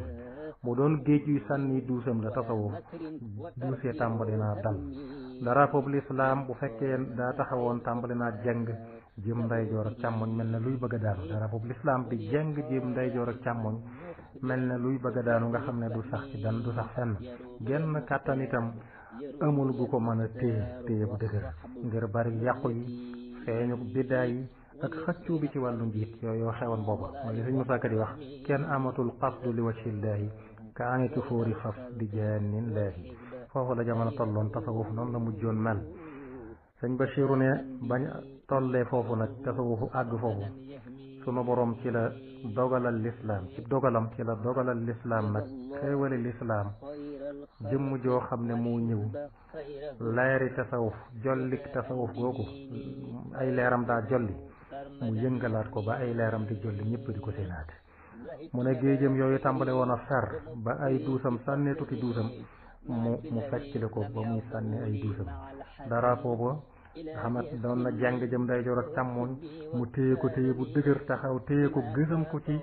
bu doon géej yuy sànni duusam la tasawuf duusee tàmbali naa dal dara foofu lislaam bu fekkee daa taxawoon tàmbali naa jeng jëm ndeyjoor ak càmmoñ mel ne luy bëgg a daanu dara foofu lislaam di jeng jëm ndeyjoor ak càmmoñ mel ne luy bëgg a daanu nga xam ne du sax ci dan du sax fenn genn kàttan itam amul gu ko mën a téye bu dëgër ngir bari yàqu yi feeñu biddaa yi ak xëccoo bi ci wàllu njiit yooyu xewoon booba mooy li sëñ Musaa Ka di wax kenn amatul qasdu li wajhillaahi ka anitu fóori faf di jaanin laahi foofu la jamono tolloon tasawuf noonu la mujjoon mel sëñ Bachiru ne bañ tollee foofu nag tasawufu àgg foofu sunu borom ci la dogalal lislaam ci dogalam ci la dogalal lislaam nag xéewale lislaam jëmm joo xam ne moo ñëw leeri tasawuf jollik tasawuf googu ay leeram daa jolli mu yëngalaat ko ba ay leeram di jolli ñëpp di ko seenaat mu ne géejam yooyu tàmbale woon a fer ba ay duusam sànnee tuuti duusam mu feccile ko ba muy sànni ay duusam dara booba xamat doon na jàng jëm ndeyjoor ak càmmoñ mu téye ko téye bu dëgër taxaw téye ko gësam ko ci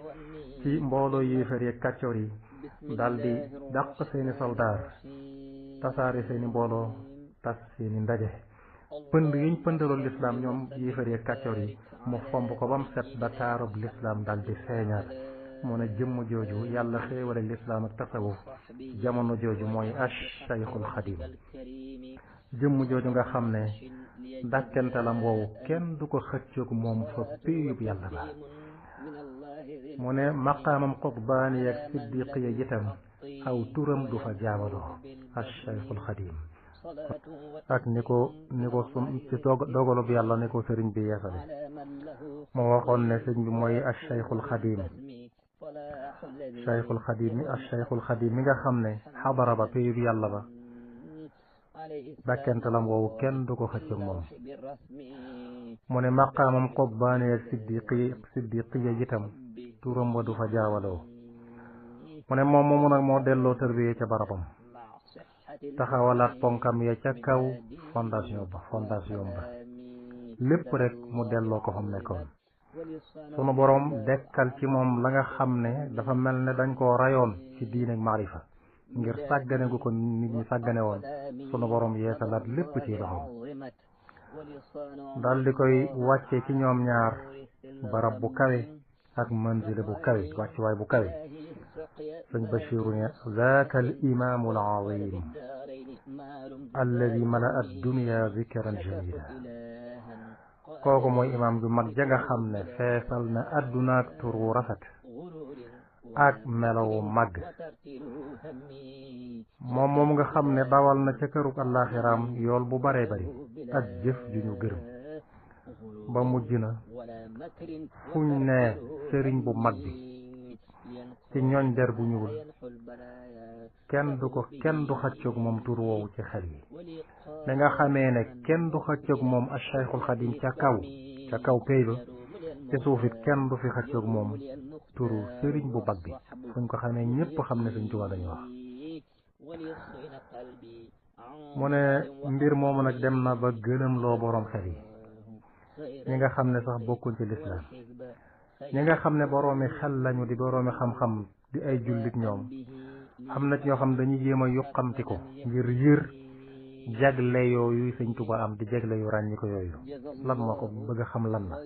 mbooloo yéefar yi kàccoor yi dal di dàq seeni soldaar tasaare seeni mbooloo tas seeni ndaje pënd yiñ pëndaloon lislaam ñoom yéefar yi kàccoor yi mu fomb ko ba mu set ba taarub lislaam dal di feeñaat mu ne jëmm jooju yàlla xéewale lislaam ak tasawuf jamono jooju mooy Cheikhul Xadim jëmm jooju nga xam ne dàkkentelam woowu kenn du ko xëccoog moom fa péeyub yàlla ba mu ne maqaamam qutbaani ak siddiqiya itam aw turam du fa jaabaloo Cheikhul Xadim ak ni ko sun ci dogalub yàlla ni ko sëriñ bi yeesale moo waxoon ne sëriñ bi mooy Cheikhul Xadim Cheikhul Xadim mi nga xam ne xadara ba péeyub yàlla ba dàkkentelam woowu kenn du ko xëccoog moom mu ne maqaamam qutbaani ak siddiqiya itam turam wa du fa jaawaloo mu ne moom moomu nag moo delloo tërbiye ca barabam taxawalaat ponkam ya ca kaw fondation ba lépp rek mu delloo ko fam nekkoon sunu boroom dekkal ci moom la nga xam ne dafa mel ne dañ koo rayoon ci diine ak maarifa ngir sàggane gu ko nit ñi sàggane woon sunu boroom yeesalaat lépp ci loxoom dal di koy wàcce ci ñoom ñaar barab bu kawe ak manzile bu kawe wàccuwaay bu kawe sëñ Bachiru ne zaaka al imaamu al azim alladi malaa ad-dunya zikran jamila kooku mooy imaam ju mag ja nga xam ne feesal na adduna ak tur wu rafet ak melawu màgg moom nga xam ne dawal na ca kërug àllaaxiraam yool bu baree bari ak jëf ju ñu gërëm ba mujj na fuñ ne sëriñ bu mag bi ci ñooñ der bu ñuul kenn du xaccoog moom tur woowu ci xel yi da nga xamee ne kenn du xaccoog moom a Cheikhul Xadim ca kaw pay ba te suufit kenn du fi xaccoog moom turu sëriñ bu mag bi fuñ ko xamee ñépp xam ne Sëriñ Tuubaa dañu wax mu ne mbir moomu nag dem na ba gëlëm loo boroom xel yi ñi nga xam ne sax bokkuñ ci lislaam ñi nga xam ne boroomi xel lañu di boroomi xam-xam di ay jullit ñoom am na ci ñoo xam dañuy jéem a yuqamti ko ngir yër jagle yooyu sëñ Tuubaa am di jagle yu ràññi ko yooyu lan moo ko bëgg a xam lan la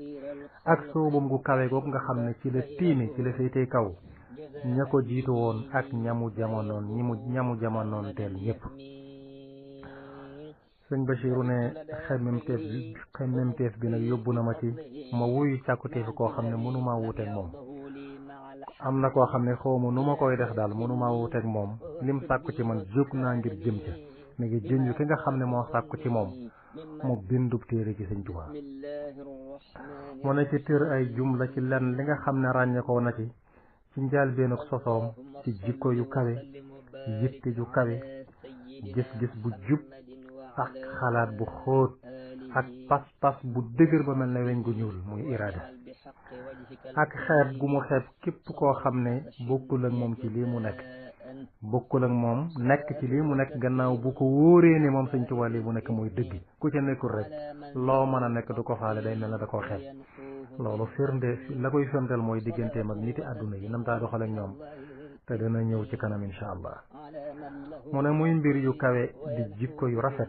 ak soobam gu kawe googu nga xam ne ci la tiime ci la féetee kaw ña ko jiitu woon ak ñamu jamonoon teel ñëpp. sëñ Bachiru ne xemmemteef bi nag yóbbu na ma ci ma wuyu càkkuteefi koo xam ne mënumaa wuuteeg moom am na koo xam ne xawma nu ma koy def daal mënumaa wuuteeg moom lim sàkku ci man jóg naa ngir jëm ca mi ngi junj ki nga xam ne moo sàkku ci moom mu bindub téere ci sëñ Tuubaa mu ne ci tër ay jumla ci lenn li nga xam ne ràññekoo na ci njëlbéen ak sosoom ci jikko yu kawe yitte ju kawe gis-gis bu jub ak xalaat bu xóot ak pas-pas bu dëgër ba mel ne weñ gu ñuul muy iraada ak xeeb gu mu xeeb képp koo xam ne bokkul ak moom ci lii mu nekk ci lii mu nekk gannaaw bu ko wóoree ne moom sëñ Tuubaa lii mu nekk muy dëgg ku ca nekkul rek loo mën a nekk du ko faale day mel ne da koo xeeb loolu la koy firndeel mooy digganteem ak niti àdduna yi nam taa doxal ak ñoom te dana ñëw ci kanam insha allah mu ne muy mbir yu kawe di jikko yu rafet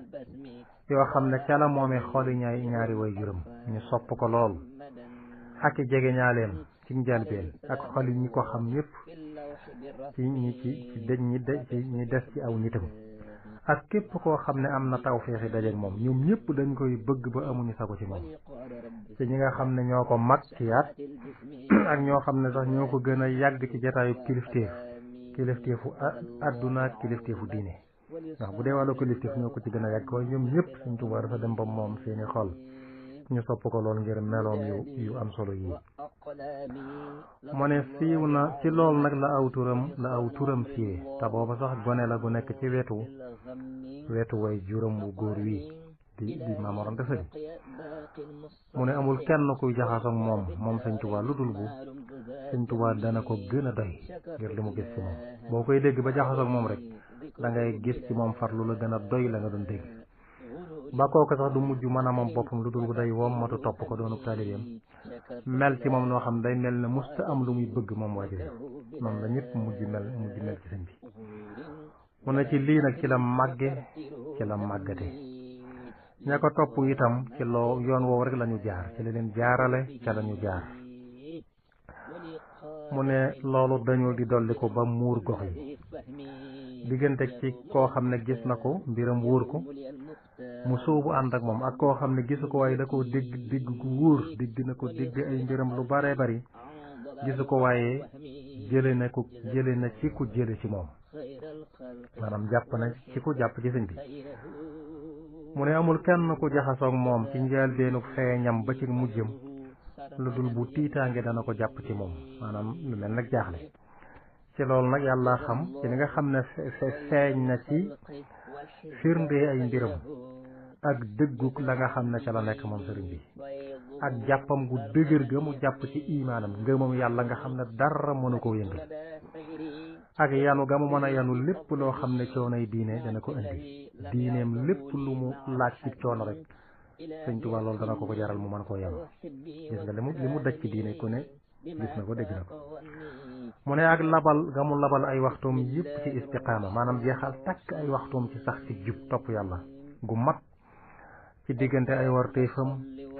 yoo xam ne ca la moomee xooli ñaari way juróom ñu sopp ko lool ak jege ñaaleem ci njëlbéen ak xoli ñi ko xam ñëpp ci ñi des ci aw nitam ak képp koo xam ne am na tawfeexi dajeek moom ñoom ñëpp dañ koy bëgg ba amuñu sago ci moom ci ñi nga xam ne ñoo ko mag ci yaat ak ñoo xam ne sax ñoo ko gën a yàgg ci jataayu kilifteefu adduna ak kilifteefu diine ndax bu dee wàllu kilifteef ñoo ko ci gën a yàgg waaye ñoom ñëpp Sëñ Tuubaa dafa dem ba moom seeni xol ñu sopp ko lool ngir meloom yu am solo yi mu ne siiw na ci lool nag la aw turam siiwee te booba sax gone la gu nekk ci wetu way juróom wu góor wi di Maam Mor Anta Sali mu ne amul kenn kuy jaxasoog moom Sëñ Tuubaa lu dul bu Sëñ Tuubaa dana ko gën a doy ngir li mu gis ci moom boo koy dégg ba jaxasoog moom rek da ngay gis ci moom far lu la gën a doy la nga doon dégg ba kooku sax du mujj mën a moom boppam lu dul bu day wommatu topp ko doonub taalibeem mel ci moom noo xam day mel ne musta am lu muy bëgg moom waa ji noonu la ñëpp mujj mel ci sëñ bi mu ne ci lii nag ci la màggate ña ko topp itam ci loo yoon woowu rek lañu jaar ci la leen jaarale ca lañu jaar mu ne loolu dañu di dolli ko ba muur gox yi diggante ci koo xam ne gis na ko mbiram wóor ko mu sóobu ànd ak moom ak koo xam ne gisu ko waaye da koo dégg gu wóor dégg ay mbiram lu bare bari gisu ko waaye jële na ci ku jële ci moom maanaam jàpp ci sëñ bi mu ne amul kenn ku jaxasoog moom ci njëlbeenu feeñam ba ci mujjam lu dul bu tiitaange dana ko jàpp ci moom maanaam lu mel nag jaaxle ci loolu nag yàlla xam ci li nga xam ne feeñ na ci firnde ay mbiram ak dëgguk la nga xam ne ca la nekk moom sëriñ bi ak jàppam gu dëgër ga mu jàpp ci imaanam ngëmam yàlla nga xam ne dara mënu koo yëngal ak yanu ga mu mën a yanu lépp loo xam ne coonay diine dana ko indi diineem lépp lu mu laaj ci coono rek Sëñ Tuubaa loolu dana ko jaral mu mën koo yanu gis nga li mu daj ci diine ku ne gis na ko dégg na ko mu ne ak labal ga mu labal ay waxtoom yëpp ci istiqaama maanaam jeexal takk ay waxtoom ci sax ci jub topp yàlla gu mat ci diggante ay warteefam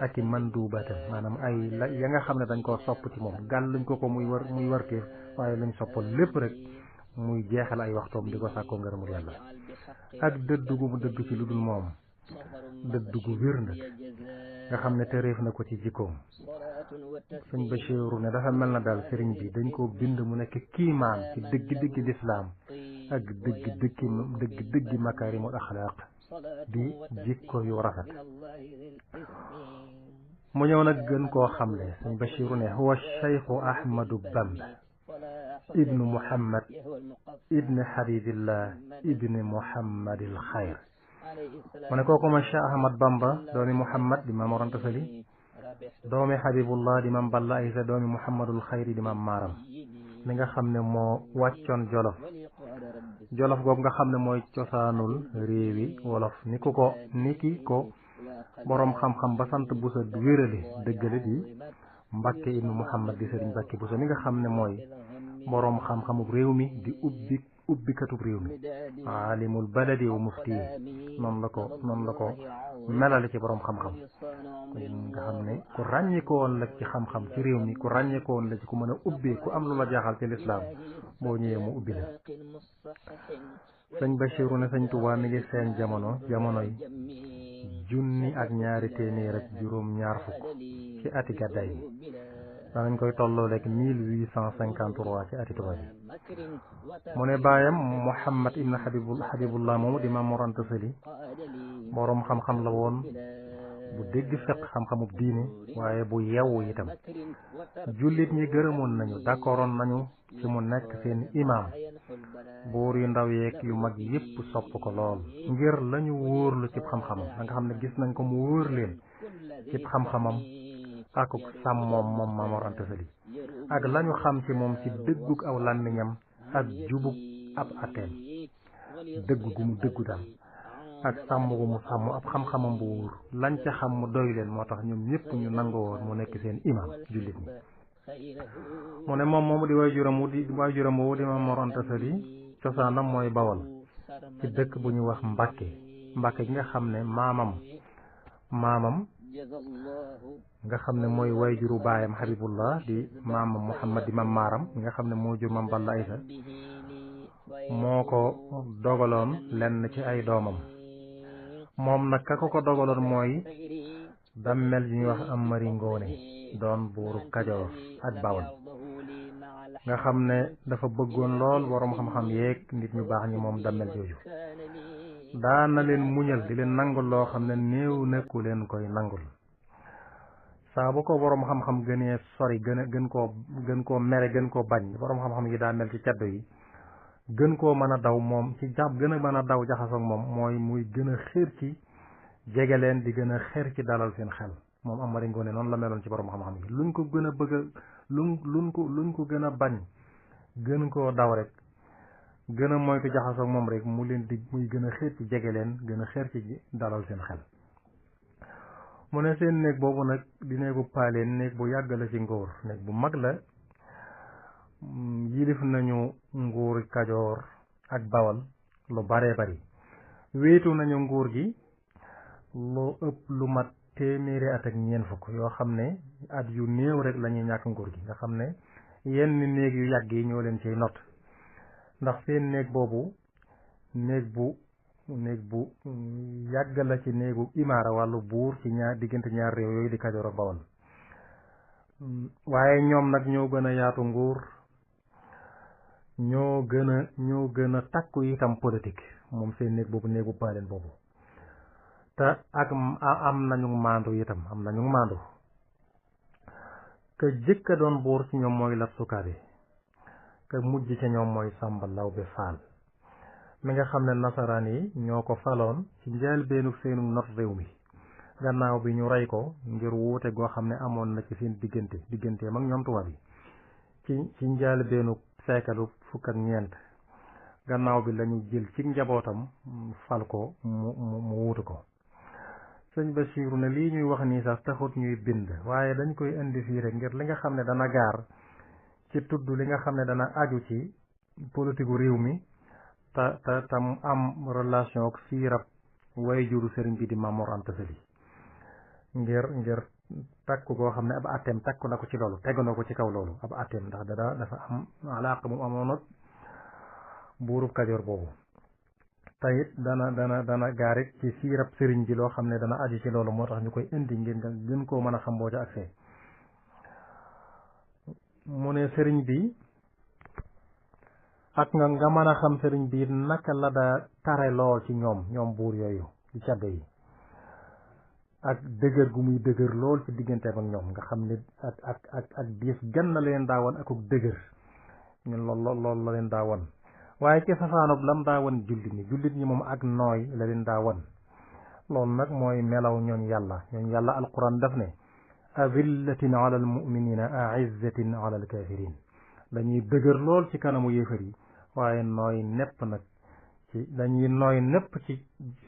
ak i mandubaatam maanaam ay la ya nga xam ne dañ koo sopp ci moom gàll luñ ko muy warteef waaye luñ soppal lépp rek muy jeexal ay waxtoom di ko sàkkoo ngërëmul yàlla ak dëddu gu mu dëddu ci lu dul moom dëddu gu wér nag nga xam ne tëreef na ko ci jikkoom sëñ Bachiru ne dafa mel na daal sëriñ bi dañ koo bind mu nekk kiimaan ci dëgg lislaam ak dëgg makaarimul axlaaq di jikko yu rafet mu ñëw nag gën koo xamle sëñ Bachiru ne huwa cheikhu Ahmadu Bamba ibnu Muhammad ibni Habibillah ibni Muhammadil Xayr mu ne kooku ma Cheikh Ahmad Bamba doomi Muhammad di Maam Mor Anta Sali doomi Habibullah di Maam Balla Aysa doomi Muhammadul Xayri di Maam Maaram li nga xam ne moo wàccoon jolof jolof googu nga xam ne mooy cosaanul réewi wolof ni ki ko boroom xam-xam ba sant Buso wérale dëggale di Mbàkke ibnu Muhammad di Sëriñ Mbàkke Buso mi nga xam ne mooy boroom xam-xamub réew mi di ubbikatub réew mi aalimul baladi wa mufti noonu la ko melale ci boroom xam-xam nga xam ne ku ràññeeko woon la ci xam-xam ci réew mi ku ràññeeko woon la ci ku mën a ubbee ku am lu la jaaxal ci lislaam boo ñëwee mu ubbi la sëñ Bachiru ne sëñ Tuubaa mi ngi seen jamonoy 1224 ci ati gàddaay yi danañ koy tolloo rek 1853 ci ati tubaab yi mu ne baayam Muhammad ibn Habibullah moomu di Maam Mor Anta Sali boroom xam-xam la woon bu dégg fiq xam-xamub diine waaye bu yewwu itam jullit ñi gërëmoon nañu d'accordoon nañu ci mu nekk seen imaam buur yu ndaw yeeg yu mag yépp sopp ko lool ngir lañu wóorlu cib xam-xamam da nga xam ne gis nañ ko mu wóor leen cib xam-xamam ak sàmmoom moom Maam Mor Anta Sali ak lañu xam ci moom ci dëggug aw làmmiñam ak jubug ab ateem dëgg gu mu dëggu daal ak sàmm gu mu sàmm ab xam-xamam bu wóor lañ ca xam mu doy leen moo tax ñoom ñëpp ñu nangoo woon mu nekk seen imaam jullit ñi mu ne moom moomu di waajuram wu di Maam Mor Anta Sali cosaanam mooy Bawol ci dëkk bu ñu wax Mbàkke gi nga xam ne maamam nga xam ne mooy waajuru baayam Habibullah di maamam Muhammad di Maam Maaram nga xam ne moo jur Maam Balla Aysa moo ko dogaloon lenn ci ay doomam moom nag ka ko dogaloon mooy dammel yu ñuy wax Amari Ngoone doon buuru Kajoor ak Bawol nga xam ne dafa bëggoon lool boroom xam-xam yeeg nit ñu baax ñi moom dammel jooju daana leen muñal di leen nangul loo xam ne néew nekku leen koy nangul saa bu ko boroom xam-xam gënee sori gën koo mere gën koo bañ boroom xam-xam yi daa mel ci caddo yi gën koo mën a daw moom ci jàpp gën a mën a daw jaxasoog moom mooy muy gën a xër ci jege leen di gën a xër ci dalal seen xel moom Amari Ngoone noonu la meloon ci boroom xam-xam yi luñ ko gën a bëgg a luñ ko gën a bañ gën koo daw rek gën a moytu jaxasoog moom rek muy gën a xër ci jege leen gën a xër ci dalal seen xel mu ne seen néeg boobu nag di néegu paaleen néeg bu yàgg la ci nguur néeg bu mag la yilif nañu nguur Kajoor ak Bawal lu baree bari wéetu nañu nguur gi lu ëpp lu mat téeméeri at ak ñeent fukk yoo xam ne at yu néew rek la ñuy ñàkk nguur gi nga xam ne yenn néeg yu yàgg yi ñoo leen ciy not ndax seen néeg boobu néeg bu yàgg la ci néegu imaara wàllu buur ci diggante ñaar réew yooyu di Kajoor ak Bawol waaye ñoom nag ñoo gën a yaatu nguur ñoo gën a takku itam politique moom seen néeg boobu néegu paaleen boobu te ak am nañu maandu itam ka jëkka doon buur ci ñoom mooy Lat Sukaabe ka mujj ca ñoom mooy Sàmba Lawbe Faal mi nga xam ne nasaraan yi ñoo ko faloon ci njëlbeenu seenu not réew mi gannaaw bi ñu rey ko ngir wuute goo xam ne amoon na ci seen digganteem ak ñoom tubaab yi ci njëlbeenu seekalu fukk ak ñeent gannaaw bi lañu jël ci njabootam fal ko mu wuutu ko sëñ Basiiru ne lii ñuy wax nii sax taxut ñuy bind waaye dañ koy indi fii rek ngir li nga xam ne dana gaar ci tudd li nga xam ne dana aju ci politiku réew mi te mu am relation ak siirab way juru sëriñ bi di Maam Mor Anta Sali ngir takku goo xam ne ab atteem takku na ko ci loolu tegu na ko ci kaw loolu ab atteem ndax dafa am alaaq mu amoon ak buurub Kajoor boobu te it dana gaarit ci siirab sëriñ bi loo xam ne dana aju ci loolu moo tax ñu koy indi ngir nga gën koo mën a xam boo ca agsee mu ne sëriñ bi ak nga mën a xam sëriñ bi naka la daa tare lool ci ñoom buur yooyu ci caddo yi ak dëgër gu muy dëgër lool ci digganteem ak ñoom nga xam ne ak diis gan la leen daa woon akuk dëgër ñun lool la leen daa woon waaye ci safaanob lam daa woon jullit ñi moom ak nooy la leen daa woon loolu nag mooy melaw ñooñ yàlla alquran daf ne azillatin ala almuminina aizzatin ala alkafirin dañuy dëgër lool ci kanamu yéefar yi waaye nooy nepp nag dañuy nooy nepp ci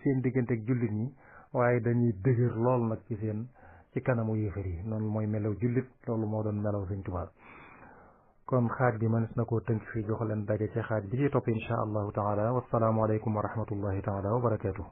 seen diggante ak jullit ñi waaye dañuy dëgër lool nag ci kanamu yéefar yi noonu mooy melaw jullit loolu moo doon melaw Sëñ Tuubaa kon xaaj bi mënees na koo tënk fii jox leen daje ci xaaj bi ci topp insha allahu taala wassalaamu aleykum wa rahmatullahi taala wa barakaatuh